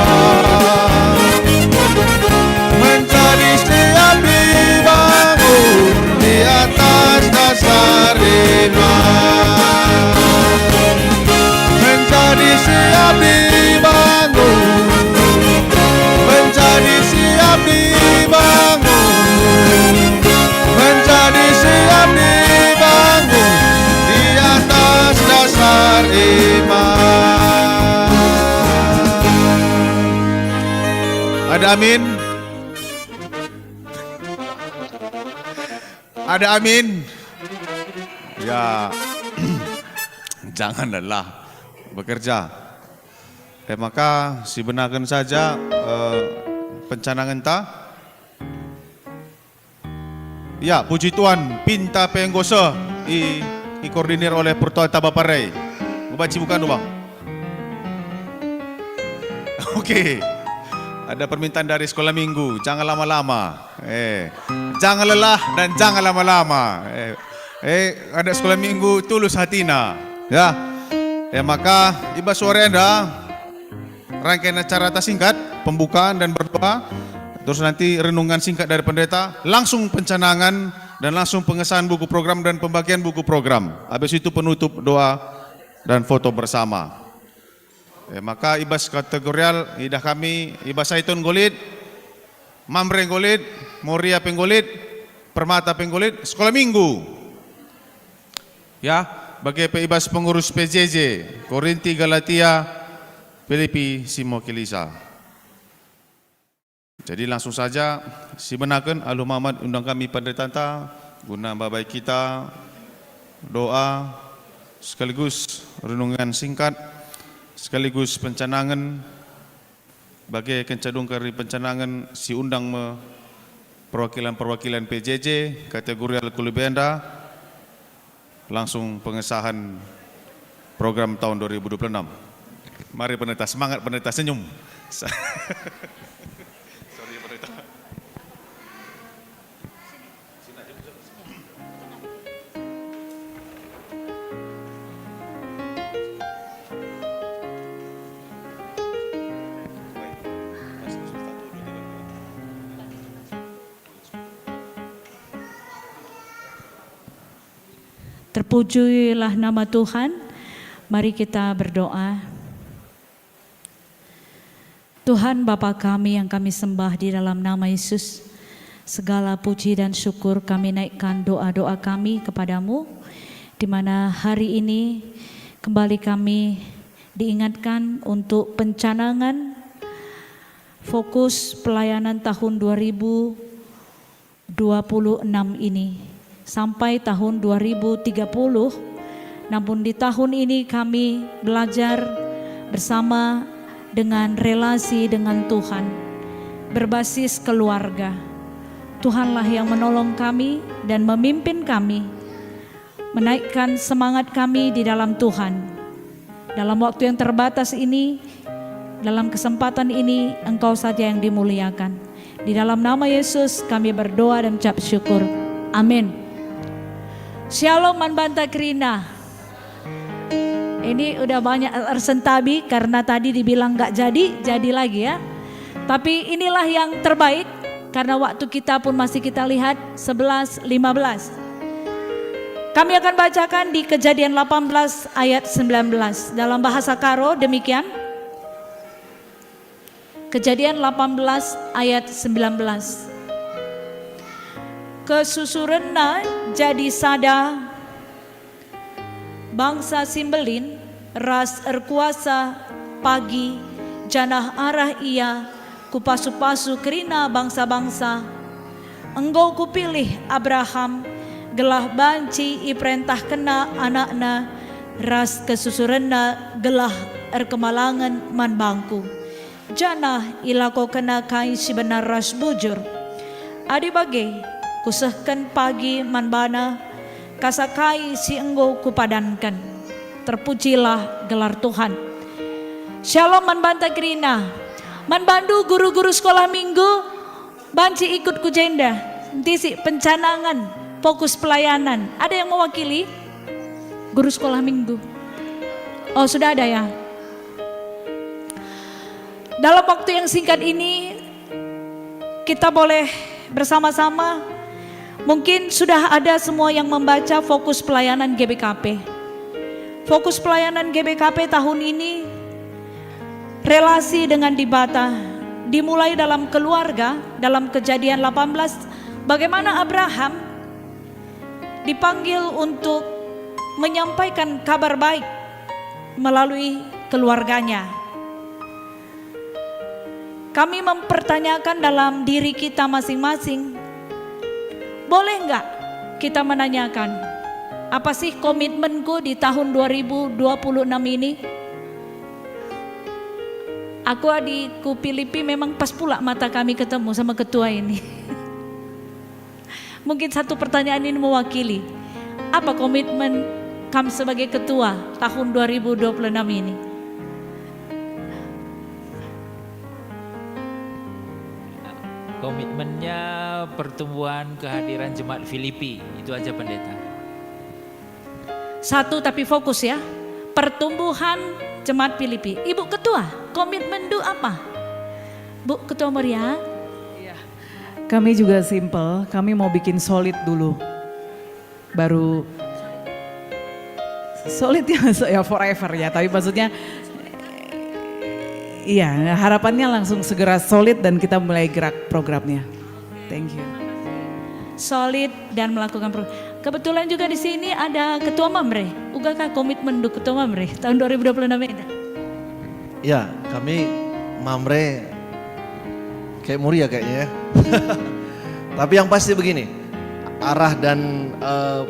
menjadi siap dibangun di atas dasar iman. Menjadi siap dibangun, menjadi siap dibangun, menjadi siap dibangun di atas dasar iman. Ada amin? Ada amin? Ya, jangan lelah bekerja. E maka sibenaken saja, eh, pencanangenta. Ya, puji Tuhan, pinta pe enggo seh i, ikoordinir oleh Pertua Tabapare. Ngebaci bukan, Bang? Oke. Ada permintaan dari Sekolah Minggu, jangan lama-lama. Eh, jangan lelah dan jangan lama-lama. Eh, eh, ada Sekolah Minggu tulus hatina. Ya. Ya, maka i bas wari enda rangkaian acara ta singkat, pembukaan dan berdoa, terus nanti renungan singkat dari pendeta, langsung pencanangan dan langsung pengesahan buku program dan pembagian buku program. Habis itu penutup doa dan foto bersama. Eh, maka i bas kategorial idah kami, i bas Saiton enggo lit, Mamre enggo lit, Moria pe enggo lit, Permata pe enggo lit, Sekolah Minggu. Ya, bage pe i bas pengurus P J J, Korinti, Galatia, Pilipi si mewakili sa. Jadi langsung saja, sibenaken alu mamat undang kami penderitanta guna mbabai kita doa sekaligus renungan singkat sekaligus pencanangen. Bage kenca dungkeri pencanangen, siundang me perwakilan-perwakilan P J J kategorial ku lebe enda, langsung pengesahan program tahun dua ribu dua puluh enam. Mari pendeta, semangat pendeta, senyum. Sorry, pendeta. Terpujilah nama Tuhan. Mari kita berdoa. Tuhan Bapa kami yang kami sembah di dalam nama Yesus, segala puji dan syukur kami naikkan doa-doa kami kepadamu, di mana hari ini kembali kami diingatkan untuk pencanangan fokus pelayanan tahun dua ribu dua puluh enam ini sampai tahun dua ribu tiga puluh. Namun di tahun ini kami belajar bersama dengan relasi dengan Tuhan, berbasis keluarga. Tuhanlah yang menolong kami dan memimpin kami, menaikkan semangat kami di dalam Tuhan. Dalam waktu yang terbatas ini, dalam kesempatan ini, Engkau saja yang dimuliakan. Di dalam nama Yesus kami berdoa dan ucap syukur. Amin. Shalom man banta kerina. Ini udah banyak ersentabi karena tadi dibilang nggak jadi, jadi lagi ya. Tapi inilah yang terbaik karena waktu kita pun masih kita lihat sebelas lima belas. Kami akan bacakan di Kejadian delapan belas ayat sembilan belas. Dalam bahasa Karo demikian. Kejadian delapan belas ayat sembilan belas. Kesusurenna jadi sada bangsa si mbelin ras erkuasa pagi, janah arah ia ku pasu-pasu kerina bangsa-bangsa. Enggo kupilih Abraham gelah banci iperentahkenna anakna ras kesusurenna gelah erkemalangen man bangku, janah ilakokenna kai si benar ras bujur. Adi bage, kusehken pagi man bana kasa kai si enggo kupadanken. Terpujilah gelar Tuhan. Shalom man banta kerina. Man bandu guru-guru sekolah minggu, banci ikut ku jenda, ntisik pencanangan, fokus pelayanan. Ada yang mewakili? Guru sekolah minggu. Oh, sudah ada ya. Dalam waktu yang singkat ini, kita boleh bersama-sama, mungkin sudah ada semua yang membaca fokus pelayanan G B K P. Fokus pelayanan G B K P tahun ini relasi dengan Dibata, dimulai dalam keluarga, dalam Kejadian delapan belas, bagaimana Abraham dipanggil untuk menyampaikan kabar baik melalui keluarganya. Kami mempertanyakan dalam diri kita masing-masing, boleh nggak kita menanyakan, apa sih komitmenku di tahun dua ribu dua puluh enam ini? Aku adi ku Pilipi memang pas pula mata kami ketemu sama ketua ini. Mungkin satu pertanyaan ini mewakili. Apa komitmen kam sebagai ketua tahun dua ribu dua puluh enam ini? Komitmennya pertumbuhan kehadiran jemaat Filipi, itu aja, Pendeta. Satu tapi fokus ya, pertumbuhan jemaat Filipi. Ibu Ketua, komitmen du apa? Bu Ketua Meriah? Iya. Kami juga simple, kami mau bikin solid dulu. Baru solid ya, so, ya forever ya, tapi maksudnya, iya, harapannya langsung segera solid dan kita mulai gerak programnya. Thank you. Solid dan melakukan pro-, kebetulan juga di sini ada Ketua Mamre. Ugakah komitmen untuk Ketua Mamre tahun dua ribu dua puluh enam ini? Ya, Kami Mamre kayak Muria kayaknya ya. Tapi yang pasti begini, arah dan, eh,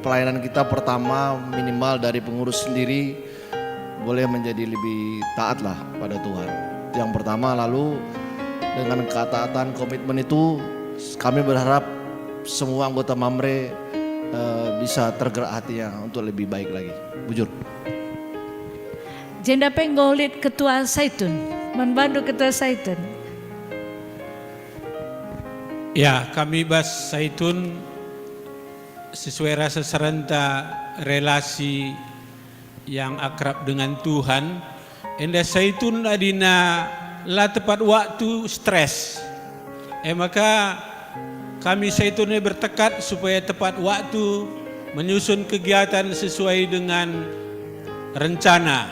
pelayanan kita pertama minimal dari pengurus sendiri boleh menjadi lebih taatlah pada Tuhan. Yang pertama, lalu dengan ketaatan, komitmen itu, kami berharap semua anggota Mamre, eh, bisa tergerak hatinya untuk lebih baik lagi. Bujur. Jenda pe enggo lit Ketua Saitun, man bandu Ketua Saitun. Ya, kami bas Saitun sesuai rasa serenta relasi yang akrab dengan Tuhan, enda Saitun adina la tepat waktu stres. E maka, kami Saitun e bertekad supaya tepat waktu menyusun kegiatan sesuai dengan rencana,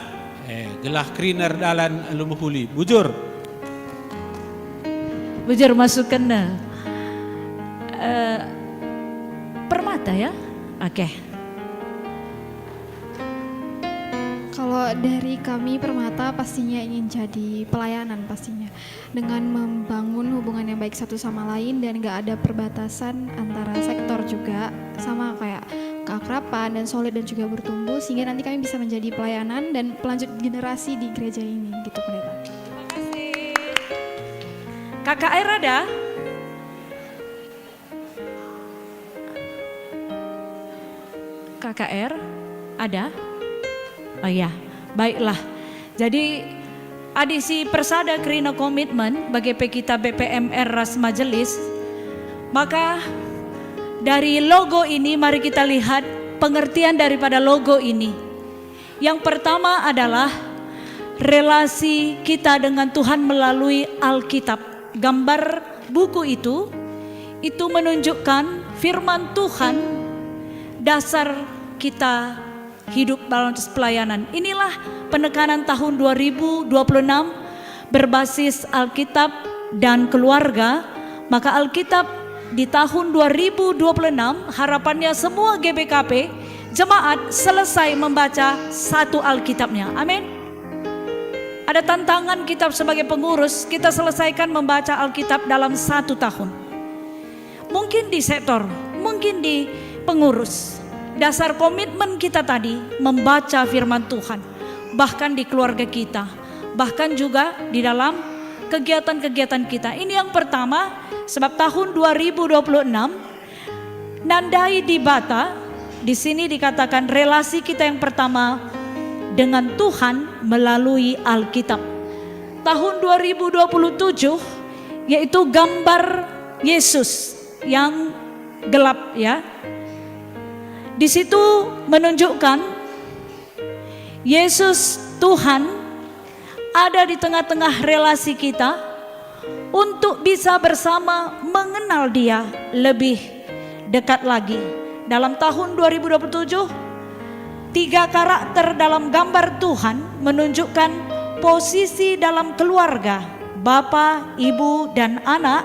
eh, gelah kerina erdalan alu mehuli. Bujur. Bujur masukenna. Eh, Permata ya? Oke. Kalau dari kami Permata pastinya ingin jadi pelayanan pastinya. Dengan membangun hubungan yang baik satu sama lain dan gak ada perbatasan antara sektor juga, sama kayak keakraban dan solid dan juga bertumbuh, sehingga nanti kami bisa menjadi pelayanan dan pelanjut generasi di gereja ini gitu, Pendeta. Terima kasih. K K R ada? K K R ada? Oh ya, baiklah. Jadi, adi si persada kerina komitmen bage pe kita B P M R ras majelis, maka dari logo ini mari kita lihat pengertian daripada logo ini. Yang pertama adalah relasi kita dengan Tuhan melalui Alkitab. Gambar buku itu, itu menunjukkan firman Tuhan dasar kita hidup dalam pelayanan. Inilah penekanan tahun dua ribu dua puluh enam berbasis Alkitab dan keluarga. Maka Alkitab di tahun dua ribu dua puluh enam harapannya semua G B K P jemaat selesai membaca satu Alkitabnya. Amin. Ada tantangan kita sebagai pengurus, kita selesaikan membaca Alkitab dalam satu tahun. Mungkin di sektor, mungkin di pengurus. Dasar komitmen kita tadi membaca firman Tuhan, bahkan di keluarga kita, bahkan juga di dalam kegiatan-kegiatan kita. Ini yang pertama, sebab tahun dua ribu dua puluh enam nandai Dibata, di sini dikatakan relasi kita yang pertama dengan Tuhan melalui Alkitab. Tahun dua ribu dua puluh tujuh, yaitu gambar Yesus yang gelap, ya. Di situ menunjukkan Yesus Tuhan ada di tengah-tengah relasi kita untuk bisa bersama mengenal Dia lebih dekat lagi. Dalam tahun dua ribu dua puluh tujuh, tiga karakter dalam gambar Tuhan menunjukkan posisi dalam keluarga, bapa, ibu, dan anak,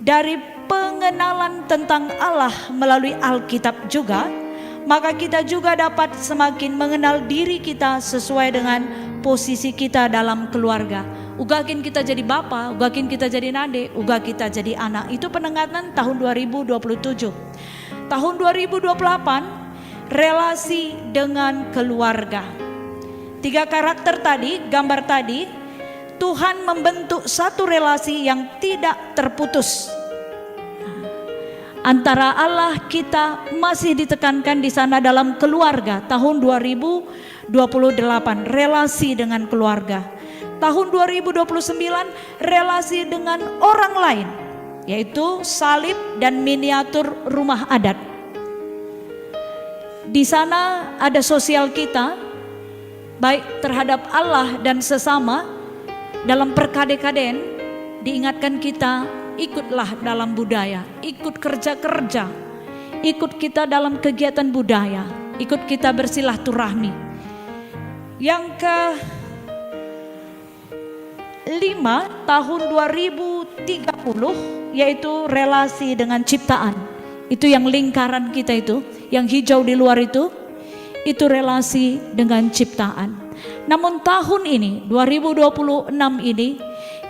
dari pengenalan tentang Allah melalui Alkitab juga, maka kita juga dapat semakin mengenal diri kita sesuai dengan posisi kita dalam keluarga. Uga kin kita jadi bapa, uga kin kita jadi nande, uga kita jadi anak. Itu penekanan tahun dua ribu dua puluh tujuh. Tahun dua ribu dua puluh delapan, relasi dengan keluarga. Tiga karakter tadi, gambar tadi, Tuhan membentuk satu relasi yang tidak terputus. Antara Allah kita masih ditekankan di sana dalam keluarga tahun dua ribu dua puluh delapan, relasi dengan keluarga. Tahun dua ribu dua puluh sembilan, relasi dengan orang lain, yaitu salib dan miniatur rumah adat. Di sana ada sosial kita, baik terhadap Allah dan sesama, dalam perkade-kaden diingatkan kita, ikutlah dalam budaya, ikut kerja-kerja, ikut kita dalam kegiatan budaya, ikut kita bersilaturahmi. Yang ke lima, tahun dua ribu tiga puluh, yaitu relasi dengan ciptaan. Itu yang lingkaran kita itu, yang hijau di luar itu, itu relasi dengan ciptaan. Namun tahun ini, dua ribu dua puluh enam ini,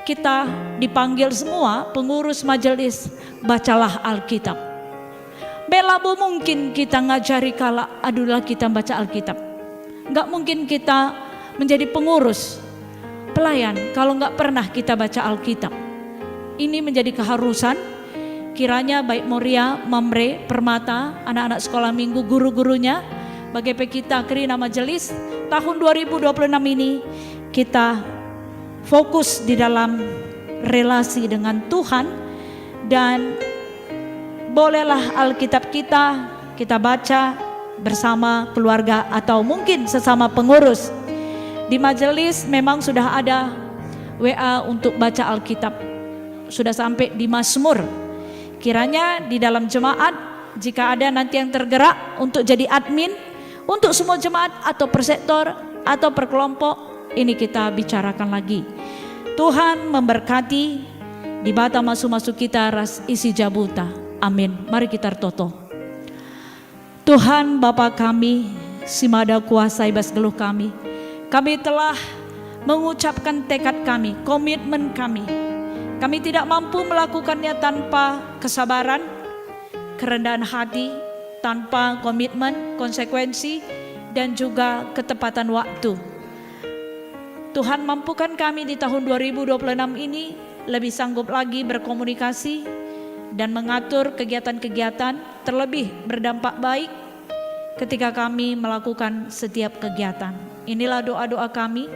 kita dipanggil semua pengurus majelis, bacalah Alkitab. Mbe labo mungkin kita ngajari kalak, adulah kita baca Alkitab. Nggak mungkin kita menjadi pengurus, pelayan, kalau nggak pernah kita baca Alkitab. Ini menjadi keharusan. Kiranya baik Moria, Mamre, Permata, anak-anak sekolah minggu, guru-gurunya, bage pe kita kerina majelis, tahun dua ribu dua puluh enam ini kita fokus di dalam relasi dengan Tuhan, dan bolehlah Alkitab kita, kita baca bersama keluarga atau mungkin sesama pengurus. Di majelis memang sudah ada W A untuk baca Alkitab. Sudah sampai di Mazmur. Kiranya di dalam jemaat, jika ada nanti yang tergerak untuk jadi admin, untuk semua jemaat atau persektor atau perkelompok, ini kita bicarakan lagi. Tuhan memberkati, Dibata masu-masu kita ras isi jabuta. Amin. Mari kita ertoto. Tuhan, Bapa kami, si mada kuasa i bas geluh kami, kami telah mengucapkan tekad kami, komitmen kami. Kami tidak mampu melakukannya tanpa kesabaran, kerendahan hati, tanpa komitmen, konsekuensi, dan juga ketepatan waktu. Tuhan, mampukan kami di tahun dua ribu dua puluh enam ini lebih sanggup lagi berkomunikasi dan mengatur kegiatan-kegiatan, terlebih berdampak baik ketika kami melakukan setiap kegiatan. Inilah doa-doa kami,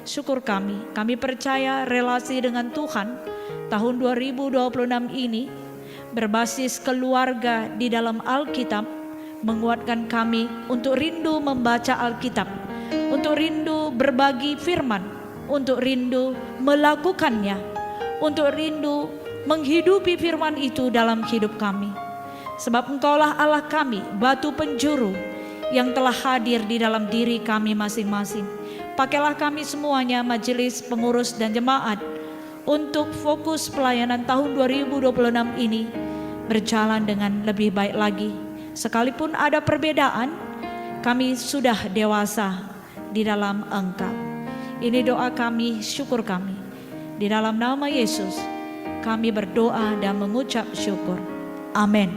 syukur kami. Kami percaya relasi dengan Tuhan tahun dua ribu dua puluh enam ini berbasis keluarga di dalam Alkitab menguatkan kami untuk rindu membaca Alkitab, untuk rindu berbagi firman, untuk rindu melakukannya, untuk rindu menghidupi firman itu dalam hidup kami. Sebab Engkaulah Allah kami, batu penjuru yang telah hadir di dalam diri kami masing-masing. Pakailah kami semuanya, majelis, pengurus, dan jemaat, untuk fokus pelayanan tahun dua ribu dua puluh enam ini berjalan dengan lebih baik lagi. Sekalipun ada perbedaan, kami sudah dewasa di dalam Engkau. Ini doa kami, syukur kami. Di dalam nama Yesus, kami berdoa dan mengucap syukur. Amin.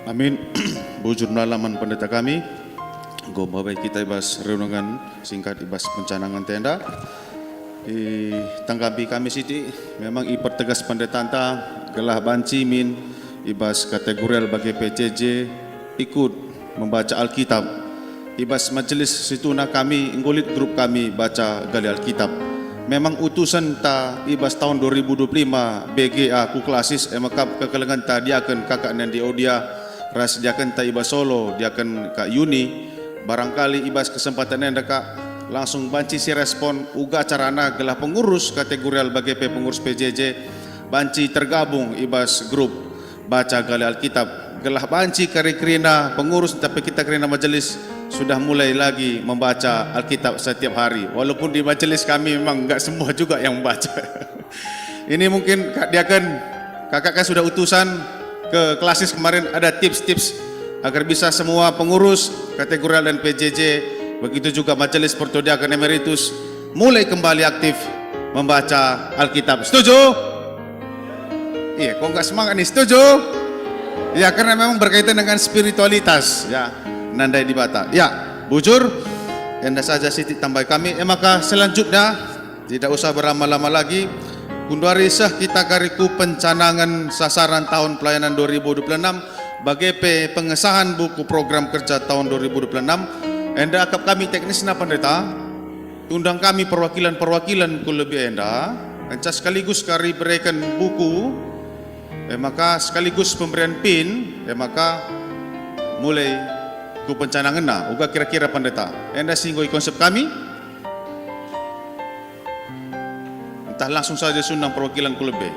Amin. Bujur melala man pendeta kami, enggo mbabai kita i bas renungan singkat i bas pencanangan enda. Itanggapi kami sitik, memang ipertegas pendetanta gelah banci min i bas kategorial bage pe C J ikut membaca Alkitab. I bas majelis situhuna kami enggo lit grup kami baca gali Alkitab. Memang utusenta i bas tahun dua ribu dua puluh lima B G A ku klasis, e maka kekelengenta diaken kakak nande Odia ras diakenta i bas Solo, diaken Kak Yuni. Barangkali i bas kesempatan enda, Kak, langsung banci si respon uga carana gelah pengurus kategorial bage pe pengurus P J J banci tergabung i bas grup baca gali Alkitab. Gelah banci kari kerina pengurus, tapi kita kerina majelis sudah mulai lagi membaca Alkitab setiap hari. Walaupun di majelis kami memang nggak semua juga yang membaca. Ini mungkin Kak Diaken, kakak kan sudah utusan ke klasis kemarin, ada tips-tips agar bisa semua pengurus kategorial dan P J J, begitu juga majelis pertua diaken emeritus, mulai kembali aktif membaca Alkitab. Setuju? Iya, kok nggak semangat nih? Setuju? Ya, karena memang berkaitan dengan spiritualitas, ya, nandai Dibata. Ya, bujur. Enda saja sitik tambai kami. E maka selanjutnya, tidak usah berlama-lama lagi. Genduari seh kita kari ku pencanangen sasaran tahun pelayanan dua ribu dua puluh enam, bage pe pengesahan buku program kerja tahun dua ribu dua puluh enam. Enda akap kami teknisna, Pendeta. Tundang kami perwakilan-perwakilan ku lebe enda, kenca sekaligus kari bereken buku, e maka sekaligus pemberian pin, e maka mulai ku pencanangenna, uga kira-kira pendeta. Enda si enggo ikonsep kami, ntah langsung saja sundang perwakilan ku lebe.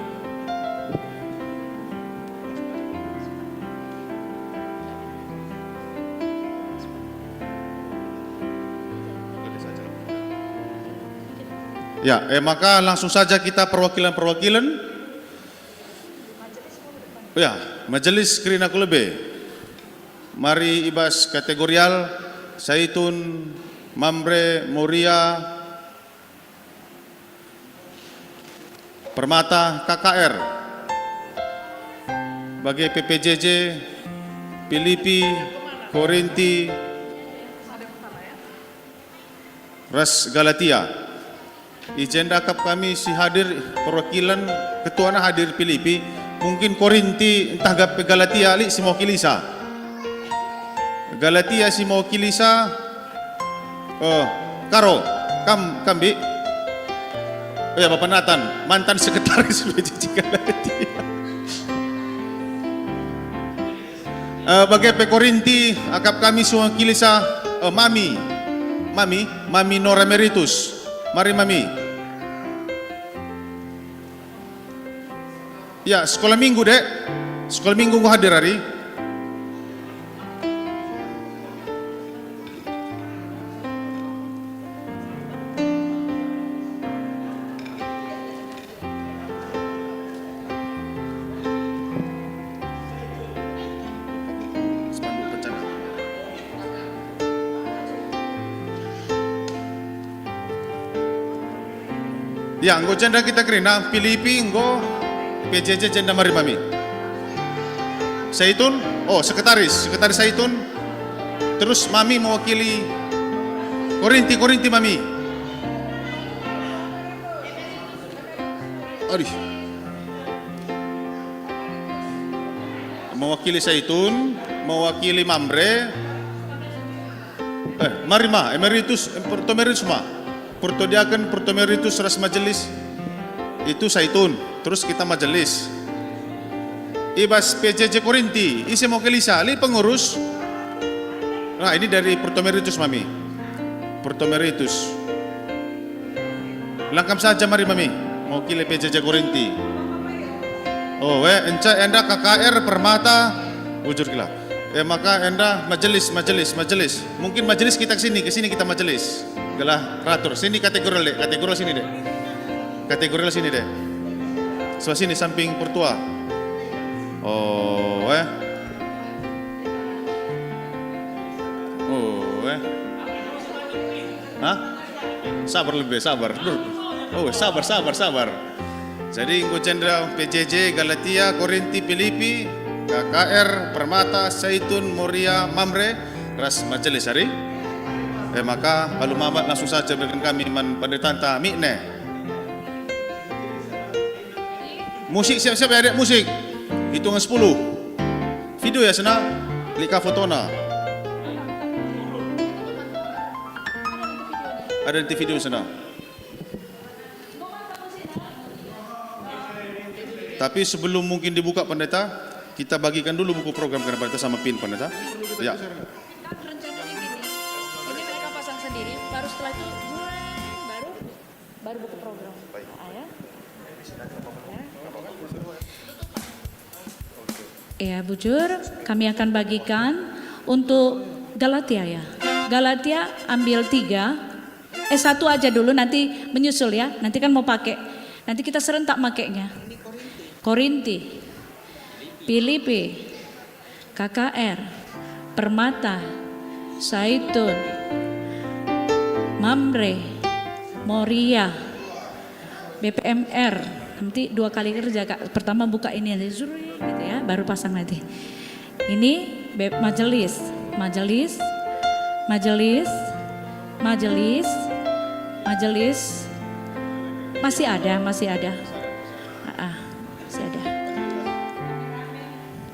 Ya, e maka langsung saja kita perwakilan-perwakilan. Ya, majelis kerina ku lebe. Mari i bas kategorial, Saitun, Mamre, Moria, Permata, K K R, bage P P J J, Pilipi, Korinti, ras Galatia. I jenda akap kami si hadir perwakilan, ketuana hadir Pilipi, mungkin Korinti ntah gape Galatia lit si mewakilisa. Galatia si mewakilisa, eh, Karo, kam, kam, Bi? Oh ya, Bapak Nathan, mantan sekretaris P J J Galatia. Eh, bage pe Korinti, akap kami si mewakilisa, eh, Mami. Mami, Mami Nora Meritus. Mari, Mami. Ya, sekolah minggu, Dek. Sekolah minggu enggo hadir ari. Ya, enggo jenda kita kerina, Pilipi enggo, P J J jenda mari Mami. Saitun, oh, sekretaris, sekretaris Saitun. Terus Mami mewakili Korinti, Korinti Mami. Aduh. Mewakili Saitun, mewakili Mamre. Eh, mari ma, emeritus, eh, protomeritus ma. Protodiaken, protomeritus ras majelis. Itu Saitun, terus kita majelis. I bas P J J Korinti, ise mewakilisa, lit pengurus. Nah, ini dari protomeritus, Mami. Protomeritus. Langkam saja mari, Mami, mewakili P J J Korinti. Oh, eh, enca enda K K R Permata, bujur kila. Eh, maka enda majelis, majelis, majelis. Mungkin majelis kita ke sini, ke sini kita majelis. Gelah ratur. Sini kategori, Dek. Kategori sini, Dek. Kategori sini, Dek. Sebelah sini, samping pertua. Oh, eh. Oh, eh. Hah? Sabar lebe, sabar. Dur. Oh, sabar, sabar, sabar. Jadi, enggo jenda P J J, Galatia, Korinti, Pilipi, K K R, Permata, Saitun, Moria, Mamre, ras majelis ari. Eh, maka, alu mamat langsung saja berikan kami man pendetanta, Mikne. Musik siap-siap ya, Dek, musik. Hitungan sepuluh. Video ya, sena. Lit ka fotona. Ada nanti video, sena. Tapi sebelum mungkin dibuka, Pendeta, kita bagikan dulu buku program kepada Pendeta sama pin, Pendeta. Ya. Kan rencananya gini, ini mereka pasang sendiri, baru setelah itu, buang, baru, baru buku program. Ah, ya. Ya. Ya, bujur, kami akan bagikan untuk Galatia, ya. Galatia ambil tiga, eh, satu aja dulu, nanti menyusul, ya. Nanti kan mau pakai. Nanti kita serentak makainya. Korinti, Pilipi, K K R, Permata, Saitun, Mamre, Moria, B P M R. Nanti dua kali kerja, Kak. Pertama buka ini aja, zuri, gitu ya, baru pasang nanti. Ini be-, majelis, majelis, majelis, majelis, majelis. Masih ada, masih ada. Ah, ah, masih ada.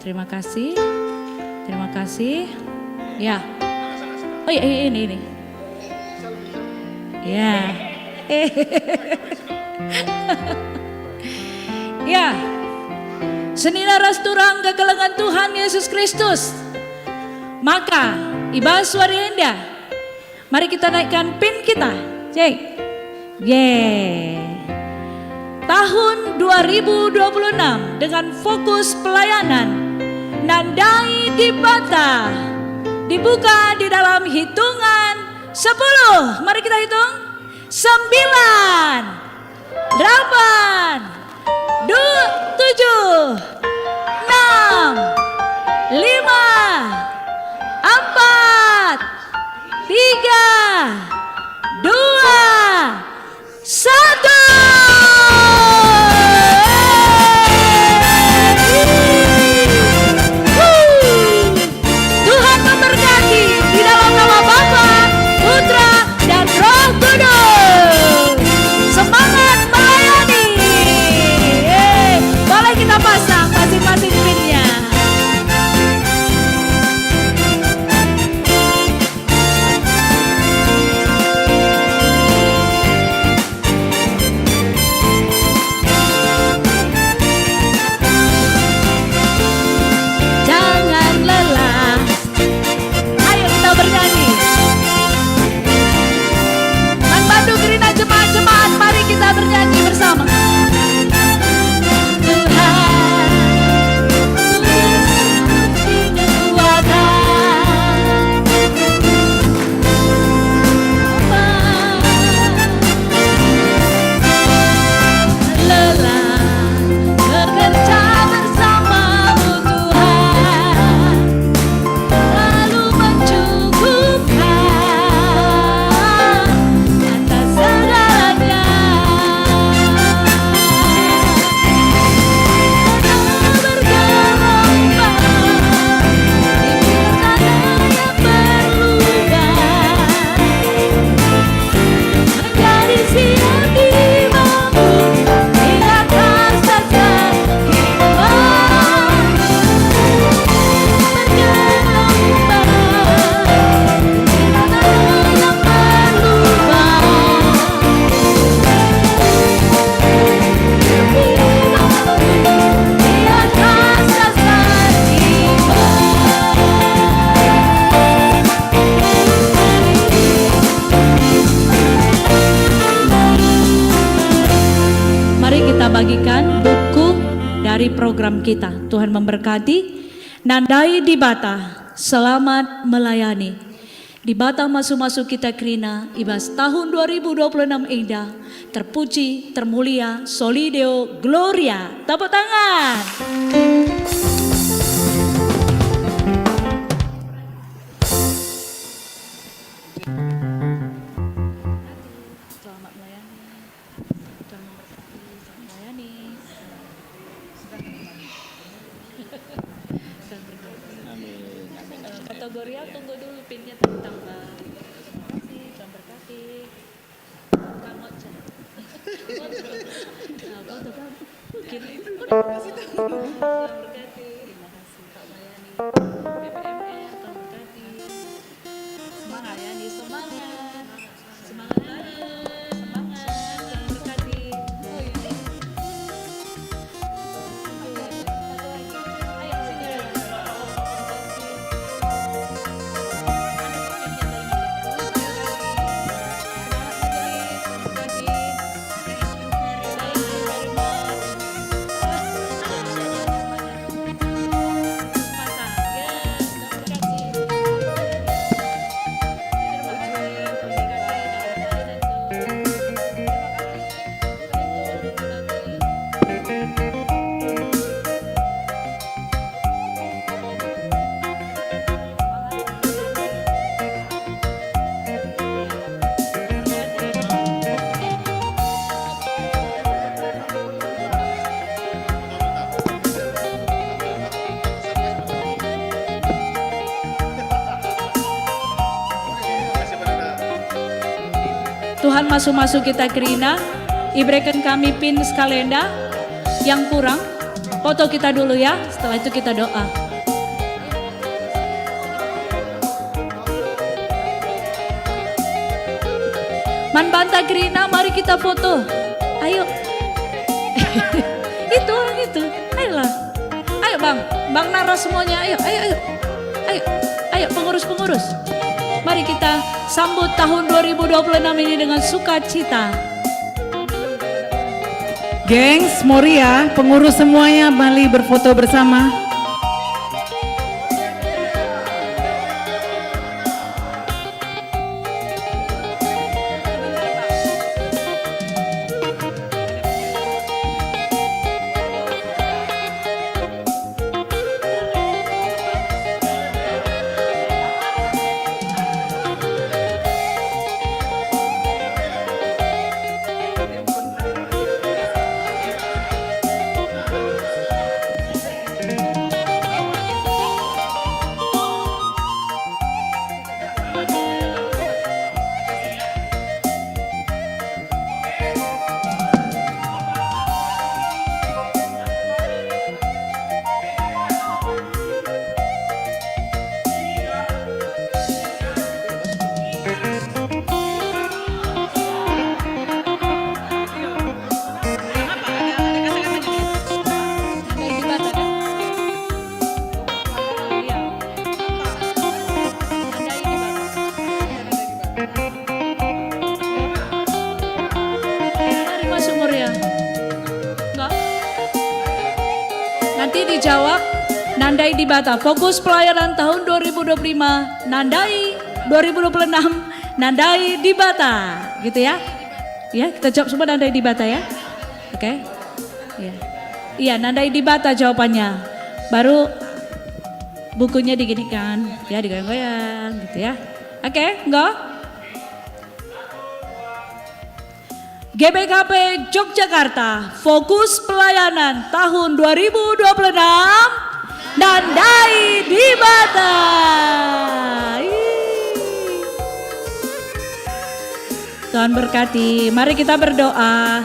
Terima kasih. Terima kasih. Ya. Oh ya, ini, ini. Ya. Ya. Senina ras turang kekelengen Tuhan Yesus Kristus. Maka, i bas wari enda, mari kita naikkan pin kita. Cek. Ye. Tahun dua ribu dua puluh enam dengan fokus pelayanan nandai Dibata dibuka di dalam hitungan sepuluh. Mari kita hitung. Sembilan, delapan, du-, tujuh, enam, lima, empat, tiga, Bagikan buku dari program kita. Tuhan memberkati. Nandai Dibata, selamat melayani. Dibata masu-masu kita kerina i bas tahun dua ribu dua puluh enam enda. Terpuji, termulia, Soli Deo Gloria. Tepuk tangan. Selamat melayani. Tuhan memberkati, selamat melayani. Tuhan berkati. Amin, amin, amin. Eh, kategori ya, tunggu dulu pinnya tambah. Terima kasih, Tuhan berkati. Kamu aja. Nah, foto kamu. Gini. Tuhan berkati. Terima kasih, Pak Mayani. B P M R, Tuhan berkati. Semangat ya, nih, semangat. Semangat bareng, semangat, Tuhan berkati. Oh, iya. Ayo, satu lagi. Ayo, sini. Ada komennya tadi, Mas. Semangat, Mas Jali, Tuhan berkati. Thank you very much. Tuhan masu-masu kita kerina, ibereken kami pin sekalenda yang kurang. Foto kita dulu ya, setelah itu kita doa. Man banta kerina, mari kita foto. Ayo. Itu orang itu. Ayolah. Ayo, Bang. Bang Nara semuanya. Ayo, ayo, ayo. Ayo, ayo pengurus-pengurus. Mari kita sambut tahun dua ribu dua puluh enam ini dengan sukacita. Gengs, Moria, pengurus semuanya mari berfoto bersama. Mari masuk, Moria. Enggak? Nanti dijawab, Nandai Dibata. Fokus pelayanan tahun dua ribu dua puluh lima, Nandai, dua ribu dua puluh enam, Nandai Dibata. Gitu ya. Ya, kita jawab semua, Nandai Dibata ya. Oke. Iya. Iya, Nandai Dibata jawabannya. Baru bukunya diginikan, ya, digoyang-goyang gitu ya. Oke, enggak? G B K P Yogyakarta, fokus pelayanan tahun dua ribu dua puluh enam, Nandai Dibata. Ih. Tuhan berkati. Mari kita berdoa.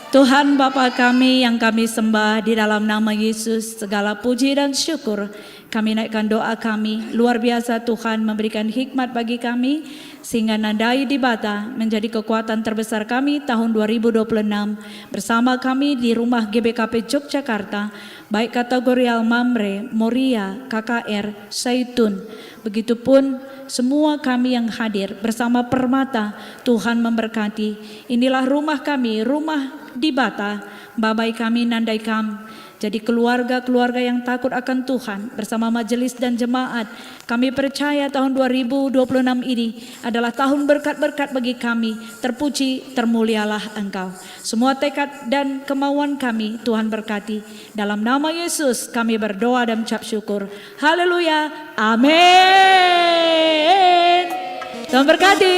Tuhan Bapa kami yang kami sembah, di dalam nama Yesus, segala puji dan syukur kami naikkan doa kami. Luar biasa Tuhan memberikan hikmat bagi kami, sehingga Nandai Dibata menjadi kekuatan terbesar kami tahun dua ribu dua puluh enam. Bersama kami di rumah G B K P Yogyakarta, baik kategorial Mamre, Moria, K K R, Saitun, begitupun Semua kami yang hadir bersama Permata, Tuhan memberkati. Inilah rumah kami, rumah Dibata. Baba kami nandai Kam. Jadi keluarga-keluarga yang takut akan Tuhan bersama majelis dan jemaat, kami percaya tahun dua ribu dua puluh enam ini adalah tahun berkat-berkat bagi kami. Terpuji, termulialah Engkau. Semua tekad dan kemauan kami Tuhan berkati. Dalam nama Yesus kami berdoa dan ucap syukur. Haleluya. Amin. Tuhan berkati.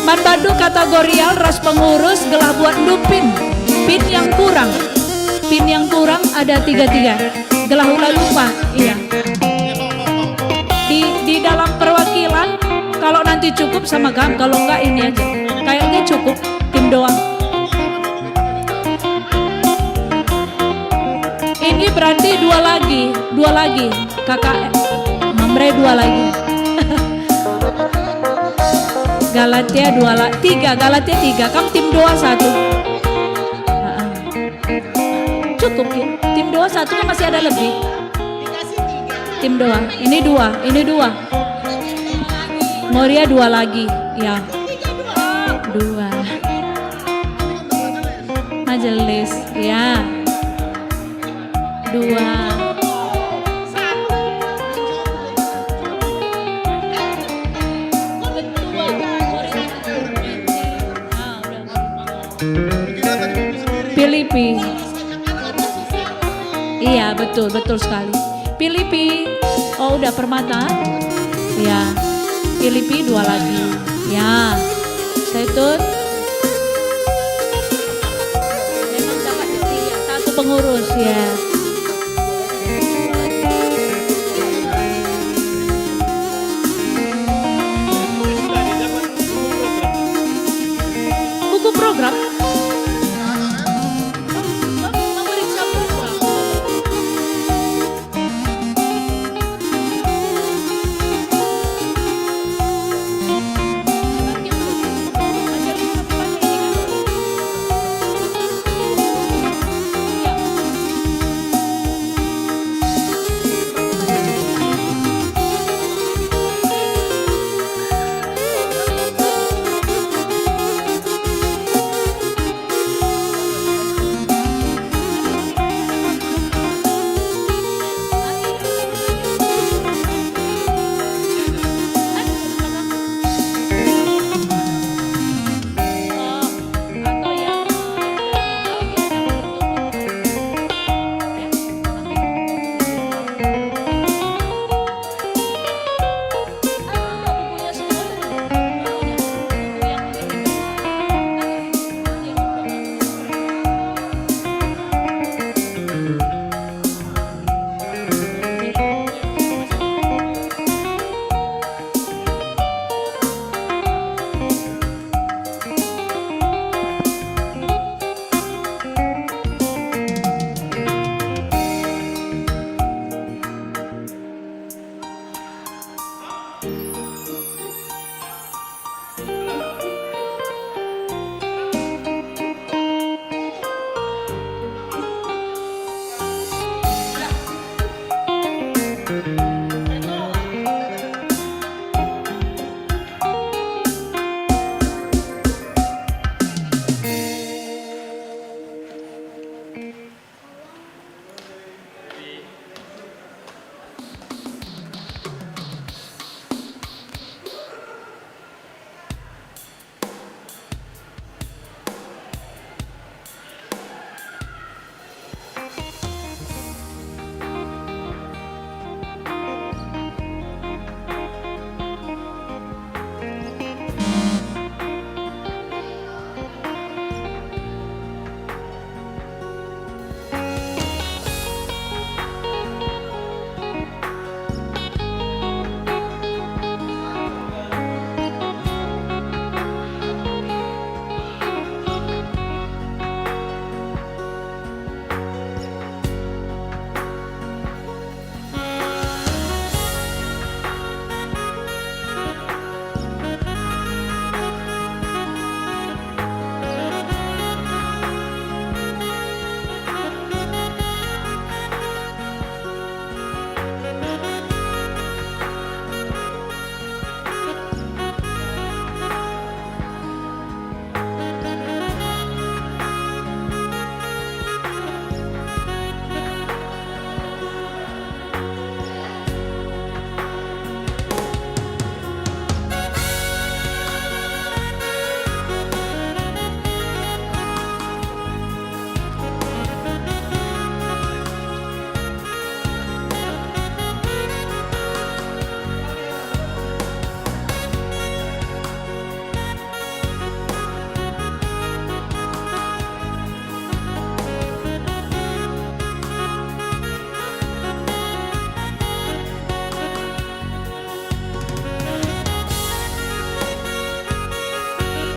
Man bandu kategorial ras pengurus gelah buatndu pin. Pin yang kurang. Pin yang kurang ada tiga-tiga. Gelah ula lupa. Iya. Di, di dalam perwakilan, kalau nanti cukup sama Kam, kalau enggak ini aja. Kayaknya cukup, tim doang. Ini berarti dua lagi, dua lagi. Kakak Mamre dua lagi. Galatia dua la-, tiga, Galatia tiga. Kam tim doa satu. Heeh. Cukup, Ki. Tim doa satu kan masih ada lebih. Tim doa. Ini dua, ini dua. Moria dua lagi. Ya. Dua. Majelis. Ya. Dua. Filipi. Iya, betul, betul sekali. Filipi. Oh, udah Permata? Ya. Filipi dua lagi. Ya. Zaitun. Memang dapat, iya, satu pengurus, ya.